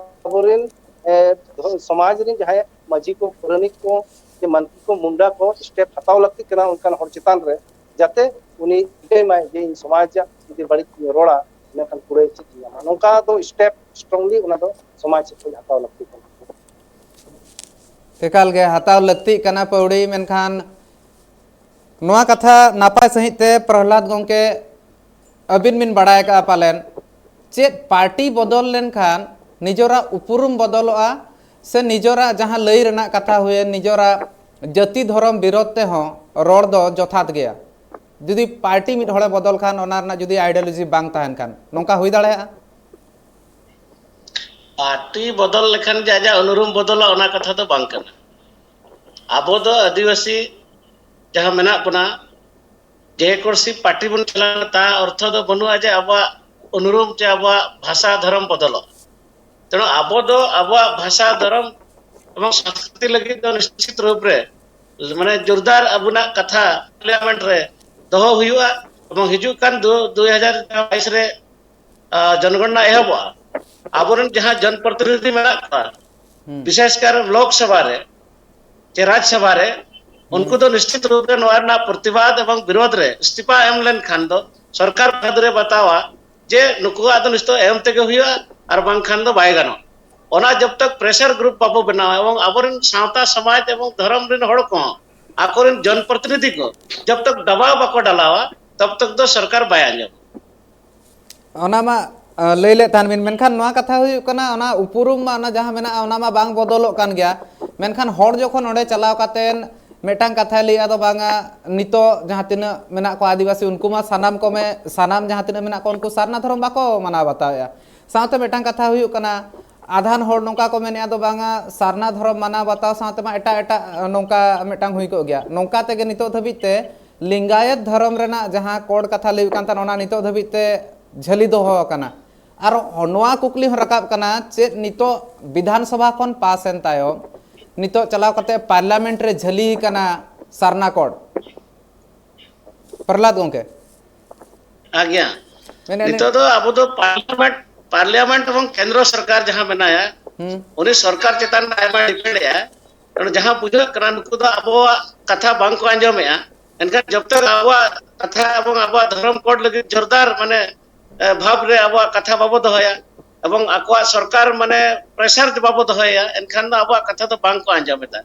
ᱟᱵᱚᱨᱮᱱ, ᱮ, ᱥᱚᱢᱟᱡᱽ ᱨᱮᱱ ᱡᱟᱦᱟᱸᱭ ᱢᱟᱹᱡᱷᱤ ᱠᱚ, ᱯᱟᱨᱟᱱᱤᱠ ᱠᱚ, ᱥᱮ ᱢᱟᱱᱠᱤ ᱠᱚ, ᱢᱩᱱᱰᱟ ᱠᱚ step ᱦᱟᱛᱟᱣ ᱞᱟᱹᱠᱛᱤᱜ ᱠᱟᱱᱟ ᱚᱱᱠᱟᱱ ᱦᱚᱲ ᱪᱮᱛᱟᱱ ᱨᱮ, ᱡᱟᱛᱮ ᱩᱱᱤ ᱴᱷᱤᱠᱟᱹᱭ ᱢᱟᱭ ᱡᱮ ᱤᱧ ᱥᱚᱢᱟᱡᱽ ᱨᱮᱭᱟᱜ ᱡᱩᱫᱤ ᱵᱟᱹᱲᱤᱡ ᱤᱧ ᱨᱚᱲᱟ, ᱤᱱᱟᱹᱠᱷᱟᱱ ᱠᱩᱲᱟᱹᱭ ᱪᱮᱫ ᱤᱧ ᱧᱟᱢᱟ? ᱱᱚᱝᱠᱟ ᱫᱚ step strongly ᱚᱱᱟ ᱫᱚ ᱥᱚᱢᱟᱡᱽ ᱥᱮᱫ ᱠᱷᱚᱱ ᱦᱟᱛᱟᱣ ᱞᱟᱹᱠᱛᱤ ᱠᱟᱱᱟ᱾ ᱮᱠᱟᱞ ᱜᱮ ᱦᱟᱛᱟᱣ ᱞᱟᱹᱠᱛᱤᱜ ᱠᱟᱱᱟ ᱯᱟᱹᱣᱲᱤ, ᱢᱮᱱᱠᱷᱟᱱ ᱱᱚᱣᱟ ᱠᱟᱛᱷᱟ ᱱᱟᱯᱟᱭ ᱥᱟᱺᱦᱤᱡ ᱛᱮ ᱯᱨᱚᱦᱞᱟᱫ ᱜᱚᱢᱠᱮ ᱟᱹᱵᱤᱱ ᱵᱤᱱ ᱵᱟᱲᱟᱭ ᱟᱠᱟᱫᱼᱟ ᱯᱟᱞᱮᱱ, ᱪᱮᱫ ᱯᱟᱨᱴᱤ ᱵᱚᱫᱚᱞ ᱞᱮᱱᱠᱷᱟᱱ ᱱᱤᱡᱚᱨᱟᱜ ᱩᱯᱨᱩᱢ ᱵᱚᱫᱚᱞᱚᱜᱼᱟ ᱥᱮ ᱱᱤᱡᱚᱨᱟᱜ ᱡᱟᱦᱟᱸ ᱞᱟᱹᱭ ᱨᱮᱱᱟᱜ ᱠᱟᱛᱷᱟ ᱦᱩᱭᱮᱱ, ᱱᱤᱡᱚᱨᱟᱜ ᱡᱟᱹᱛᱤ ᱫᱷᱚᱨᱚᱢ ᱵᱤᱨᱳᱫᱷ ᱛᱮᱦᱚᱸ ᱨᱚᱲ ᱫᱚ ᱡᱚᱛᱷᱟᱛ ᱜᱮᱭᱟ? ᱡᱩᱫᱤ ᱯᱟᱨᱴᱤ ᱢᱤᱫ ᱦᱚᱲᱮ ᱵᱚᱫᱚᱞ ᱠᱷᱟᱱ, ᱚᱱᱟ ᱨᱮᱱᱟᱜ ᱡᱩᱫᱤ ideology ᱵᱟᱝ ᱛᱟᱦᱮᱱ ᱠᱷᱟᱱ, ᱱᱚᱝᱠᱟ ᱦᱩᱭ ᱫᱟᱲᱮᱭᱟᱜᱼᱟ? ᱯᱟᱨᱴᱤ ᱵᱚᱫᱚᱞ ᱞᱮᱠᱷᱟᱱ ᱡᱮ ᱟᱡᱟᱜ ᱩᱱᱩᱨᱩᱢ ᱵᱚᱫᱚᱞᱚᱜᱼᱟ, ᱚᱱᱟ ᱠᱟᱛᱷᱟ ᱫᱚ ᱵᱟᱝ ᱠᱟᱱᱟ᱾ ᱟᱵᱚ ᱫᱚ ᱟᱹᱫᱤᱵᱟᱹᱥᱤ ᱡᱟᱦᱟᱸ ᱢᱮᱱᱟᱜ ᱵᱚᱱᱟ, ᱡᱮᱠᱳᱱᱥᱤ ᱯᱟᱨᱴᱤ ᱵᱚᱱ ᱪᱟᱞᱟᱣ, ᱛᱟ ᱚᱨᱛᱷᱚ ᱫᱚ ᱵᱟᱹᱱᱩᱜᱼᱟ ᱡᱮ ᱟᱵᱚᱣᱟᱜ ᱩᱱᱩᱨᱩᱢ ᱪᱮ ᱟᱵᱚᱣᱟᱜ ᱵᱷᱟᱥᱟ ᱫᱷᱚᱨᱚᱢ ᱵᱚᱫᱚᱞᱚᱜᱼᱟ᱾ ᱛᱮᱬᱩ ᱟᱵᱚ ᱫᱚ ᱟᱵᱚᱣᱟᱜ ᱵᱷᱟᱥᱟ ᱫᱷᱚᱨᱚᱢ ᱮᱵᱚᱝ ᱥᱚᱝᱥᱠᱨᱤᱛᱤ ᱞᱟᱹᱜᱤᱫ ᱫᱚ ᱱᱤᱥᱪᱤᱛ ᱨᱩᱯ ᱨᱮ ᱢᱟᱱᱮ ᱡᱳᱨᱫᱟᱨ ᱟᱵᱚᱱᱟᱜ ᱠᱟᱛᱷᱟ ᱯᱟᱨᱞᱤᱭᱟᱢᱮᱱᱴ ᱨᱮ ᱫᱚᱦᱚ ᱦᱩᱭᱩᱜᱼᱟ᱾ ᱮᱵᱚᱝ ᱦᱤᱡᱩᱜ ᱠᱟᱱ ᱫᱩ ᱦᱟᱡᱟᱨ ᱵᱟᱭᱤᱥ ᱨᱮ ᱟᱸ, ᱡᱚᱱᱜᱚᱱᱱᱟ ᱮᱦᱚᱵᱚᱜᱼᱟ᱾ ᱟᱵᱚᱨᱮᱱ ᱡᱟᱦᱟᱸ ᱡᱚᱱ ᱯᱨᱚᱛᱤᱱᱤᱫᱷᱤ ᱢᱮᱱᱟᱜ ᱠᱚᱣᱟ, ᱦᱩᱸ᱾ ᱵᱤᱥᱮᱥ ᱠᱟᱨ ᱞᱳᱠ ᱥᱚᱵᱷᱟ ᱨᱮ ᱪᱮ ᱨᱟᱡᱽ ᱥᱚᱵᱷᱟ ᱨᱮ, ᱦᱩᱸ᱾ ᱩᱱᱠᱩ ᱫᱚ ᱱᱤᱥᱪᱤᱛ ᱨᱩᱯ ᱨᱮ ᱱᱚᱣᱟ ᱨᱮᱱᱟᱜ ᱯᱨᱚᱛᱤᱵᱟᱫ ᱮᱵᱚᱝ ᱵᱤᱨᱳᱫᱷ ᱨᱮ ᱤᱥᱛᱤᱯᱷᱟ ᱮᱢ ᱞᱮᱱᱠᱷᱟᱱ ᱫᱚ ᱥᱚᱨᱠᱟᱨ ᱯᱟᱦᱴᱟ ᱨᱮ ᱵᱟᱛᱟᱣᱟ ᱡᱮ ᱱᱩᱠᱩᱣᱟᱜ ᱫᱚ ᱱᱤᱛᱚᱜ ᱮᱢ ᱛᱮᱜᱮ ᱦᱩᱭᱩᱜᱼᱟ, ᱟᱨ ᱵᱟᱝᱠᱷᱟᱱ ᱫᱚ ᱵᱟᱭ ᱜᱟᱱᱚᱜᱼᱟ᱾ ᱚᱱᱟ ᱡᱚᱵ ᱛᱚᱠ ᱯᱨᱮᱥᱟᱨ ᱜᱨᱩᱯ ᱵᱟᱵᱚ ᱵᱮᱱᱟᱣᱟ ᱮᱵᱚᱝ ᱟᱵᱚᱨᱮᱱ ᱥᱟᱶᱛᱟ ᱥᱚᱢᱟᱡᱽ ᱮᱵᱚᱝ ᱫᱷᱚᱨᱚᱢ ᱨᱮᱱ ᱦᱚᱲ ᱠᱚᱦᱚᱸ ᱟᱠᱚᱨᱮᱱ ᱡᱚᱱ ᱯᱨᱚᱛᱤᱱᱤᱫᱷᱤ ᱠᱚ ᱡᱚᱵ ᱛᱚᱠ ᱫᱟᱵᱟᱣ ᱵᱟᱠᱚ ᱰᱟᱞᱟᱣᱟ, ᱛᱚᱵ ᱛᱚᱠ ᱫᱚ ᱥᱚᱨᱠᱟᱨ ᱵᱟᱭ ᱟᱸᱡᱚᱢᱟ᱾ ᱚᱱᱟ ᱢᱟ, ᱟ, ᱞᱟᱹᱭ ᱞᱮᱫ ᱛᱟᱦᱮᱱ ᱵᱤᱱ, ᱢᱮᱱᱠᱷᱟᱱ ᱱᱚᱣᱟ ᱠᱟᱛᱷᱟ ᱦᱩᱭᱩᱜ ᱠᱟᱱᱟ, ᱚᱱᱟ ᱩᱯᱨᱩᱢ ᱢᱟ ᱚᱱᱟ ᱡᱟᱦᱟᱸ ᱢᱮᱱᱟᱜᱼᱟ, ᱚᱱᱟ ᱢᱟ ᱵᱟᱝ ᱵᱚᱫᱚᱞᱚᱜ ᱠᱟᱱ ᱜᱮᱭᱟ᱾ ᱢᱮᱱᱠᱷᱟᱱ ᱦᱚᱲ ᱡᱚᱠᱷᱚᱱ ᱚᱸᱰᱮ ᱪᱟᱞᱟᱣ ᱠᱟᱛᱮᱱ ᱢᱤᱫᱴᱟᱝ ᱠᱟᱛᱷᱟᱭ ᱞᱟᱹᱭᱮᱫᱼᱟ ᱫᱚ ᱵᱟᱝᱟ, ᱱᱤᱛᱚᱜ ᱡᱟᱦᱟᱸ ᱛᱤᱱᱟᱹᱜ ᱢᱮᱱᱟᱜ ᱠᱚᱣᱟ ᱟᱹᱫᱤᱵᱟᱹᱥᱤ, ᱩᱱᱠᱩ ᱢᱟ ᱥᱟᱱᱟᱢ ᱠᱚᱢᱮ, ᱥᱟᱱᱟᱢ ᱡᱟᱦᱟᱸ ᱛᱤᱱᱟᱹᱜ ᱢᱮᱱᱟᱜ ᱠᱚᱣᱟ, ᱩᱱᱠᱩ ᱥᱟᱨᱱᱟ ᱫᱷᱚᱨᱚᱢ ᱵᱟᱠᱚ ᱢᱟᱱᱟᱣ ᱵᱟᱛᱟᱣᱮᱫᱼᱟ᱾ ᱥᱟᱶᱛᱮ ᱢᱤᱫᱴᱟᱝ ᱠᱟᱛᱷᱟ ᱦᱩᱭᱩᱜ ᱠᱟᱱᱟ, ᱟᱫᱷᱟᱱ ᱦᱚᱲ ᱱᱚᱝᱠᱟ ᱠᱚ ᱢᱮᱱᱮᱫᱼᱟ ᱫᱚ ᱵᱟᱝᱟ, ᱥᱟᱨᱱᱟ ᱫᱷᱚᱨᱚᱢ ᱢᱟᱱᱟᱣ ᱵᱟᱛᱟᱣ ᱥᱟᱶᱛᱮ ᱢᱟ ᱮᱴᱟᱜ ᱮᱴᱟᱜ, ᱱᱚᱝᱠᱟ ᱢᱤᱫᱴᱟᱝ ᱦᱩᱭ ᱠᱚᱜ ᱜᱮᱭᱟ᱾ ᱱᱚᱝᱠᱟ ᱛᱮᱜᱮ ᱱᱤᱛᱚᱜ ᱫᱷᱟᱹᱵᱤᱡ ᱛᱮ ᱞᱤᱝᱜᱟᱭᱚᱛ ᱫᱷᱚᱨᱚᱢ ᱨᱮᱱᱟᱜ ᱡᱟᱦᱟᱸ ᱠᱳᱰ ᱠᱟᱛᱷᱟ ᱞᱟᱹᱭ ᱦᱩᱭᱩᱜ ᱠᱟᱱ ᱛᱟᱦᱮᱸᱱᱟ, ᱚᱱᱟ ᱱᱤᱛᱚᱜ ᱫᱷᱟᱹᱵᱤᱡ ᱛᱮ ᱡᱷᱟᱹᱞᱤ ᱫᱚᱦᱚ ᱟᱠᱟᱱᱟ᱾ ᱟᱨ ᱱᱚᱣᱟ ᱠᱩᱠᱞᱤ ᱦᱚᱸ ᱨᱟᱠᱟᱵ ᱠᱟᱱᱟ, ᱪᱮᱫ ᱱᱤᱛᱚᱜ ᱵᱤᱫᱷᱟᱱ ᱥᱚᱵᱷᱟ ᱠᱷᱚᱱ ᱯᱟᱥ ᱮᱱ ᱛᱟᱭᱚᱢ ᱱᱤᱛᱚᱜ ᱪᱟᱞᱟᱣ ᱠᱟᱛᱮ ᱯᱟᱨᱞᱟᱢᱮᱱᱴ ᱨᱮ ᱡᱷᱟᱹᱞᱤ ᱟᱠᱟᱱᱟ ᱥᱟᱨᱱᱟ ᱠᱳᱰ? ᱯᱨᱚᱦᱞᱟᱫ ᱜᱚᱝᱠᱮ᱾ ᱟᱜᱽᱭᱟ, ᱢᱮᱱᱮᱫᱼᱟ ᱞᱤᱧ ᱱᱤᱛᱚᱜ ᱫᱚ ᱟᱵᱚ ᱫᱚ ᱯᱟᱨᱞᱤᱭᱟᱢᱮᱱᱴ, ᱯᱟᱨᱞᱤᱭᱟᱢᱮᱱᱴ ᱮᱵᱚᱝ ᱠᱮᱱᱫᱨᱚ ᱥᱚᱨᱠᱟᱨ ᱡᱟᱦᱟᱸ ᱢᱮᱱᱟᱭᱟ, ᱦᱩᱸ᱾ ᱩᱱᱤ ᱥᱚᱨᱠᱟᱨ ᱪᱮᱛᱟᱱ ᱨᱮ ᱟᱭᱢᱟ ᱰᱤᱯᱮᱱᱰ ᱮᱜᱼᱟ᱾ ᱚᱱᱟ ᱡᱟᱦᱟᱸ ᱵᱩᱡᱷᱟᱹᱜ ᱠᱟᱱᱟ, ᱱᱩᱠᱩ ᱫᱚ ᱟᱵᱚᱣᱟᱜ ᱠᱟᱛᱷᱟ ᱵᱟᱝ ᱠᱚ ᱟᱸᱡᱚᱢᱮᱜᱼᱟ᱾ ᱮᱱᱠᱷᱟᱱ ᱡᱚᱵ ᱛᱚᱠ ᱟᱵᱚᱣᱟᱜ ᱠᱟᱛᱷᱟ ᱮᱵᱚᱝ ᱟᱵᱚᱣᱟᱜ ᱫᱷᱚᱨᱚᱢ ᱠᱳᱰ ᱞᱟᱹᱜᱤᱫ ᱡᱳᱨᱫᱟᱨ ᱢᱟᱱᱮ ᱮ, ᱵᱷᱟᱵᱽ ᱨᱮ ᱟᱵᱚᱣᱟᱜ ᱠᱟᱛᱷᱟ ᱵᱟᱵᱚ ᱫᱚᱦᱚᱭᱟ ᱮᱵᱚᱝ ᱟᱠᱚᱣᱟᱜ ᱥᱚᱨᱠᱟᱨ ᱢᱟᱱᱮ ᱯᱨᱮᱥᱟᱨ ᱵᱟᱵᱚ ᱫᱚᱦᱚᱭᱟ, ᱮᱱᱠᱷᱟᱱ ᱫᱚ ᱟᱵᱚᱣᱟᱜ ᱠᱟᱛᱷᱟ ᱫᱚ ᱵᱟᱝ ᱠᱚ ᱟᱸᱡᱚᱢ ᱮᱫᱟ᱾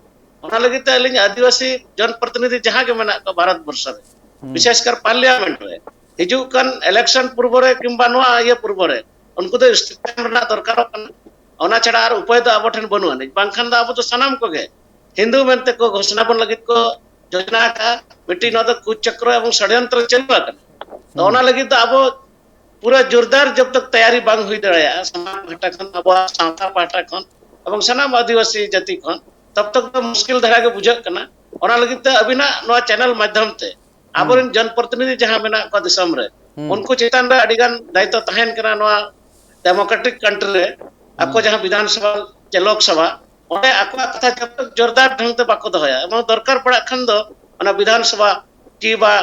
ᱚᱱᱟ ᱞᱟᱹᱜᱤᱫ ᱛᱮ ᱟᱹᱞᱤᱧ ᱟᱹᱫᱤᱵᱟᱹᱥᱤ ᱡᱚᱱ ᱯᱨᱚᱛᱤᱱᱤᱫᱷᱤ ᱡᱟᱦᱟᱸ ᱜᱮ ᱢᱮᱱᱟᱜ ᱠᱚᱣᱟ ᱵᱷᱟᱨᱚᱛ ᱵᱚᱨᱥᱚ ᱨᱮ, ᱦᱩᱸ᱾ ᱵᱤᱥᱮᱥ ᱠᱟᱨ ᱯᱟᱨᱞᱤᱭᱟᱢᱮᱱᱴ ᱨᱮ, ᱦᱤᱡᱩᱜ ᱠᱟᱱ ᱤᱞᱮᱠᱥᱚᱱ ᱯᱩᱨᱵᱚ ᱨᱮ ᱠᱤᱝᱵᱟ ᱱᱚᱣᱟ ᱤᱭᱟᱹ ᱯᱩᱨᱵᱚ ᱨᱮ ᱩᱱᱠᱩ ᱫᱚ ᱤᱥᱛᱤᱯᱷᱟ ᱮᱢ ᱨᱮᱱᱟᱜ ᱫᱚᱨᱠᱟᱨᱚᱜ ᱠᱟᱱᱟ᱾ ᱚᱱᱟ ᱪᱷᱟᱲᱟ ᱟᱨ ᱩᱯᱟᱹᱭ ᱫᱚ ᱟᱵᱚ ᱴᱷᱮᱱ ᱵᱟᱹᱱᱩᱜ ᱟᱹᱱᱤᱡ, ᱵᱟᱝᱠᱷᱟᱱ ᱫᱚ ᱟᱵᱚ ᱫᱚ ᱥᱟᱱᱟᱢ ᱠᱚᱜᱮ ᱦᱤᱱᱫᱩ ᱢᱮᱱᱛᱮ ᱠᱚ ᱜᱷᱳᱥᱚᱱᱟ ᱵᱚᱱ ᱞᱟᱹᱜᱤᱫ ᱠᱚ ᱡᱳᱡᱚᱱᱟ ᱟᱠᱟᱫᱼᱟ᱾ ᱢᱤᱫᱴᱤᱡ ᱱᱚᱣᱟ ᱫᱚ ᱠᱩᱪ ᱪᱚᱠᱨᱚ ᱮᱵᱚᱝ ᱥᱚᱲᱭᱚᱱᱛᱨᱚ ᱪᱟᱹᱞᱩ ᱟᱠᱟᱱᱟ᱾ ᱛᱚ ᱦᱩᱸ᱾ ᱚᱱᱟ ᱞᱟᱹᱜᱤᱫ ᱫᱚ ᱟᱵᱚ ᱯᱩᱨᱟᱹ ᱡᱳᱨᱫᱟᱨ ᱡᱚᱵ ᱛᱚᱠ ᱛᱮᱭᱟᱨᱤ ᱵᱟᱝ ᱦᱩᱭ ᱫᱟᱲᱮᱭᱟᱜᱼᱟ, ᱥᱚᱢᱟᱡᱽ ᱯᱟᱦᱴᱟ ᱠᱷᱚᱱ, ᱟᱵᱚᱣᱟᱜ ᱥᱟᱶᱛᱟ ᱯᱟᱦᱴᱟ ᱠᱷᱚᱱ ᱮᱵᱚᱝ ᱥᱟᱱᱟᱢ ᱟᱹᱫᱤᱵᱟᱹᱥᱤ ᱡᱟᱹᱛᱤ ᱠᱷᱚᱱ, ᱛᱚᱵ ᱛᱚᱠ ᱫᱚ ᱢᱩᱥᱠᱤᱞ ᱫᱷᱟᱨᱟ ᱜᱮ ᱵᱩᱡᱷᱟᱹᱜ ᱠᱟᱱᱟ᱾ ᱚᱱᱟ ᱞᱟᱹᱜᱤᱫ ᱛᱮ ᱟᱹᱵᱤᱱᱟᱜ ᱱᱚᱣᱟ ᱪᱮᱱᱮᱞ ᱢᱟᱫᱽᱫᱷᱚᱢ ᱛᱮ ᱦᱩᱸ᱾ ᱟᱵᱚᱨᱮᱱ ᱡᱚᱱᱯᱨᱚᱛᱤᱱᱤᱫᱷᱤ ᱡᱟᱦᱟᱸ ᱢᱮᱱᱟᱜ ᱠᱚᱣᱟ ᱫᱤᱥᱚᱢ ᱨᱮ, ᱦᱩᱸ᱾ ᱩᱱᱠᱩ ᱪᱮᱛᱟᱱ ᱨᱮ ᱟᱹᱰᱤ ᱜᱟᱱ ᱫᱟᱭᱤᱛᱛᱚ ᱛᱟᱦᱮᱱ ᱠᱟᱱᱟ ᱱᱚᱣᱟ ᱰᱮᱢᱳᱠᱨᱮᱴᱤᱠ ᱠᱟᱱᱴᱨᱤ ᱨᱮ᱾ ᱟᱠᱚ ᱦᱩᱸ᱾ ᱡᱟᱦᱟᱸ ᱵᱤᱫᱷᱟᱱ ᱥᱚᱵᱷᱟ ᱪᱮ ᱞᱳᱠ ᱥᱚᱵᱷᱟ, ᱚᱸᱰᱮ ᱟᱠᱚᱣᱟᱜ ᱠᱟᱛᱷᱟ ᱡᱚᱛᱚ ᱡᱳᱨᱫᱟᱨ ᱰᱷᱚᱝ ᱛᱮ ᱵᱟᱠᱚ ᱫᱚᱦᱚᱭᱟ ᱮᱵᱚᱝ ᱫᱚᱨᱠᱟᱨ ᱯᱟᱲᱟᱜ ᱠᱷᱟᱱ ᱫᱚ ᱚᱱᱟ ᱵᱤᱫᱷᱟᱱ ᱥᱚᱵᱷᱟ ᱠᱤ ᱵᱟ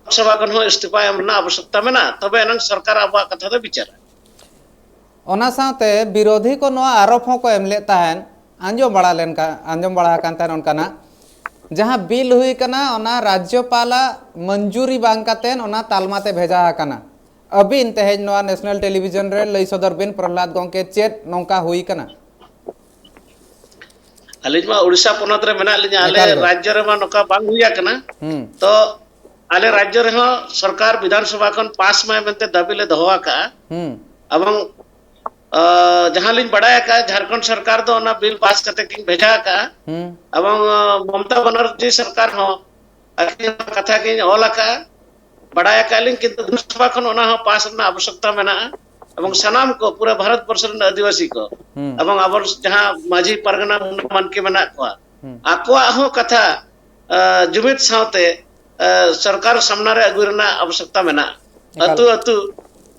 ᱞᱳᱠ ᱥᱚᱵᱷᱟ ᱠᱷᱚᱱ ᱦᱚᱸ ᱤᱥᱛᱤᱯᱷᱟ ᱮᱢ ᱨᱮᱱᱟᱜ ᱟᱵᱚᱥᱭᱚᱠᱛᱟ ᱢᱮᱱᱟᱜᱼᱟ, ᱛᱚᱵᱮ ᱮᱱᱟᱝ ᱥᱚᱨᱠᱟᱨ ᱟᱵᱚᱣᱟᱜ ᱠᱟᱛᱷᱟ ᱫᱚ ᱵᱤᱪᱟᱹᱨᱟ᱾ ᱚᱱᱟ ᱥᱟᱶᱛᱮ ᱵᱤᱨᱳᱫᱷᱤ ᱠᱚ ᱱᱚᱣᱟ ᱟᱨᱳᱯ ᱦᱚᱸᱠᱚ ᱮᱢ ᱞᱮᱫ ᱛᱟᱦᱮᱸᱫ, ᱟᱸᱡᱚᱢ ᱵᱟᱲᱟ ᱞᱮᱱ ᱠᱟ-, ᱟᱸᱡᱚᱢ ᱵᱟᱲᱟ ᱟᱠᱟᱱ ᱛᱟᱦᱮᱸᱫ ᱚᱱᱠᱟᱱᱟᱜ, ᱡᱟᱦᱟᱸ ᱵᱤᱞ ᱦᱩᱭ ᱠᱟᱱᱟ ᱚᱱᱟ ᱨᱟᱡᱽᱡᱚᱯᱟᱞᱟᱜ ᱢᱚᱧᱡᱩᱨᱤ ᱵᱟᱝ ᱠᱟᱛᱮᱫ ᱚᱱᱟ ᱛᱟᱞᱢᱟ ᱛᱮ ᱵᱷᱮᱡᱟ ᱟᱠᱟᱱᱟ᱾ ᱟᱹᱵᱤᱱ ᱛᱮᱦᱮᱧ ᱱᱚᱣᱟ ᱱᱮᱥᱱᱟᱞ ᱴᱮᱞᱤᱵᱷᱤᱡᱚᱱ ᱨᱮ ᱞᱟᱹᱭ ᱥᱚᱫᱚᱨ ᱵᱤᱱ ᱯᱨᱚᱦᱞᱟᱫ ᱜᱚᱢᱠᱮ, ᱪᱮᱫ ᱱᱚᱝᱠᱟ ᱦᱩᱭ ᱠᱟᱱᱟ? ᱟᱹᱞᱤᱧ ᱢᱟ ᱳᱰᱤᱥᱟ ᱯᱚᱱᱚᱛ ᱨᱮ ᱢᱮᱱᱟᱜ ᱞᱤᱧᱟ, ᱟᱞᱮ ᱮᱠᱟᱞ ᱜᱮ᱾ ᱨᱟᱡᱽᱡᱚ ᱨᱮᱢᱟ ᱱᱚᱝᱠᱟ ᱵᱟᱝ ᱦᱩᱭ ᱟᱠᱟᱱᱟ᱾ ᱦᱩᱸ᱾ ᱛᱚ ᱟᱞᱮ ᱨᱟᱡᱽᱡᱚ ᱨᱮᱦᱚᱸ ᱥᱚᱨᱠᱟᱨ ᱵᱤᱫᱷᱟᱱ ᱥᱚᱵᱷᱟ ᱠᱷᱚᱱ ᱯᱟᱥ ᱢᱟᱭ ᱢᱮᱱᱛᱮ ᱫᱟᱹᱵᱤ ᱞᱮ ᱫᱚᱦᱚ ᱟᱠᱟᱫᱼᱟ᱾ ᱦᱩᱸ᱾ ᱮᱵᱚᱝ, ᱟ, ᱡᱟᱦᱟᱸ ᱞᱤᱧ ᱵᱟᱲᱟᱭ ᱟᱠᱟᱫᱼᱟ, ᱡᱷᱟᱲᱠᱷᱚᱸᱰ ᱥᱚᱨᱠᱟᱨ ᱫᱚ ᱚᱱᱟ ᱵᱤᱞ ᱯᱟᱥ ᱠᱟᱛᱮ ᱠᱤᱱ ᱵᱷᱮᱡᱟ ᱟᱠᱟᱫᱼᱟ᱾ ᱦᱩᱸ᱾ ᱮᱵᱚᱝ, ᱟ, ᱢᱚᱢᱚᱛᱟ ᱵᱟᱱᱟᱨᱡᱤ ᱥᱚᱨᱠᱟᱨ ᱦᱚᱸ ᱟᱹᱠᱤᱱ ᱠᱟᱛᱷᱟ ᱠᱤᱱ ᱚᱞ ᱟᱠᱟᱫᱼᱟ, ᱵᱟᱲᱟᱭ ᱟᱠᱟᱫ ᱞᱤᱧ, ᱠᱤᱱᱛᱩ ᱵᱤᱫᱷᱟᱱ ᱥᱚᱵᱷᱟ ᱠᱷᱚᱱ ᱚᱱᱟ ᱦᱚᱸ ᱯᱟᱥ ᱨᱮᱱᱟᱜ ᱟᱵᱚᱥᱭᱚᱠᱛᱟ ᱢᱮᱱᱟᱜᱼᱟ᱾ ᱮᱵᱚᱝ ᱥᱟᱱᱟᱢ ᱠᱚ, ᱯᱩᱨᱟᱹ ᱵᱷᱟᱨᱚᱛ ᱵᱚᱨᱥᱚ ᱨᱮᱱ ᱟᱹᱫᱤᱵᱟᱹᱥᱤ ᱠᱚ, ᱦᱩᱸ᱾ ᱮᱵᱚᱝ ᱟᱵᱚ ᱡᱟᱦᱟᱸ ᱢᱟᱹᱡᱷᱤ ᱯᱟᱨᱜᱟᱱᱟ ᱢᱩᱱᱰᱟ ᱢᱟᱱᱠᱤ ᱢᱮᱱᱟᱜ ᱠᱚᱣᱟ, ᱦᱩᱸ᱾ ᱟᱠᱚᱣᱟᱜ ᱦᱚᱸ ᱠᱟᱛᱷᱟ, ᱟ, ᱡᱩᱢᱤᱫ ᱥᱟᱶᱛᱮ, ᱟ, ᱥᱚᱨᱠᱟᱨ ᱥᱟᱢᱱᱟ ᱨᱮ ᱟᱹᱜᱩ ᱨᱮᱱᱟᱜ ᱟᱵᱚᱥᱭᱚᱠᱛᱟ ᱢᱮᱱᱟᱜᱼᱟ᱾ ᱮᱠᱟᱞ᱾ ᱟᱹᱛᱩ ᱟᱹᱛᱩ,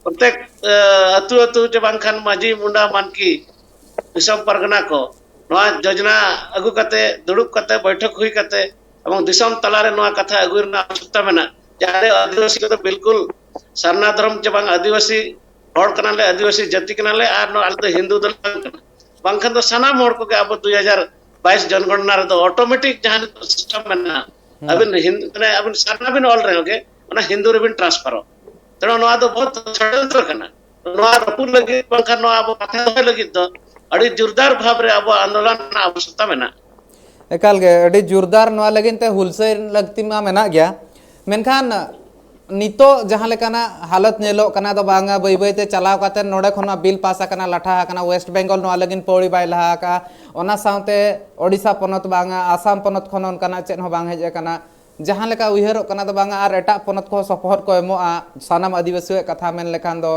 ᱯᱨᱚᱛᱮᱠ, ᱟ, ᱟᱹᱛᱩ ᱟᱹᱛᱩ ᱡᱮ ᱵᱟᱝᱠᱷᱟᱱ ᱢᱟᱹᱡᱷᱤ ᱢᱩᱱᱰᱟ ᱢᱟᱱᱠᱤ ᱫᱤᱥᱚᱢ ᱯᱟᱨᱜᱟᱱᱟ ᱠᱚ ᱱᱚᱣᱟ ᱡᱳᱡᱚᱱᱟ ᱟᱹᱜᱩ ᱠᱟᱛᱮ, ᱫᱩᱲᱩᱵ ᱠᱟᱛᱮ, ᱵᱳᱭᱴᱷᱚᱠ ᱦᱩᱭ ᱠᱟᱛᱮ ᱮᱵᱚᱝ ᱫᱤᱥᱚᱢ ᱛᱟᱞᱟᱨᱮ ᱱᱚᱣᱟ ᱠᱟᱛᱷᱟ ᱟᱹᱜᱩ ᱨᱮᱱᱟᱜ ᱟᱵᱚᱥᱭᱚᱠᱛᱟ ᱢᱮᱱᱟᱜᱼᱟ ᱡᱮ ᱟᱞᱮ ᱟᱹᱫᱤᱵᱟᱹᱥᱤ ᱠᱚᱫᱚ ᱵᱤᱞᱠᱩᱞ ᱥᱟᱨᱱᱟ ᱫᱷᱚᱨᱚᱢ ᱪᱮ ᱵᱟᱝ ᱟᱹᱫᱤᱵᱟᱹᱥᱤ ᱦᱚᱲ ᱠᱟᱱᱟᱞᱮ, ᱟᱹᱫᱤᱵᱟᱹᱥᱤ ᱡᱟᱹᱛᱤ ᱠᱟᱱᱟᱞᱮ ᱟᱨ ᱱᱚᱣᱟ ᱟᱞᱮ ᱫᱚ ᱦᱤᱱᱫᱩ ᱫᱚᱞᱮ ᱵᱟᱝ ᱠᱟᱱᱟ᱾ ᱵᱟᱝᱠᱷᱟᱱ ᱫᱚ ᱥᱟᱱᱟᱢ ᱦᱚᱲ ᱠᱚᱜᱮ ᱟᱵᱚ ᱫᱩᱭ ᱦᱟᱡᱟᱨ ᱵᱟᱭᱤᱥ ᱡᱚᱱᱜᱚᱬᱱᱟ ᱨᱮᱫᱚ ᱚᱴᱳᱢᱮᱴᱤᱠ ᱡᱟᱦᱟᱸ ᱱᱤᱛᱚᱜ ᱥᱤᱥᱴᱮᱢ ᱢᱮᱱᱟᱜᱼᱟ, ᱟᱹᱵᱤᱱ ᱦᱤᱱᱫᱩ ᱢᱟᱱᱮ ᱟᱹᱵᱤᱱ ᱥᱟᱨᱱᱟ ᱵᱤᱱ ᱚᱞ ᱨᱮᱦᱚᱸ ᱜᱮ ᱚᱱᱟ ᱦᱤᱱᱫᱩ ᱨᱮᱵᱤᱱ transferᱚᱜ᱾ ᱛᱮᱬᱚ ᱱᱚᱣᱟ ᱫᱚ ᱵᱚᱦᱩᱛ ᱥᱚᱲᱚᱡᱚᱱᱛᱨᱚ ᱠᱟᱱᱟ᱾ ᱱᱚᱣᱟ ᱨᱟᱹᱯᱩᱫ ᱞᱟᱹᱜᱤᱫ ᱵᱟᱝᱠᱷᱟᱱ ᱱᱚᱣᱟ ᱟᱵᱚ ᱠᱟᱛᱷᱟ ᱫᱚᱦᱚᱭ ᱞᱟᱹᱜᱤᱫ ᱫᱚ ᱟᱹᱰᱤ ᱡᱳᱨᱫᱟᱨ ᱵᱷᱟᱵᱽ ᱨᱮ ᱟᱵᱚᱣᱟᱜ ᱟᱱᱫᱳᱞᱚᱱ ᱨᱮᱱᱟᱜ ᱟᱵᱚᱥᱭᱚᱠᱛᱟ ᱢᱮᱱᱟᱜᱼᱟ᱾ ᱮᱠᱟᱞ ᱜᱮ ᱟᱹᱰᱤ ᱡᱳᱨᱫᱟᱨ ᱱᱚᱣᱟ ᱞᱟᱹᱜᱤᱫ ᱛᱮ ᱦᱩᱞᱥᱟᱹᱭ ᱞᱟᱹᱠᱛᱤ ᱢᱟ ᱢᱮᱱᱟᱜ ᱜᱮᱭᱟ, ᱢᱮᱱᱠᱷᱟᱱ ᱱᱤᱛᱚᱜ ᱡᱟᱦᱟᱸ ᱞᱮᱠᱟᱱᱟᱜ ᱦᱟᱞᱚᱛ ᱧᱮᱞᱚᱜ ᱠᱟᱱᱟ ᱫᱚ ᱵᱟᱝᱟ, ᱵᱟᱹᱭ ᱵᱟᱹᱭ ᱛᱮ ᱪᱟᱞᱟᱣ ᱠᱟᱛᱮ ᱱᱚᱰᱮ ᱠᱷᱚᱱ ᱢᱟ ᱵᱤᱞ ᱯᱟᱥ ᱟᱠᱟᱱᱟ, ᱞᱟᱴᱷᱟ ᱟᱠᱟᱱᱟ, ᱳᱭᱮᱥᱴ ᱵᱮᱝᱜᱚᱞ ᱱᱚᱣᱟ ᱞᱟᱹᱜᱤᱫ ᱯᱟᱹᱣᱲᱤ ᱵᱟᱭ ᱞᱟᱦᱟ ᱟᱠᱟᱜᱼᱟ, ᱚᱱᱟ ᱥᱟᱶᱛᱮ ᱳᱰᱤᱥᱟ ᱯᱚᱱᱚᱛ ᱵᱟᱝᱟ, ᱟᱥᱟᱢ ᱯᱚᱱᱚᱛ ᱠᱷᱚᱱ ᱚᱱᱠᱟᱱᱟᱜ ᱪᱮᱫ ᱦᱚᱸ ᱵᱟᱝ ᱦᱮᱡ ᱟᱠᱟᱱᱟ᱾ ᱡᱟᱦᱟᱸ ᱞᱮᱠᱟ ᱩᱭᱦᱟᱹᱨᱚᱜ ᱠᱟᱱᱟ ᱫᱚ ᱵᱟᱝᱟ, ᱟᱨ ᱮᱴᱟᱜ ᱯᱚᱱᱚᱛ ᱠᱚᱦᱚᱸ ᱥᱚᱯᱚᱦᱚᱫ ᱠᱚ ᱮᱢᱚᱜᱼᱟ᱾ ᱥᱟᱱᱟᱢ ᱟᱹᱫᱤᱵᱟᱹᱥᱤᱭᱟᱜ ᱠᱟᱛᱷᱟ ᱢᱮᱱ ᱞᱮᱠᱷᱟᱱ ᱫᱚ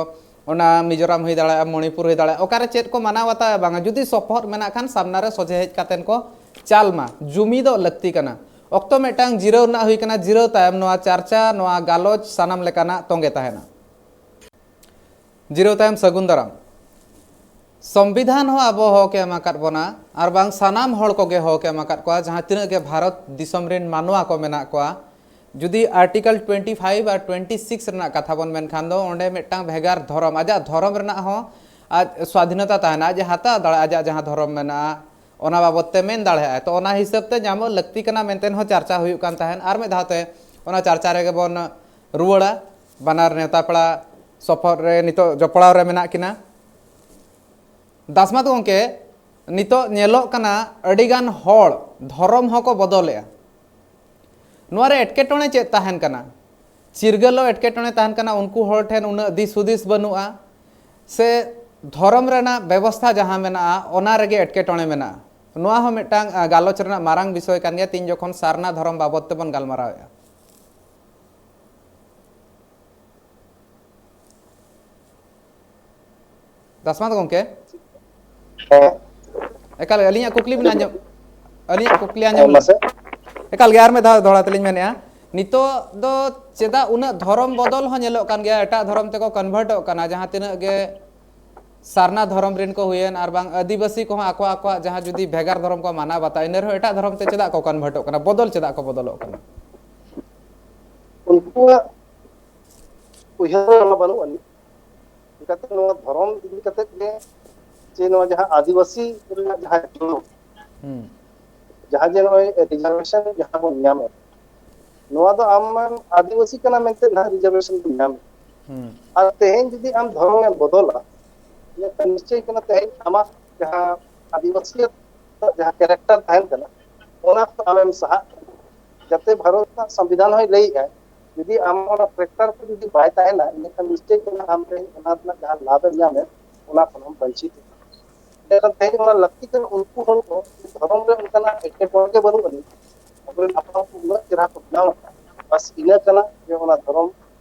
ᱚᱱᱟ ᱢᱤᱡᱳᱨᱟᱢ ᱦᱩᱭ ᱫᱟᱲᱮᱭᱟᱜᱼᱟ, ᱢᱚᱬᱤᱯᱩᱨ ᱦᱩᱭ ᱫᱟᱲᱮᱭᱟᱜᱼᱟ, ᱚᱠᱟᱨᱮ ᱪᱮᱫ ᱠᱚ ᱢᱟᱱᱟᱣ ᱵᱟᱛᱟᱣᱟ ᱵᱟᱝᱟ, ᱡᱩᱫᱤ ᱥᱚᱯᱚᱦᱚᱫ ᱢᱮᱱᱟᱜ ᱠᱷᱟᱱ ᱥᱟᱢᱱᱟ ᱨᱮ ᱥᱚᱡᱷᱮ ᱦᱮᱡ ᱠᱟᱛᱮᱱ ᱠᱚ ᱪᱟᱞ ᱢᱟ, ᱡᱩᱢᱤᱫᱚᱜ ᱞᱟᱹᱠᱛᱤ ᱠᱟᱱᱟ᱾ ᱚᱠᱛᱚ ᱢᱤᱫᱴᱟᱝ ᱡᱤᱨᱟᱹᱣ ᱨᱮᱱᱟᱜ ᱦᱩᱭ ᱠᱟᱱᱟ, ᱡᱤᱨᱟᱹᱣ ᱛᱟᱭᱚᱢ ᱱᱚᱣᱟ ᱪᱟᱨᱪᱟ, ᱱᱚᱣᱟ ᱜᱟᱞᱚᱪ ᱥᱟᱱᱟᱢ ᱞᱮᱠᱟᱱᱟᱜ ᱛᱚᱸᱜᱮ ᱛᱟᱦᱮᱱᱟ᱾ ᱡᱤᱨᱟᱹᱣ ᱛᱟᱭᱚᱢ ᱥᱟᱹᱜᱩᱱ ᱫᱟᱨᱟᱢ᱾ ᱥᱚᱝᱵᱤᱫᱷᱟᱱ ᱦᱚᱸ ᱟᱵᱚ ᱦᱚᱸᱠᱮ ᱮᱢ ᱟᱠᱟᱫ ᱵᱚᱱᱟ, ᱟᱨ ᱵᱟᱝ ᱥᱟᱱᱟᱢ ᱦᱚᱲ ᱠᱚᱜᱮ ᱦᱚᱸᱠᱮ ᱮᱢ ᱟᱠᱟᱫ ᱠᱚᱣᱟ, ᱡᱟᱦᱟᱸ ᱛᱤᱱᱟᱹᱜ ᱜᱮ ᱵᱷᱟᱨᱚᱛ ᱫᱤᱥᱚᱢ ᱨᱮᱱ ᱢᱟᱱᱣᱟ ᱠᱚ ᱢᱮᱱᱟᱜ ᱠᱚᱣᱟ᱾ ᱡᱩᱫᱤ ᱟᱨᱴᱤᱠᱮᱞ ᱴᱩᱭᱮᱱᱴᱤ ᱯᱷᱟᱭᱤᱵᱷ ᱟᱨ ᱴᱩᱭᱮᱱᱴᱤ ᱥᱤᱠᱥ ᱨᱮᱱᱟᱜ ᱠᱟᱛᱷᱟ ᱵᱚᱱ ᱢᱮᱱᱠᱷᱟᱱ ᱫᱚ, ᱚᱸᱰᱮ ᱢᱤᱫᱴᱟᱝ ᱵᱷᱮᱜᱟᱨ ᱫᱷᱚᱨᱚᱢ, ᱟᱡᱟᱜ ᱫᱷᱚᱨᱚᱢ ᱨᱮᱱᱟᱜ ᱦᱚᱸ ᱟᱡ ᱥᱣᱟᱫᱷᱤᱱᱚᱛᱟ ᱛᱟᱦᱮᱱᱟ, ᱟᱡ ᱮ ᱦᱟᱛᱟᱣ ᱫᱟᱲᱮᱭᱟᱜᱼᱟ ᱟᱡᱟᱜ ᱡᱟᱦᱟᱸ ᱫᱷᱚᱨᱚᱢ ᱢᱮᱱᱟᱜᱼᱟ, ᱚᱱᱟ ᱵᱟᱵᱚᱫ ᱛᱮ ᱢᱮᱱ ᱫᱟᱲᱮᱭᱟᱜᱼᱟᱭ᱾ ᱛᱚ, ᱚᱱᱟ ᱦᱤᱥᱟᱹᱵ ᱛᱮ ᱧᱟᱢᱚᱜ ᱞᱟᱹᱠᱛᱤ ᱠᱟᱱᱟ ᱢᱮᱱᱛᱮ ᱦᱚᱸ ᱪᱟᱨᱪᱟ ᱦᱩᱭᱩᱜ ᱠᱟᱱ ᱛᱟᱦᱮᱸᱱ᱾ ᱟᱨ ᱢᱤᱫ ᱫᱷᱟᱣ ᱛᱮ ᱚᱱᱟ ᱪᱟᱨᱪᱟ ᱨᱮᱜᱮ ᱵᱚᱱ ᱨᱩᱣᱟᱹᱲᱟ᱾ ᱵᱟᱱᱟᱨ ᱱᱮᱣᱛᱟ ᱯᱮᱲᱟ ᱥᱚᱯᱚᱦᱚᱫ ᱨᱮ ᱱᱤᱛᱚᱜ ᱡᱚᱯᱲᱟᱣ ᱨᱮ ᱢᱮᱱᱟᱜ ᱠᱤᱱᱟ᱾ ᱫᱟᱥᱢᱟᱛ ᱜᱚᱢᱠᱮ, ᱱᱤᱛᱚᱜ ᱧᱮᱞᱚᱜ ᱠᱟᱱᱟ ᱟᱹᱰᱤᱜᱟᱱ ᱦᱚᱲ ᱫᱷᱚᱨᱚᱢ ᱦᱚᱸᱠᱚ ᱵᱚᱫᱚᱞᱮᱜᱼᱟ᱾ ᱱᱚᱣᱟ ᱨᱮ ᱮᱴᱠᱮᱴᱚᱬᱮ ᱪᱮᱫ ᱛᱟᱦᱮᱱ ᱠᱟᱱᱟ? ᱪᱤᱨᱜᱟᱹᱞᱚᱜ ᱮᱴᱠᱮᱴᱚᱬᱮ ᱛᱟᱦᱮᱱ ᱠᱟᱱᱟ, ᱩᱱᱠᱩ ᱦᱚᱲ ᱴᱷᱮᱱ ᱩᱱᱟᱹᱜ ᱫᱤᱥ ᱦᱩᱫᱤᱥ ᱵᱟᱹᱱᱩᱜᱼᱟ, ᱥᱮ ᱫᱷᱚᱨᱚᱢ ᱨᱮᱱᱟᱜ ᱵᱮᱵᱚᱥᱛᱷᱟ ᱡᱟᱦᱟᱸ ᱢᱮᱱᱟᱜᱼᱟ ᱚᱱᱟ ᱨᱮᱜᱮ ᱮᱴᱠᱮᱴᱚᱬᱮ ᱢᱮᱱᱟᱜᱼᱟ? ᱱᱚᱣᱟ ᱦᱚᱸ ᱢᱤᱫᱴᱟᱝ, ᱟ, ᱜᱟᱞᱚᱪ ᱨᱮᱱᱟᱜ ᱢᱟᱨᱟᱝ ᱵᱤᱥᱚᱭ ᱠᱟᱱ ᱜᱮᱭᱟ, ᱛᱤᱱ ᱡᱚᱠᱷᱚᱱ ᱥᱟᱨᱱᱟ ᱫᱷᱚᱨᱚᱢ ᱵᱟᱵᱚᱫ ᱛᱮᱵᱚᱱ ᱜᱟᱞᱢᱟᱨᱟᱣᱮᱫᱼᱟ᱾ ᱫᱟᱥᱢᱟᱛ ᱜᱚᱢᱠᱮ, ᱦᱮᱸ᱾ ᱮᱠᱟᱞ ᱟᱹᱞᱤᱧᱟᱜ ᱠᱩᱠᱞᱤ ᱵᱤᱱ ᱟᱸᱡᱚᱢ, ᱟᱹᱞᱤᱧᱟᱜ ᱠᱩᱠᱞᱤ ᱦᱮᱸ, ᱟᱸᱡᱚᱢ ᱢᱟᱥᱮ᱾ ᱮᱠᱟᱞ ᱜᱮ ᱟᱨ ᱢᱤᱫ ᱫᱷᱟᱣ ᱫᱚᱦᱲᱟ ᱛᱮᱞᱤᱧ ᱢᱮᱱᱮᱫᱼᱟ, ᱱᱤᱛᱚᱜ ᱫᱚ ᱪᱮᱫᱟᱜ ᱩᱱᱟᱹᱜ ᱫᱷᱚᱨᱚᱢ ᱵᱚᱫᱚᱞ ᱦᱚᱸ ᱧᱮᱞᱚᱜ ᱠᱟᱱ ᱜᱮᱭᱟ, ᱮᱴᱟᱜ ᱫᱷᱚᱨᱚᱢ ᱛᱮᱠᱚ ᱠᱚᱱᱵᱷᱟᱨᱴᱚᱜ ᱠᱟᱱᱟ, ᱡᱟᱦᱟᱸ ᱛᱤᱱᱟᱹᱜ ᱜᱮ ᱥᱟᱨᱱᱟ ᱫᱷᱚᱨᱚᱢ ᱨᱮᱱ ᱠᱚ ᱦᱩᱭᱮᱱ ᱟᱨ ᱵᱟᱝ ᱟᱹᱫᱤᱵᱟᱹᱥᱤ ᱠᱚᱦᱚᱸ ᱟᱠᱚ ᱟᱠᱚᱣᱟᱜ ᱡᱟᱦᱟᱸ ᱡᱩᱫᱤ ᱵᱷᱮᱜᱟᱨ ᱫᱷᱚᱨᱚᱢ ᱠᱚ ᱢᱟᱱᱟᱣ ᱵᱟᱛᱟᱣᱟ, ᱤᱱᱟᱹ ᱨᱮᱦᱚᱸ ᱮᱴᱟᱜ ᱫᱷᱚᱨᱚᱢ ᱛᱮ ᱪᱮᱫᱟᱜ ᱠᱚ ᱠᱚᱱᱵᱷᱟᱨᱴᱚᱜ ᱠᱟᱱᱟ, ᱵᱚᱫᱚᱞ ᱪᱮᱫᱟᱜ ᱠᱚ ᱵᱚᱫᱚᱞᱚᱜ ᱠᱟᱱᱟ? ᱩᱱᱠᱩᱣᱟᱜ ᱩᱭᱦᱟᱹᱨ ᱵᱷᱟᱵᱽᱱᱟ ᱵᱟᱹᱱᱩᱜ ᱟᱹᱱᱤᱡ᱾ ᱪᱤᱠᱟᱹᱛᱮ ᱱᱚᱣᱟ ᱫᱷᱚᱨᱚᱢ ᱤᱫᱤ ᱠᱟᱛᱮ ᱜᱮ, ᱡᱮ ᱱᱚᱣᱟ ᱡᱟᱦᱟᱸ ᱟᱹᱫᱤᱵᱟᱹᱥᱤ ᱨᱮᱱᱟᱜ ᱡᱟᱦᱟᱸ ᱡᱩᱞᱩᱢ, ᱦᱩᱸ᱾ ᱡᱟᱦᱟᱸ ᱡᱮ ᱱᱚᱜᱼᱚᱭ ᱨᱤᱡᱟᱨᱵᱷᱮᱥᱚᱱ ᱡᱟᱦᱟᱸ ᱵᱚᱱ ᱧᱟᱢᱮᱫ, ᱱᱚᱣᱟ ᱫᱚ ᱟᱢ ᱟᱹᱫᱤᱵᱟᱹᱥᱤ ᱠᱟᱱᱟ ᱢᱮᱱᱛᱮ ᱱᱟᱦᱟᱜ ᱨᱤᱡᱟᱨᱵᱷᱮᱥᱚᱱ ᱫᱚᱢ ᱧᱟᱢᱟ᱾ ᱦᱩᱸ᱾ ᱟᱨ ᱛᱮᱦᱮᱧ ᱡᱩᱫᱤ ᱟᱢ ᱫᱷᱚᱨᱚᱢ ᱮᱢ ᱵᱚᱫᱚᱞᱟ, ᱤᱱᱟᱹᱠᱷᱟᱱ ᱱᱤᱥᱪᱚᱭ ᱠᱟᱱᱟ ᱛᱮᱦᱮᱧ ᱟᱢᱟᱜ ᱡᱟᱦᱟᱸ ᱟᱹᱫᱤᱵᱟᱹᱥᱤᱭᱟᱜ ᱡᱟᱦᱟᱸ ᱠᱮᱨᱮᱠᱴᱟᱨ ᱛᱟᱦᱮᱱ ᱠᱟᱱᱟ, ᱚᱱᱟ ᱠᱷᱚᱱ ᱟᱢᱮᱢ ᱥᱟᱦᱟᱜ ᱠᱟᱱᱟ᱾ ᱡᱟᱛᱮ ᱵᱷᱟᱨᱚᱛ ᱨᱮᱱᱟᱜ ᱥᱚᱝᱵᱤᱫᱷᱟᱱ ᱦᱚᱸᱭ ᱞᱟᱹᱭᱮᱫᱼᱟ, ᱡᱩᱫᱤ ᱟᱢ ᱚᱱᱟ ᱠᱮᱨᱮᱠᱴᱟᱨ ᱠᱚ ᱡᱩᱫᱤ ᱵᱟᱭ ᱛᱟᱦᱮᱱᱟ, ᱤᱱᱟᱹᱠᱷᱟᱱ ᱱᱤᱥᱪᱚᱭ ᱠᱟᱱᱟ ᱟᱢ ᱛᱮᱦᱮᱧ ᱚᱱᱟ ᱨᱮᱱᱟᱜ ᱡᱟᱦᱟᱸ ᱞᱟᱵᱷ ᱮᱢ ᱧᱟᱢᱮᱫ, ᱚᱱᱟ ᱠᱷᱚᱱ ᱦᱚᱸᱢ ᱵᱚᱧᱪᱤᱛᱚᱜᱼᱟ᱾ ᱮᱱᱠᱷᱟᱱ ᱛᱮᱦᱮᱧ ᱚᱱᱟ ᱞᱟᱹᱠᱛᱤ ᱠᱟᱱᱟ, ᱩᱱᱠᱩ ᱦᱚᱲ ᱠᱚ ᱫᱷᱚᱨᱚᱢ ᱨᱮ ᱚᱱᱠᱟᱱᱟᱜ ᱮᱴᱠᱮᱴᱚᱬᱮ ᱜᱮ ᱵᱟᱹᱱᱩᱜ ᱟᱹᱱᱤᱡ᱾ ᱟᱵᱚᱨᱮᱱ ᱦᱟᱯᱲᱟᱢ ᱠᱚ ᱩᱱᱟᱹᱜ ᱪᱮᱦᱨᱟ ᱠᱚ ᱵᱮᱱᱟᱣ ᱟᱠᱟᱫ, ᱵᱟᱥ ᱤᱱᱟᱹ ᱠᱟᱱᱟ ᱡᱮ ᱚᱱᱟ ᱫᱷᱚᱨᱚᱢ,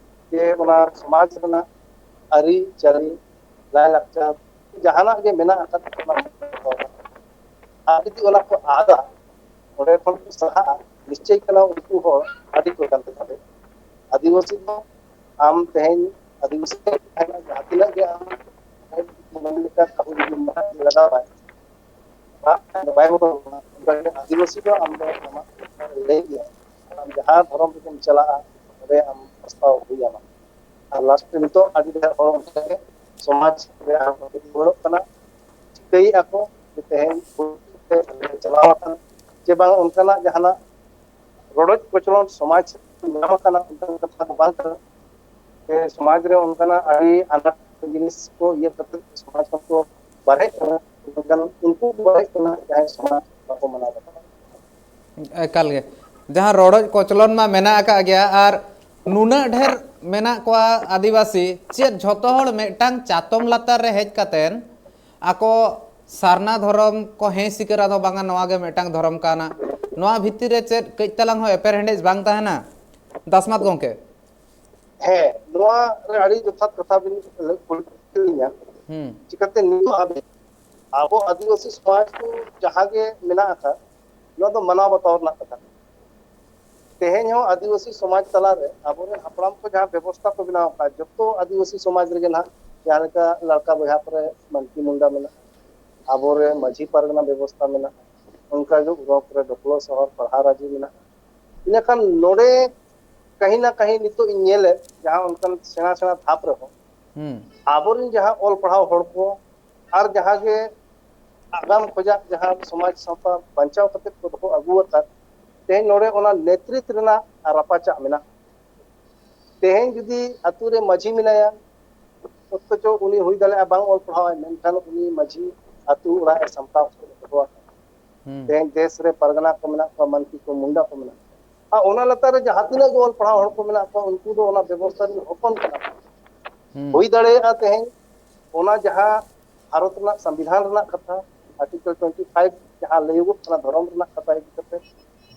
ᱡᱮ ᱚᱱᱟ ᱥᱚᱢᱟᱡᱽ ᱨᱮᱱᱟᱜ ᱟᱹᱨᱤᱪᱟᱹᱞᱤ, ᱞᱟᱭᱼᱞᱟᱠᱪᱟᱨ, ᱡᱟᱦᱟᱱᱟᱜ ᱜᱮ ᱢᱮᱱᱟᱜ ᱟᱠᱟᱫ, ᱚᱱᱟ ᱟᱨ ᱡᱩᱫᱤ ᱚᱱᱟ ᱠᱚ ᱟᱫᱟ, ᱚᱸᱰᱮ ᱠᱷᱚᱱ ᱠᱚ ᱥᱟᱦᱟᱜᱼᱟ, ᱱᱤᱥᱪᱚᱭ ᱠᱟᱱᱟ ᱩᱱᱠᱩ ᱦᱚᱲ ᱟᱹᱰᱤ ᱠᱚ ᱜᱟᱱ ᱛᱮ ᱫᱟᱲᱮᱭᱟᱜᱼᱟ᱾ ᱟᱹᱫᱤᱵᱟᱹᱥᱤ ᱫᱚ ᱟᱢ ᱛᱮᱦᱮᱧ ᱟᱹᱫᱤᱵᱟᱹᱥᱤ ᱛᱟᱦᱮᱱᱟ, ᱡᱟᱦᱟᱸ ᱛᱤᱱᱟᱹᱜ ᱜᱮ ᱟᱢ ᱢᱚᱱᱮ ᱞᱮᱠᱟ ᱠᱟᱹᱢᱤ ᱡᱩᱫᱤ ᱢᱟᱲᱟᱝ ᱞᱟᱜᱟᱣᱟᱭ, ᱨᱟᱜ ᱠᱷᱟᱱ ᱫᱚ ᱵᱟᱭ ᱵᱚᱫᱚᱞ ᱵᱚᱱᱟ᱾ ᱚᱱᱠᱟᱜᱮ ᱟᱹᱫᱤᱵᱟᱹᱥᱤ ᱫᱚ ᱟᱢ ᱫᱚ ᱟᱢᱟᱜ ᱞᱟᱹᱭ ᱜᱮᱭᱟ, ᱟᱢ ᱡᱟᱦᱟᱸ ᱫᱷᱚᱨᱚᱢ ᱨᱮᱜᱮᱢ ᱪᱟᱞᱟᱜᱼᱟ, ᱚᱸᱰᱮ ᱟᱢ ᱯᱟᱥᱱᱟᱣ ᱦᱩᱭ ᱟᱢᱟ᱾ ᱟᱨ ᱞᱟᱥᱴ ᱨᱮ ᱱᱤᱛᱚᱜ ᱟᱹᱰᱤ ᱰᱷᱮᱨ ᱦᱚᱲ ᱚᱱᱠᱟᱜᱮ ᱥᱚᱢᱟᱡᱽ ᱨᱮ ᱟᱨᱦᱚᱸ ᱠᱚ ᱨᱩᱣᱟᱹᱲᱚᱜ ᱠᱟᱱᱟ᱾ ᱪᱤᱠᱟᱹᱭᱮᱫᱼᱟ ᱠᱚ ᱡᱮ ᱛᱮᱦᱮᱧ ᱵᱷᱩᱞ ᱛᱮ ᱪᱟᱞᱟᱣ ᱟᱠᱟᱱᱟ, ᱪᱮ ᱵᱟᱝ ᱚᱱᱠᱟᱱᱟᱜ ᱡᱟᱦᱟᱱᱟᱜ ᱨᱚᱰᱚᱡ ᱠᱚᱪᱞᱚᱱ ᱥᱚᱢᱟᱡᱽ ᱧᱟᱢ ᱟᱠᱟᱱᱟ, ᱚᱱᱠᱟᱱ ᱠᱟᱛᱷᱟ ᱫᱚ ᱵᱟᱝ ᱠᱟᱱᱟ᱾ ᱡᱮ ᱥᱚᱢᱟᱡᱽ ᱨᱮ ᱚᱱᱠᱟᱱᱟᱜ ᱟᱹᱰᱤ ᱟᱱᱟᱴ ᱡᱤᱱᱤᱥ ᱠᱚ ᱤᱭᱟᱹ ᱠᱟᱛᱮ ᱥᱚᱢᱟᱡᱽ ᱠᱷᱚᱱ ᱠᱚ ᱵᱟᱨᱦᱮᱜ ᱠᱟᱱᱟ, ᱢᱮᱱᱠᱷᱟᱱ ᱩᱱᱠᱩ ᱠᱚ ᱵᱟᱨᱦᱮᱜ ᱠᱟᱱᱟ ᱡᱟᱦᱟᱸᱭ ᱥᱚᱢᱟᱡᱽ ᱵᱟᱠᱚ ᱢᱟᱱᱟᱣ ᱵᱟᱛᱟᱣᱟ᱾ ᱮᱠᱟᱞ ᱜᱮ᱾ ᱡᱟᱦᱟᱸ ᱨᱚᱰᱚᱡ ᱠᱚᱪᱞᱚᱱ ᱢᱟ ᱢᱮᱱᱟᱜ ᱟᱠᱟᱫ ᱜᱮᱭᱟ, ᱟᱨ ᱱᱩᱱᱟᱹᱜ ᱰᱷᱮᱨ ᱢᱮᱱᱟᱜ ᱠᱚᱣᱟ ᱟᱹᱫᱤᱵᱟᱹᱥᱤ, ᱪᱮᱫ ᱡᱷᱚᱛᱚ ᱦᱚᱲ ᱢᱤᱫᱴᱟᱝ ᱪᱟᱛᱚᱢ ᱞᱟᱛᱟᱨ ᱨᱮ ᱦᱮᱡ ᱠᱟᱛᱮᱱ ᱟᱠᱚ ᱥᱟᱨᱱᱟ ᱫᱷᱚᱨᱚᱢ ᱠᱚ ᱦᱮᱸ ᱥᱤᱠᱟᱹᱨᱟ ᱫᱚ ᱵᱟᱝᱟ, ᱱᱚᱣᱟ ᱜᱮ ᱢᱤᱫᱴᱟᱝ ᱫᱷᱚᱨᱚᱢ ᱠᱟᱱᱟ, ᱱᱚᱣᱟ ᱵᱷᱤᱛᱤᱨ ᱨᱮ ᱪᱮᱫ ᱠᱟᱹᱡ ᱛᱟᱞᱟᱝ ᱦᱚᱸ ᱮᱯᱮᱨᱦᱮᱸᱰᱮᱡ ᱵᱟᱝ ᱛᱟᱦᱮᱱᱟ? ᱫᱟᱥᱢᱟᱛ ᱜᱚᱢᱠᱮ᱾ ᱦᱮᱸ, ᱱᱚᱣᱟ ᱨᱮ ᱟᱹᱰᱤ ᱡᱚᱛᱷᱟᱛ ᱠᱟᱛᱷᱟ ᱵᱤᱱ ᱠᱩᱞᱤ ᱠᱮᱫ ᱞᱤᱧᱟ᱾ ᱦᱩᱸ᱾ ᱪᱤᱠᱟᱹᱛᱮ ᱱᱤᱛᱚᱜ ᱦᱟᱹᱵᱤᱡ ᱟᱵᱚ ᱟᱹᱫᱤᱵᱟᱹᱥᱤ ᱥᱚᱢᱟᱡᱽ ᱠᱚ ᱡᱟᱦᱟᱸ ᱜᱮ ᱢᱮᱱᱟᱜ ᱟᱠᱟᱫ, ᱱᱚᱣᱟ ᱫᱚ ᱢᱟᱱᱟᱣ ᱵᱟᱛᱟᱣ ᱨᱮᱱᱟᱜ ᱠᱟᱛᱷᱟ ᱠᱟᱱᱟ᱾ ᱛᱮᱦᱮᱧ ᱦᱚᱸ ᱟᱹᱫᱤᱵᱟᱹᱥᱤ ᱥᱚᱢᱟᱡᱽ ᱛᱟᱞᱟᱨᱮ ᱟᱵᱚᱨᱮᱱ ᱦᱟᱯᱲᱟᱢ ᱠᱚ ᱡᱟᱦᱟᱸ ᱵᱮᱵᱚᱥᱛᱷᱟ ᱠᱚ ᱵᱮᱱᱟᱣ ᱟᱠᱟᱫ, ᱡᱚᱛᱚ ᱟᱹᱫᱤᱵᱟᱹᱥᱤ ᱥᱚᱢᱟᱡᱽ ᱨᱮᱜᱮ ᱱᱟᱦᱟᱜ ᱡᱟᱦᱟᱸ ᱞᱮᱠᱟ ᱞᱟᱲᱠᱟ ᱵᱚᱭᱦᱟ ᱠᱚᱨᱮ ᱢᱟᱱᱠᱤ ᱢᱩᱱᱰᱟ ᱢᱮᱱᱟᱜᱼᱟ, ᱟᱵᱚᱨᱮ ᱢᱟᱹᱡᱷᱤ ᱯᱟᱨᱜᱟᱱᱟ ᱵᱮᱵᱚᱥᱛᱷᱟ ᱢᱮᱱᱟᱜᱼᱟ, ᱚᱱᱠᱟᱜᱮ ᱩᱨᱟᱣ ᱠᱚᱨᱮ ᱰᱚᱠᱞᱚ ᱥᱚᱦᱚᱨ ᱯᱟᱲᱦᱟ ᱨᱟᱡᱤ ᱢᱮᱱᱟᱜᱼᱟ᱾ ᱤᱱᱟᱹᱠᱷᱟᱱ ᱱᱚᱰᱮ ᱠᱟᱹᱦᱤ ᱱᱟ ᱠᱟᱹᱦᱤ ᱱᱤᱛᱚᱜ ᱤᱧ ᱧᱮᱞᱮᱫ ᱡᱟᱦᱟᱸ ᱚᱱᱠᱟᱱ ᱥᱮᱬᱟ ᱥᱮᱬᱟ ᱫᱷᱟᱯ ᱨᱮᱦᱚᱸ ᱦᱩᱸ᱾ ᱟᱵᱚᱨᱮᱱ ᱡᱟᱦᱟᱸ ᱚᱞ ᱯᱟᱲᱦᱟᱣ ᱦᱚᱲ ᱠᱚ ᱟᱨ ᱡᱟᱦᱟᱸ ᱜᱮ ᱟᱜᱟᱢ ᱠᱷᱚᱡᱟᱜ ᱡᱟᱦᱟᱸ ᱥᱚᱢᱟᱡᱽ ᱥᱟᱶᱛᱟ ᱵᱟᱧᱪᱟᱣ ᱠᱟᱛᱮ ᱠᱚ ᱫᱚᱦᱚ ᱟᱹᱜᱩ ᱟᱠᱟᱫ, ᱛᱮᱦᱮᱧ ᱱᱚᱰᱮ ᱚᱱᱟ ᱱᱮᱛᱨᱤᱛ ᱨᱮᱱᱟᱜ ᱨᱟᱯᱟᱪᱟᱜ ᱢᱮᱱᱟᱜᱼᱟ᱾ ᱛᱮᱦᱮᱧ ᱡᱩᱫᱤ ᱟᱛᱳ ᱨᱮ ᱢᱟᱹᱡᱷᱤ ᱢᱮᱱᱟᱭᱟ, ᱚᱛᱷᱚᱪᱚ ᱩᱱᱤ ᱦᱩᱭ ᱫᱟᱲᱮᱭᱟᱜᱼᱟ ᱵᱟᱝ ᱚᱞ ᱯᱟᱲᱦᱟᱣ ᱟᱭ, ᱢᱮᱱᱠᱷᱟᱱ ᱩᱱᱤ ᱢᱟᱹᱡᱷᱤ ᱟᱛᱳ ᱚᱲᱟᱜ ᱮ ᱥᱟᱢᱴᱟᱣ ᱫᱚᱦᱚ ᱟᱠᱟᱫᱟ᱾ ᱦᱩᱸ᱾ ᱛᱮᱦᱮᱧ ᱫᱮᱥ ᱨᱮ ᱯᱟᱨᱜᱟᱱᱟ ᱠᱚ ᱢᱮᱱᱟᱜ ᱠᱚᱣᱟ, ᱢᱟᱱᱠᱤ ᱠᱚ, ᱢᱩᱱᱰᱟ ᱠᱚ ᱢᱮᱱᱟᱜ ᱠᱚᱣᱟ, ᱟᱨ ᱚᱱᱟ ᱞᱟᱛᱟᱨ ᱨᱮ ᱡᱟᱦᱟᱸ ᱛᱤᱱᱟᱹᱜ ᱜᱮ ᱚᱞ ᱯᱟᱲᱦᱟᱣ ᱦᱚᱲ ᱠᱚ ᱢᱮᱱᱟᱜ ᱠᱚᱣᱟ, ᱩᱱᱠᱩ ᱫᱚ ᱚᱱᱟ ᱵᱮᱵᱚᱥᱛᱷᱟ ᱨᱮᱱ ᱦᱚᱯᱚᱱ ᱠᱟᱱᱟ ᱠᱚ᱾ ᱦᱩᱸ᱾ ᱦᱩᱭ ᱫᱟᱲᱮᱭᱟᱜᱼᱟ ᱛᱮᱦᱮᱧ ᱚᱱᱟ ᱡᱟᱦᱟᱸ ᱵᱷᱟᱨᱚᱛ ᱨᱮᱱᱟᱜ ᱥᱚᱝᱵᱤᱫᱷᱟᱱ ᱨᱮᱱᱟᱜ ᱠᱟᱛᱷᱟ, ᱟᱨᱴᱤᱠᱮᱞ ᱴᱩᱭᱮᱱᱴᱤ ᱯᱷᱟᱭᱤᱵᱷ ᱡᱟᱦᱟᱸ ᱞᱟᱹᱭᱚᱜᱚᱜ ᱠᱟᱱᱟ ᱫᱷᱚᱨᱚᱢ ᱨᱮᱱᱟᱜ ᱠᱟᱛᱷᱟ ᱤᱫᱤ ᱠᱟᱛᱮ,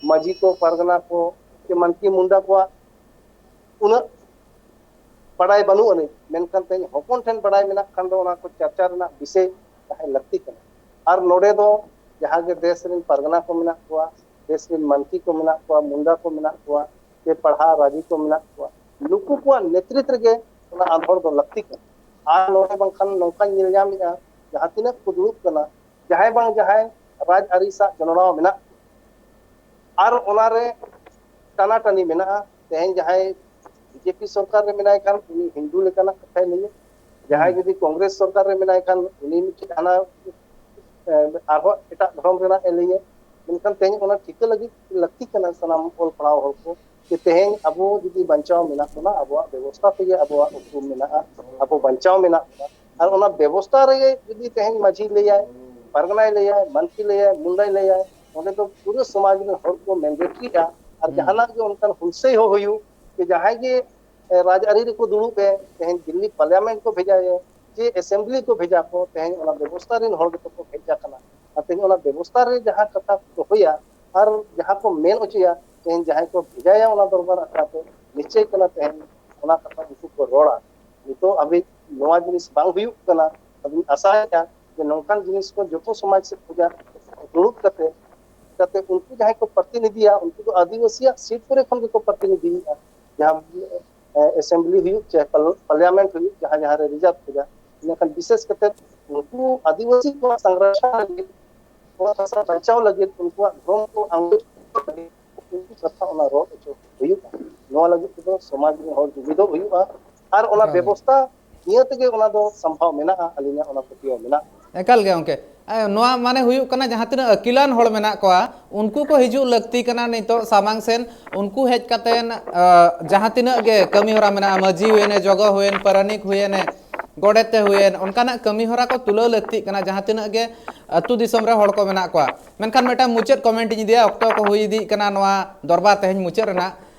ᱢᱟᱹᱡᱷᱤ ᱠᱚ, ᱯᱟᱨᱜᱟᱱᱟ ᱠᱚ, ᱥᱮ ᱢᱟᱱᱠᱤ ᱢᱩᱱᱰᱟ ᱠᱚᱣᱟᱜ ᱩᱱᱟᱹᱜ ᱵᱟᱰᱟᱭ ᱵᱟᱹᱱᱩᱜ ᱟᱹᱱᱤᱡ, ᱢᱮᱱᱠᱷᱟᱱ ᱛᱮᱦᱮᱧ ᱦᱚᱯᱚᱱ ᱴᱷᱮᱱ ᱵᱟᱰᱟᱭ ᱢᱮᱱᱟᱜ ᱠᱷᱟᱱ ᱫᱚ ᱚᱱᱟ ᱠᱚ ᱪᱟᱨᱪᱟ ᱨᱮᱱᱟᱜ ᱵᱤᱥᱚᱭ ᱛᱟᱦᱮᱸ ᱞᱟᱹᱠᱛᱤ ᱠᱟᱱᱟ᱾ ᱟᱨ ᱱᱚᱰᱮ ᱫᱚ ᱡᱟᱦᱟᱸ ᱜᱮ ᱫᱮᱥ ᱨᱮᱱ ᱯᱟᱨᱜᱟᱱᱟ ᱠᱚ ᱢᱮᱱᱟᱜ ᱠᱚᱣᱟ, ᱫᱮᱥ ᱨᱮᱱ ᱢᱟᱱᱠᱤ ᱠᱚ ᱢᱮᱱᱟᱜ ᱠᱚᱣᱟ, ᱢᱩᱱᱰᱟ ᱠᱚ ᱢᱮᱱᱟᱜ ᱠᱚᱣᱟ, ᱥᱮ ᱯᱟᱲᱦᱟ ᱨᱟᱡᱤ ᱠᱚ ᱢᱮᱱᱟᱜ ᱠᱚᱣᱟ, ᱱᱩᱠᱩ ᱠᱚᱣᱟᱜ ᱱᱮᱛᱨᱤᱛ ᱨᱮᱜᱮ ᱚᱱᱟ ᱟᱸᱫᱳᱲ ᱫᱚ ᱞᱟᱹᱠᱛᱤ ᱠᱟᱱᱟ᱾ ᱟᱨ ᱱᱚᱰᱮ ᱵᱟᱝᱠᱷᱟᱱ ᱱᱚᱝᱠᱟᱧ ᱧᱮᱞ ᱧᱟᱢᱮᱫᱼᱟ, ᱡᱟᱦᱟᱸ ᱛᱤᱱᱟᱹᱜ ᱠᱚ ᱫᱩᱲᱩᱵ ᱠᱟᱱᱟ, ᱡᱟᱦᱟᱸᱭ ᱵᱟᱝ ᱡᱟᱦᱟᱸᱭ ᱨᱟᱡᱽ ᱟᱹᱨᱤ ᱥᱟᱶ ᱡᱚᱱᱚᱲᱟᱣ ᱢᱮᱱᱟᱜ ᱠᱚᱣᱟ᱾ ᱟᱨ ᱚᱱᱟᱨᱮ ᱴᱟᱱᱟᱴᱟᱱᱤ ᱢᱮᱱᱟᱜᱼᱟ᱾ ᱛᱮᱦᱮᱧ ᱡᱟᱦᱟᱸᱭ ᱵᱤᱡᱮᱯᱤ ᱥᱚᱨᱠᱟᱨ ᱨᱮ ᱢᱮᱱᱟᱭ ᱠᱷᱟᱱ ᱩᱱᱤ ᱦᱤᱱᱫᱩ ᱞᱮᱠᱟᱱᱟᱜ ᱠᱟᱛᱷᱟᱭ ᱞᱟᱹᱭᱟ, ᱡᱟᱦᱟᱸᱭ ᱦᱩᱸ᱾ ᱡᱩᱫᱤ ᱠᱚᱝᱜᱨᱮᱥ ᱥᱚᱨᱠᱟᱨ ᱨᱮ ᱢᱮᱱᱟᱭ ᱠᱷᱟᱱ ᱩᱱᱤ ᱢᱤᱫᱴᱮᱱ ᱦᱟᱱᱟ, ᱮ, ᱟᱨᱦᱚᱸ ᱮᱴᱟᱜ ᱫᱷᱚᱨᱚᱢ ᱨᱮᱱᱟᱜ ᱮ ᱞᱟᱹᱭᱟ᱾ ᱢᱮᱱᱠᱷᱟᱱ ᱛᱮᱦᱮᱧ ᱚᱱᱟ ᱴᱷᱤᱠᱟᱹ ᱞᱟᱹᱜᱤᱫ ᱞᱟᱹᱠᱛᱤ ᱠᱟᱱᱟ ᱥᱟᱱᱟᱢ ᱚᱞ ᱯᱟᱲᱦᱟᱣ ᱦᱚᱲ ᱠᱚ, ᱡᱮ ᱛᱮᱦᱮᱧ ᱟᱵᱚ ᱡᱩᱫᱤ ᱵᱟᱧᱪᱟᱣ ᱢᱮᱱᱟᱜ ᱵᱚᱱᱟ, ᱟᱵᱚᱣᱟᱜ ᱵᱮᱵᱚᱥᱛᱷᱟ ᱛᱮᱜᱮ ᱟᱵᱚᱣᱟᱜ ᱩᱯᱨᱩᱢ ᱢᱮᱱᱟᱜᱼᱟ, ᱟᱵᱚ ᱵᱟᱧᱪᱟᱣ ᱢᱮᱱᱟᱜ ᱵᱚᱱᱟ, ᱟᱨ ᱚᱱᱟ ᱵᱮᱵᱚᱥᱛᱷᱟ ᱨᱮᱜᱮ ᱡᱩᱫᱤ ᱛᱮᱦᱮᱧ ᱢᱟᱹᱡᱷᱤ ᱞᱟᱹᱭᱟᱭ, ᱯᱟᱨᱜᱟᱱᱟᱭ ᱞᱟᱹᱭᱟᱭ, ᱢᱟᱱᱠᱤ ᱞᱟᱹᱭᱟᱭ, ᱢᱩᱱᱰᱟᱭ ᱞᱟᱹᱭᱟᱭ, ᱚᱸᱰᱮ ᱫᱚ ᱯᱩᱨᱟᱹ ᱥᱚᱢᱟᱡᱽ ᱨᱮᱱ ᱦᱚᱲ ᱠᱚ ᱢᱮᱱᱰᱮᱴ ᱠᱮᱜᱼᱟ᱾ ᱟᱨ ᱦᱩᱸ᱾ ᱡᱟᱦᱟᱱᱟᱜ ᱜᱮ ᱚᱱᱠᱟᱱ ᱦᱩᱞᱥᱟᱹᱭ ᱦᱚᱸ ᱦᱩᱭᱩᱜ, ᱡᱮ ᱡᱟᱦᱟᱸᱭ ᱜᱮ, ᱮ, ᱨᱟᱡᱽ ᱟᱹᱨᱤ ᱨᱮᱠᱚ ᱫᱩᱲᱩᱵ ᱮ, ᱛᱮᱦᱮᱧ ᱫᱤᱞᱞᱤ ᱯᱟᱨᱞᱤᱭᱟᱢᱮᱱᱴ ᱠᱚ ᱵᱷᱮᱡᱟᱭᱮ, ᱡᱮ ᱮᱥᱮᱢᱵᱞᱤ ᱠᱚ ᱵᱷᱮᱡᱟ ᱠᱚ, ᱛᱮᱦᱮᱧ ᱚᱱᱟ ᱵᱮᱵᱚᱥᱛᱷᱟ ᱨᱮᱱ ᱦᱚᱲ ᱜᱮᱛᱚ ᱠᱚ ᱵᱷᱮᱡᱟ ᱠᱟᱱᱟ᱾ ᱟᱨ ᱛᱮᱦᱮᱧ ᱚᱱᱟ ᱵᱮᱵᱚᱥᱛᱷᱟ ᱨᱮ ᱡᱟᱦᱟᱸ ᱠᱟᱛᱷᱟ ᱠᱚ ᱫᱚᱦᱚᱭᱟ ᱟᱨ ᱡᱟᱦᱟᱸ ᱠᱚ ᱢᱮᱱ ᱦᱚᱪᱚᱭᱟ, ᱛᱮᱦᱮᱧ ᱡᱟᱦᱟᱸᱭ ᱠᱚ ᱵᱷᱮᱡᱟᱭᱟ ᱚᱱᱟ ᱫᱚᱨᱵᱟᱨ ᱟᱠᱷᱲᱟ ᱛᱮ, ᱱᱤᱥᱪᱚᱭ ᱠᱟᱱᱟ ᱛᱮᱦᱮᱧ ᱚᱱᱟ ᱠᱟᱛᱷᱟ ᱩᱱᱠᱩ ᱠᱚ ᱨᱚᱲᱟ᱾ ᱱᱤᱛᱚᱜ ᱦᱟᱹᱵᱤᱡ ᱱᱚᱣᱟ ᱡᱤᱱᱤᱥ ᱵᱟᱝ ᱦᱩᱭᱩᱜ ᱠᱟᱱᱟ᱾ ᱟᱫᱚᱧ ᱟᱥᱟᱭᱮᱫᱼᱟ ᱡᱮ ᱱᱚᱝᱠᱟᱱ ᱡᱤᱱᱤᱥ ᱠᱚ ᱡᱚᱛᱚ ᱥᱚᱢᱟᱡᱽ ᱥᱮᱫ ᱠᱷᱚᱱᱟᱜ ᱫᱩᱲᱩᱵ ᱠᱟᱛᱮ, ᱠᱟᱛᱮ ᱩᱱᱠᱩ ᱡᱟᱦᱟᱸᱭ ᱠᱚ ᱯᱨᱚᱛᱤᱱᱤᱫᱷᱤᱭᱟ, ᱩᱱᱠᱩ ᱫᱚ ᱟᱹᱫᱤᱵᱟᱹᱥᱤᱭᱟᱜ ᱥᱤᱴ ᱠᱚᱨᱮ ᱠᱷᱚᱱ ᱜᱮᱠᱚ ᱯᱨᱚᱛᱤᱱᱤᱫᱷᱤᱭᱮᱫᱼᱟ᱾ ᱡᱟᱦᱟᱸ, ᱮ, ᱮᱥᱮᱢᱵᱞᱤ ᱦᱩᱭᱩᱜ ᱪᱟᱦᱮ ᱯᱟᱨᱞᱟᱢᱮᱱᱴ ᱦᱩᱭᱩᱜ, ᱡᱟᱦᱟᱸ ᱡᱟᱦᱟᱸ ᱨᱮ ᱨᱤᱡᱟᱨᱵᱷ ᱠᱮᱫᱟ, ᱤᱱᱟᱹᱠᱷᱟᱱ ᱵᱤᱥᱮᱥ ᱠᱟᱛᱮ ᱩᱱᱠᱩ ᱟᱹᱫᱤᱵᱟᱹᱥᱤ ᱠᱚᱣᱟᱜ ᱥᱚᱝᱨᱚᱠᱷᱚᱱ ᱞᱟᱹᱜᱤᱫ, ᱚᱛ ᱦᱟᱥᱟ ᱵᱟᱧᱪᱟᱣ ᱞᱟᱹᱜᱤᱫ, ᱩᱱᱠᱩᱣᱟᱜ ᱫᱷᱚᱨᱚᱢ ᱠᱚ ᱟᱸᱜᱚᱪ ᱞᱟᱹᱜᱤᱫ ᱩᱱᱠᱩ ᱠᱟᱛᱷᱟ ᱚᱱᱟ ᱨᱚᱲ ᱦᱚᱪᱚ ᱦᱩᱭᱩᱜᱼᱟ᱾ ᱱᱚᱣᱟ ᱞᱟᱹᱜᱤᱫ ᱛᱮᱫᱚ ᱥᱚᱢᱟᱡᱽ ᱨᱮᱱ ᱦᱚᱲ ᱡᱩᱢᱤᱫᱚᱜ ᱦᱩᱭᱩᱜᱼᱟ ᱟᱨ ᱚᱱᱟ ᱮᱠᱟᱞ᱾ ᱵᱮᱵᱚᱥᱛᱷᱟ ᱱᱤᱭᱟᱹ ᱛᱮᱜᱮ ᱚᱱᱟ ᱫᱚ ᱥᱚᱢᱵᱷᱟᱣ ᱢᱮᱱᱟᱜᱼᱟ, ᱟᱹᱞᱤᱧᱟᱜ ᱚᱱᱟ ᱯᱟᱹᱛᱭᱟᱹᱣ ᱢᱮᱱᱟᱜᱼᱟ᱾ ᱮᱠᱟᱞ ᱜᱮ ᱜᱚᱢᱠᱮ, ᱮ, ᱱᱚᱣᱟ ᱢᱟᱱᱮ ᱦᱩᱭᱩᱜ ᱠᱟᱱᱟ, ᱡᱟᱦᱟᱸ ᱛᱤᱱᱟᱹᱜ ᱟᱹᱠᱤᱞᱟᱱ ᱦᱚᱲ ᱢᱮᱱᱟᱜ ᱠᱚᱣᱟ, ᱩᱱᱠᱩ ᱠᱚ ᱦᱤᱡᱩᱜ ᱞᱟᱹᱠᱛᱤ ᱠᱟᱱᱟ ᱱᱤᱛᱚᱜ ᱥᱟᱢᱟᱝ ᱥᱮᱱ᱾ ᱩᱱᱠᱩ ᱦᱮᱡ ᱠᱟᱛᱮᱱ, ᱟ, ᱡᱟᱦᱟᱸ ᱛᱤᱱᱟᱹᱜ ᱜᱮ ᱠᱟᱹᱢᱤ ᱦᱚᱨᱟ ᱢᱮᱱᱟᱜᱼᱟ, ᱢᱟᱹᱡᱷᱤ ᱦᱩᱭᱮᱱᱮ, ᱡᱚᱜᱚ ᱦᱩᱭᱮᱱ, ᱯᱟᱨᱟᱱᱤᱠ ᱦᱩᱭᱮᱱᱮ, ᱜᱚᱰᱮᱛ ᱮ ᱦᱩᱭᱮᱱ, ᱚᱱᱠᱟᱱᱟᱜ ᱠᱟᱹᱢᱤ ᱦᱚᱨᱟ ᱠᱚ ᱛᱩᱞᱟᱹᱣ ᱞᱟᱹᱠᱛᱤᱜ ᱠᱟᱱᱟ, ᱡᱟᱦᱟᱸ ᱛᱤᱱᱟᱹᱜ ᱜᱮ ᱟᱹᱛᱩ ᱫᱤᱥᱚᱢ ᱨᱮ ᱦᱚᱲ ᱠᱚ ᱢᱮᱱᱟᱜ ᱠᱚᱣᱟ᱾ ᱢᱮᱱᱠᱷᱟᱱ ᱢᱤᱫᱴᱟᱝ ᱢᱩᱪᱟᱹᱫ comment ᱤᱧ ᱤᱫᱤᱭᱟ, ᱚᱠᱛᱚ ᱠᱚ ᱦᱩᱭ ᱤᱫᱤᱜ ᱠᱟᱱᱟ ᱱᱚᱣᱟ ᱫᱚᱨᱵᱟᱨ ᱛᱮᱦᱮᱧ ᱢᱩᱪᱟᱹᱫ ᱨᱮᱱᱟᱜ᱾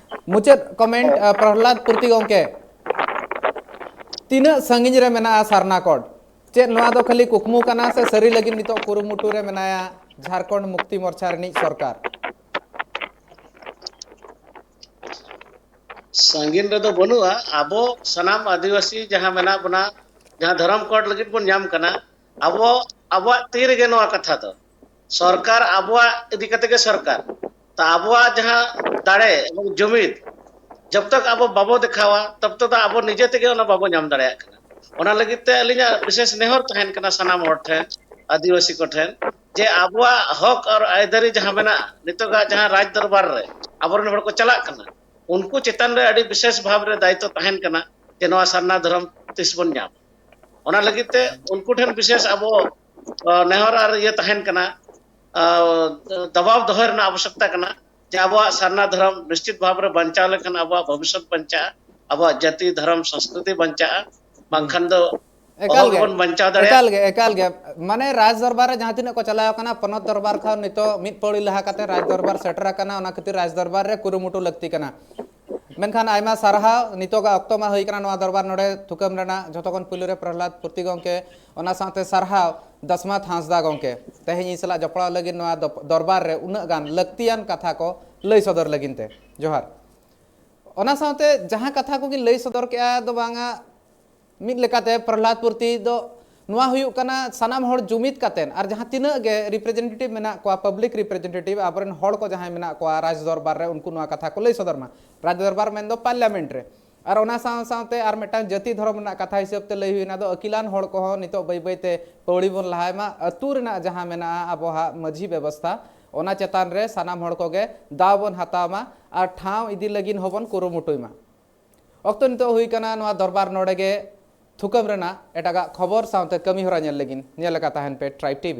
ᱢᱩᱪᱟᱹᱫ comment, ᱟ, ᱯᱨᱚᱦᱞᱟᱫ ᱯᱩᱨᱛᱤ ᱜᱚᱢᱠᱮ, ᱛᱤᱱᱟᱹᱜ ᱥᱟᱺᱜᱤᱧ ᱨᱮ ᱢᱮᱱᱟᱜᱼᱟ ᱥᱟᱨᱱᱟ code? ᱪᱮᱫ ᱱᱚᱣᱟ ᱫᱚ ᱠᱷᱟᱹᱞᱤ ᱠᱩᱠᱢᱩ ᱠᱟᱱᱟ ᱥᱮ ᱥᱟᱹᱨᱤ ᱞᱟᱹᱜᱤᱫ ᱱᱤᱛᱚᱜ ᱠᱩᱨᱩᱢᱩᱴᱩ ᱨᱮ ᱢᱮᱱᱟᱭᱟ ᱡᱷᱟᱲᱠᱷᱚᱸᱰ ᱢᱩᱠᱛᱤ ᱢᱳᱨᱪᱟ ᱨᱤᱱᱤᱡ ᱥᱚᱨᱠᱟᱨ? ᱥᱟᱺᱜᱤᱧ ᱨᱮᱫᱚ ᱵᱟᱹᱱᱩᱜᱼᱟ᱾ ᱟᱵᱚ ᱥᱟᱱᱟᱢ ᱟᱹᱫᱤᱵᱟᱹᱥᱤ ᱡᱟᱦᱟᱸ ᱢᱮᱱᱟᱜ ᱵᱚᱱᱟ, ᱡᱟᱦᱟᱸ ᱫᱷᱚᱨᱚᱢ code ᱞᱟᱹᱜᱤᱫ ᱵᱚᱱ ᱧᱟᱢ ᱠᱟᱱᱟ, ᱟᱵᱚ, ᱟᱵᱚᱣᱟᱜ ᱛᱤ ᱨᱮᱜᱮ ᱱᱚᱣᱟ ᱠᱟᱛᱷᱟ ᱫᱚ᱾ ᱥᱚᱨᱠᱟᱨ ᱟᱵᱚᱣᱟᱜ ᱤᱫᱤ ᱠᱟᱛᱮ ᱜᱮ ᱥᱚᱨᱠᱟᱨ᱾ ᱛᱟ ᱟᱵᱚᱣᱟᱜ ᱡᱟᱦᱟᱸ ᱫᱟᱲᱮ ᱮᱵᱚᱝ ᱡᱩᱢᱤᱫ, ᱡᱚᱵ ᱛᱚᱠ ᱟᱵᱚ ᱵᱟᱵᱚ ᱫᱮᱠᱷᱟᱣᱟ, ᱛᱚᱵ ᱛᱚᱠ ᱫᱚ ᱟᱵᱚ ᱱᱤᱡᱮ ᱛᱮᱜᱮ ᱚᱱᱟ ᱵᱟᱵᱚ ᱧᱟᱢ ᱫᱟᱲᱮᱭᱟᱜ ᱠᱟᱱᱟ᱾ ᱚᱱᱟ ᱞᱟᱹᱜᱤᱫ ᱛᱮ ᱟᱹᱞᱤᱧᱟᱜ ᱵᱤᱥᱮᱥ ᱱᱮᱦᱚᱨ ᱛᱟᱦᱮᱱ ᱠᱟᱱᱟ ᱥᱟᱱᱟᱢ ᱦᱚᱲ ᱴᱷᱮᱱ, ᱟᱹᱫᱤᱵᱟᱹᱥᱤ ᱠᱚᱴᱷᱮᱱ, ᱡᱮ ᱟᱵᱚᱣᱟᱜ ᱦᱚᱠ ᱟᱨ ᱟᱹᱭᱫᱟᱹᱨᱤ ᱡᱟᱦᱟᱸ ᱢᱮᱱᱟᱜᱼᱟ, ᱱᱤᱛᱚᱜᱟᱜ ᱡᱟᱦᱟᱸ ᱨᱟᱡᱽ ᱫᱚᱨᱵᱟᱨ ᱨᱮ ᱟᱵᱚᱨᱮᱱ ᱦᱚᱲ ᱠᱚ ᱪᱟᱞᱟᱜ ᱠᱟᱱᱟ, ᱩᱱᱠᱩ ᱪᱮᱛᱟᱱ ᱨᱮ ᱟᱹᱰᱤ ᱵᱤᱥᱮᱥ ᱵᱷᱟᱵᱽ ᱨᱮ ᱫᱟᱭᱤᱛᱛᱚ ᱛᱟᱦᱮᱱ ᱠᱟᱱᱟ ᱡᱮ ᱱᱚᱣᱟ ᱥᱟᱨᱱᱟ ᱫᱷᱚᱨᱚᱢ ᱛᱤᱥ ᱵᱚᱱ ᱧᱟᱢᱟ᱾ ᱚᱱᱟ ᱞᱟᱹᱜᱤᱫ ᱛᱮ ᱩᱱᱠᱩ ᱴᱷᱮᱱ ᱵᱤᱥᱮᱥ ᱟᱵᱚ, ᱟ, ᱱᱮᱦᱚᱨ ᱟᱨ ᱤᱭᱟᱹ ᱛᱟᱦᱮᱱ ᱠᱟᱱᱟ, ᱟ, ᱫᱟᱵᱟᱣ ᱫᱚᱦᱚᱭ ᱨᱮᱱᱟᱜ ᱟᱵᱚᱥᱭᱚᱠᱛᱟ ᱠᱟᱱᱟ ᱡᱮ ᱟᱵᱚᱣᱟᱜ ᱥᱟᱨᱱᱟ ᱫᱷᱚᱨᱚᱢ ᱱᱤᱥᱪᱤᱛ ᱵᱷᱟᱵᱽ ᱨᱮ ᱵᱟᱧᱪᱟᱣ ᱞᱮᱱᱠᱷᱟᱱ ᱟᱵᱚᱣᱟᱜ ᱵᱷᱚᱵᱤᱥᱥᱚᱛ ᱵᱟᱧᱪᱟᱜᱼᱟ, ᱟᱵᱚᱣᱟᱜ ᱡᱟᱹᱛᱤ, ᱫᱷᱚᱨᱚᱢ, ᱥᱚᱝᱥᱠᱨᱤᱛᱤ ᱵᱟᱧᱪᱟᱜᱼᱟ, ᱵᱟᱝᱠᱷᱟᱱ ᱫᱚ ᱚᱦᱚ ᱮᱠᱟᱞ ᱜᱮ, ᱜᱮᱵᱚᱱ ᱵᱟᱧᱪᱟᱣ ᱫᱟᱲᱮᱭᱟᱜᱼᱟ᱾ ᱮᱠᱟᱞ ᱜᱮ, ᱮᱠᱟᱞ ᱜᱮ᱾ ᱢᱟᱱᱮ ᱨᱟᱡᱽ ᱫᱚᱨᱵᱟᱨ ᱨᱮ ᱡᱟᱦᱟᱸ ᱛᱤᱱᱟᱹᱜ ᱠᱚ ᱪᱟᱞᱟᱣ ᱟᱠᱟᱱᱟ, ᱯᱚᱱᱚᱛ ᱫᱚᱨᱵᱟᱨ ᱠᱷᱚᱱ ᱱᱤᱛᱚᱜ ᱢᱤᱫ ᱯᱟᱹᱣᱲᱤ ᱞᱟᱦᱟ ᱠᱟᱛᱮ ᱨᱟᱡᱽ ᱫᱚᱨᱵᱟᱨ ᱥᱮᱴᱮᱨ ᱟᱠᱟᱱᱟ, ᱚᱱᱟ ᱠᱷᱟᱹᱛᱤᱨ ᱨᱟᱡᱽ ᱫᱚᱨᱵᱟᱨ ᱨᱮ ᱠᱩᱨᱩᱢᱩᱴᱩ ᱞᱟᱹᱠᱛᱤ ᱠᱟᱱᱟ᱾ ᱢᱮᱱᱠᱷᱟᱱ ᱟᱭᱢᱟ ᱥᱟᱨᱦᱟᱣ, ᱱᱤᱛᱚᱜᱟᱜ ᱚᱠᱛᱚ ᱢᱟ ᱦᱩᱭ ᱠᱟᱱᱟ ᱱᱚᱣᱟ ᱫᱚᱨᱵᱟᱨ ᱱᱚᱰᱮ ᱛᱷᱩᱠᱟᱹᱢ ᱨᱮᱱᱟᱜ᱾ ᱡᱷᱚᱛᱚ ᱠᱷᱚᱱ ᱯᱩᱭᱞᱩ ᱨᱮ ᱯᱨᱚᱦᱞᱟᱫ ᱯᱩᱨᱛᱤ ᱜᱚᱢᱠᱮ, ᱚᱱᱟ ᱥᱟᱶᱛᱮ ᱥᱟᱨᱦᱟᱣ ᱫᱟᱥᱢᱟᱛ ᱦᱟᱸᱥᱫᱟ ᱜᱚᱢᱠᱮ, ᱛᱮᱦᱮᱧ ᱤᱧ ᱥᱟᱞᱟᱜ ᱡᱚᱯᱲᱟᱣ ᱞᱟᱹᱜᱤᱫ ᱱᱚᱣᱟ ᱫᱚᱯ-, ᱫᱚᱨᱵᱟᱨ ᱨᱮ ᱩᱱᱟᱹᱜ ᱜᱟᱱ ᱞᱟᱹᱠᱛᱤᱭᱟᱱ ᱠᱟᱛᱷᱟ ᱠᱚ ᱞᱟᱹᱭ ᱥᱚᱫᱚᱨ ᱞᱟᱹᱜᱤᱫ ᱛᱮ᱾ ᱡᱚᱦᱟᱨ᱾ ᱚᱱᱟ ᱥᱟᱶᱛᱮ ᱡᱟᱦᱟᱸ ᱠᱟᱛᱷᱟ ᱠᱚᱜᱤᱧ ᱞᱟᱹᱭ ᱥᱚᱫᱚᱨ ᱠᱮᱜᱼᱟ ᱫᱚ ᱵᱟᱝᱟ, ᱢᱤᱫ ᱞᱮᱠᱟᱛᱮ ᱯᱨᱚᱦᱞᱟᱫ ᱯᱩᱨᱛᱤ ᱫᱚ ᱱᱚᱣᱟ ᱦᱩᱭᱩᱜ ᱠᱟᱱᱟ, ᱥᱟᱱᱟᱢ ᱦᱚᱲ ᱡᱩᱢᱤᱫ ᱠᱟᱛᱮᱱ ᱟᱨ ᱡᱟᱦᱟᱸ ᱛᱤᱱᱟᱹᱜ ᱜᱮ representative ᱢᱮᱱᱟᱜ ᱠᱚᱣᱟ, public representative, ᱟᱵᱚᱨᱮᱱ ᱦᱚᱲ ᱠᱚ ᱡᱟᱦᱟᱸᱭ ᱢᱮᱱᱟᱜ ᱠᱚᱣᱟ ᱨᱟᱡᱽ ᱫᱚᱨᱵᱟᱨ ᱨᱮ, ᱩᱱᱠᱩ ᱱᱚᱣᱟ ᱠᱟᱛᱷᱟ ᱠᱚ ᱞᱟᱹᱭ ᱥᱚᱫᱚᱨ ᱢᱟ᱾ ᱨᱟᱡᱽ ᱫᱚᱨᱵᱟᱨ ᱢᱮᱱᱫᱚ parliament ᱨᱮ᱾ ᱟᱨ ᱚᱱᱟ ᱥᱟᱶ ᱥᱟᱶᱛᱮ ᱟᱨ ᱢᱤᱫᱴᱟᱝ ᱡᱟᱹᱛᱤ ᱫᱷᱚᱨᱚᱢ ᱨᱮᱱᱟᱜ ᱠᱟᱛᱷᱟ ᱦᱤᱥᱟᱹᱵ ᱛᱮ ᱞᱟᱹᱭ ᱦᱩᱭᱱᱟ ᱫᱚ, ᱟᱹᱠᱤᱞᱟᱱ ᱦᱚᱲ ᱠᱚᱦᱚᱸ ᱱᱤᱛᱚᱜ ᱵᱟᱹᱭ ᱵᱟᱹᱭ ᱛᱮ ᱯᱟᱹᱣᱲᱤ ᱵᱚᱱ ᱞᱟᱦᱟᱭ ᱢᱟ᱾ ᱟᱹᱛᱩ ᱨᱮᱱᱟᱜ ᱡᱟᱦᱟᱸ ᱢᱮᱱᱟᱜᱼᱟ ᱟᱵᱚᱣᱟᱜ ᱢᱟᱹᱡᱷᱤ ᱵᱮᱵᱚᱥᱛᱷᱟ, ᱚᱱᱟ ᱪᱮᱛᱟᱱ ᱨᱮ ᱥᱟᱱᱟᱢ ᱦᱚᱲ ᱠᱚᱜᱮ ᱫᱟᱣ ᱵᱚᱱ ᱦᱟᱛᱟᱣ ᱢᱟ ᱟᱨ ᱴᱷᱟᱶ ᱤᱫᱤ ᱞᱟᱹᱜᱤᱫ ᱦᱚᱸᱵᱚᱱ ᱠᱩᱨᱩᱢᱩᱴᱩᱭ ᱢᱟ᱾ ᱚᱠᱛᱚ ᱱᱤᱛᱚᱜ ᱦᱩᱭ ᱠᱟᱱᱟ ᱱᱚᱣᱟ ᱫᱚᱨᱵᱟᱨ ᱱᱚᱰᱮ ᱜᱮ ᱛᱷᱩᱠᱟᱹᱢ ᱨᱮᱱᱟᱜ ᱮᱴᱟᱜᱟᱜ ᱠᱷᱚᱵᱚᱨ ᱥᱟᱶᱛᱮ ᱠᱟᱹᱢᱤᱦᱚᱨᱟ ᱧᱮᱞ ᱞᱟᱹᱜᱤᱫ ᱧᱮᱞ ᱟᱠᱟᱫ ᱛᱟᱦᱮᱱ ᱯᱮ Tribe T V᱾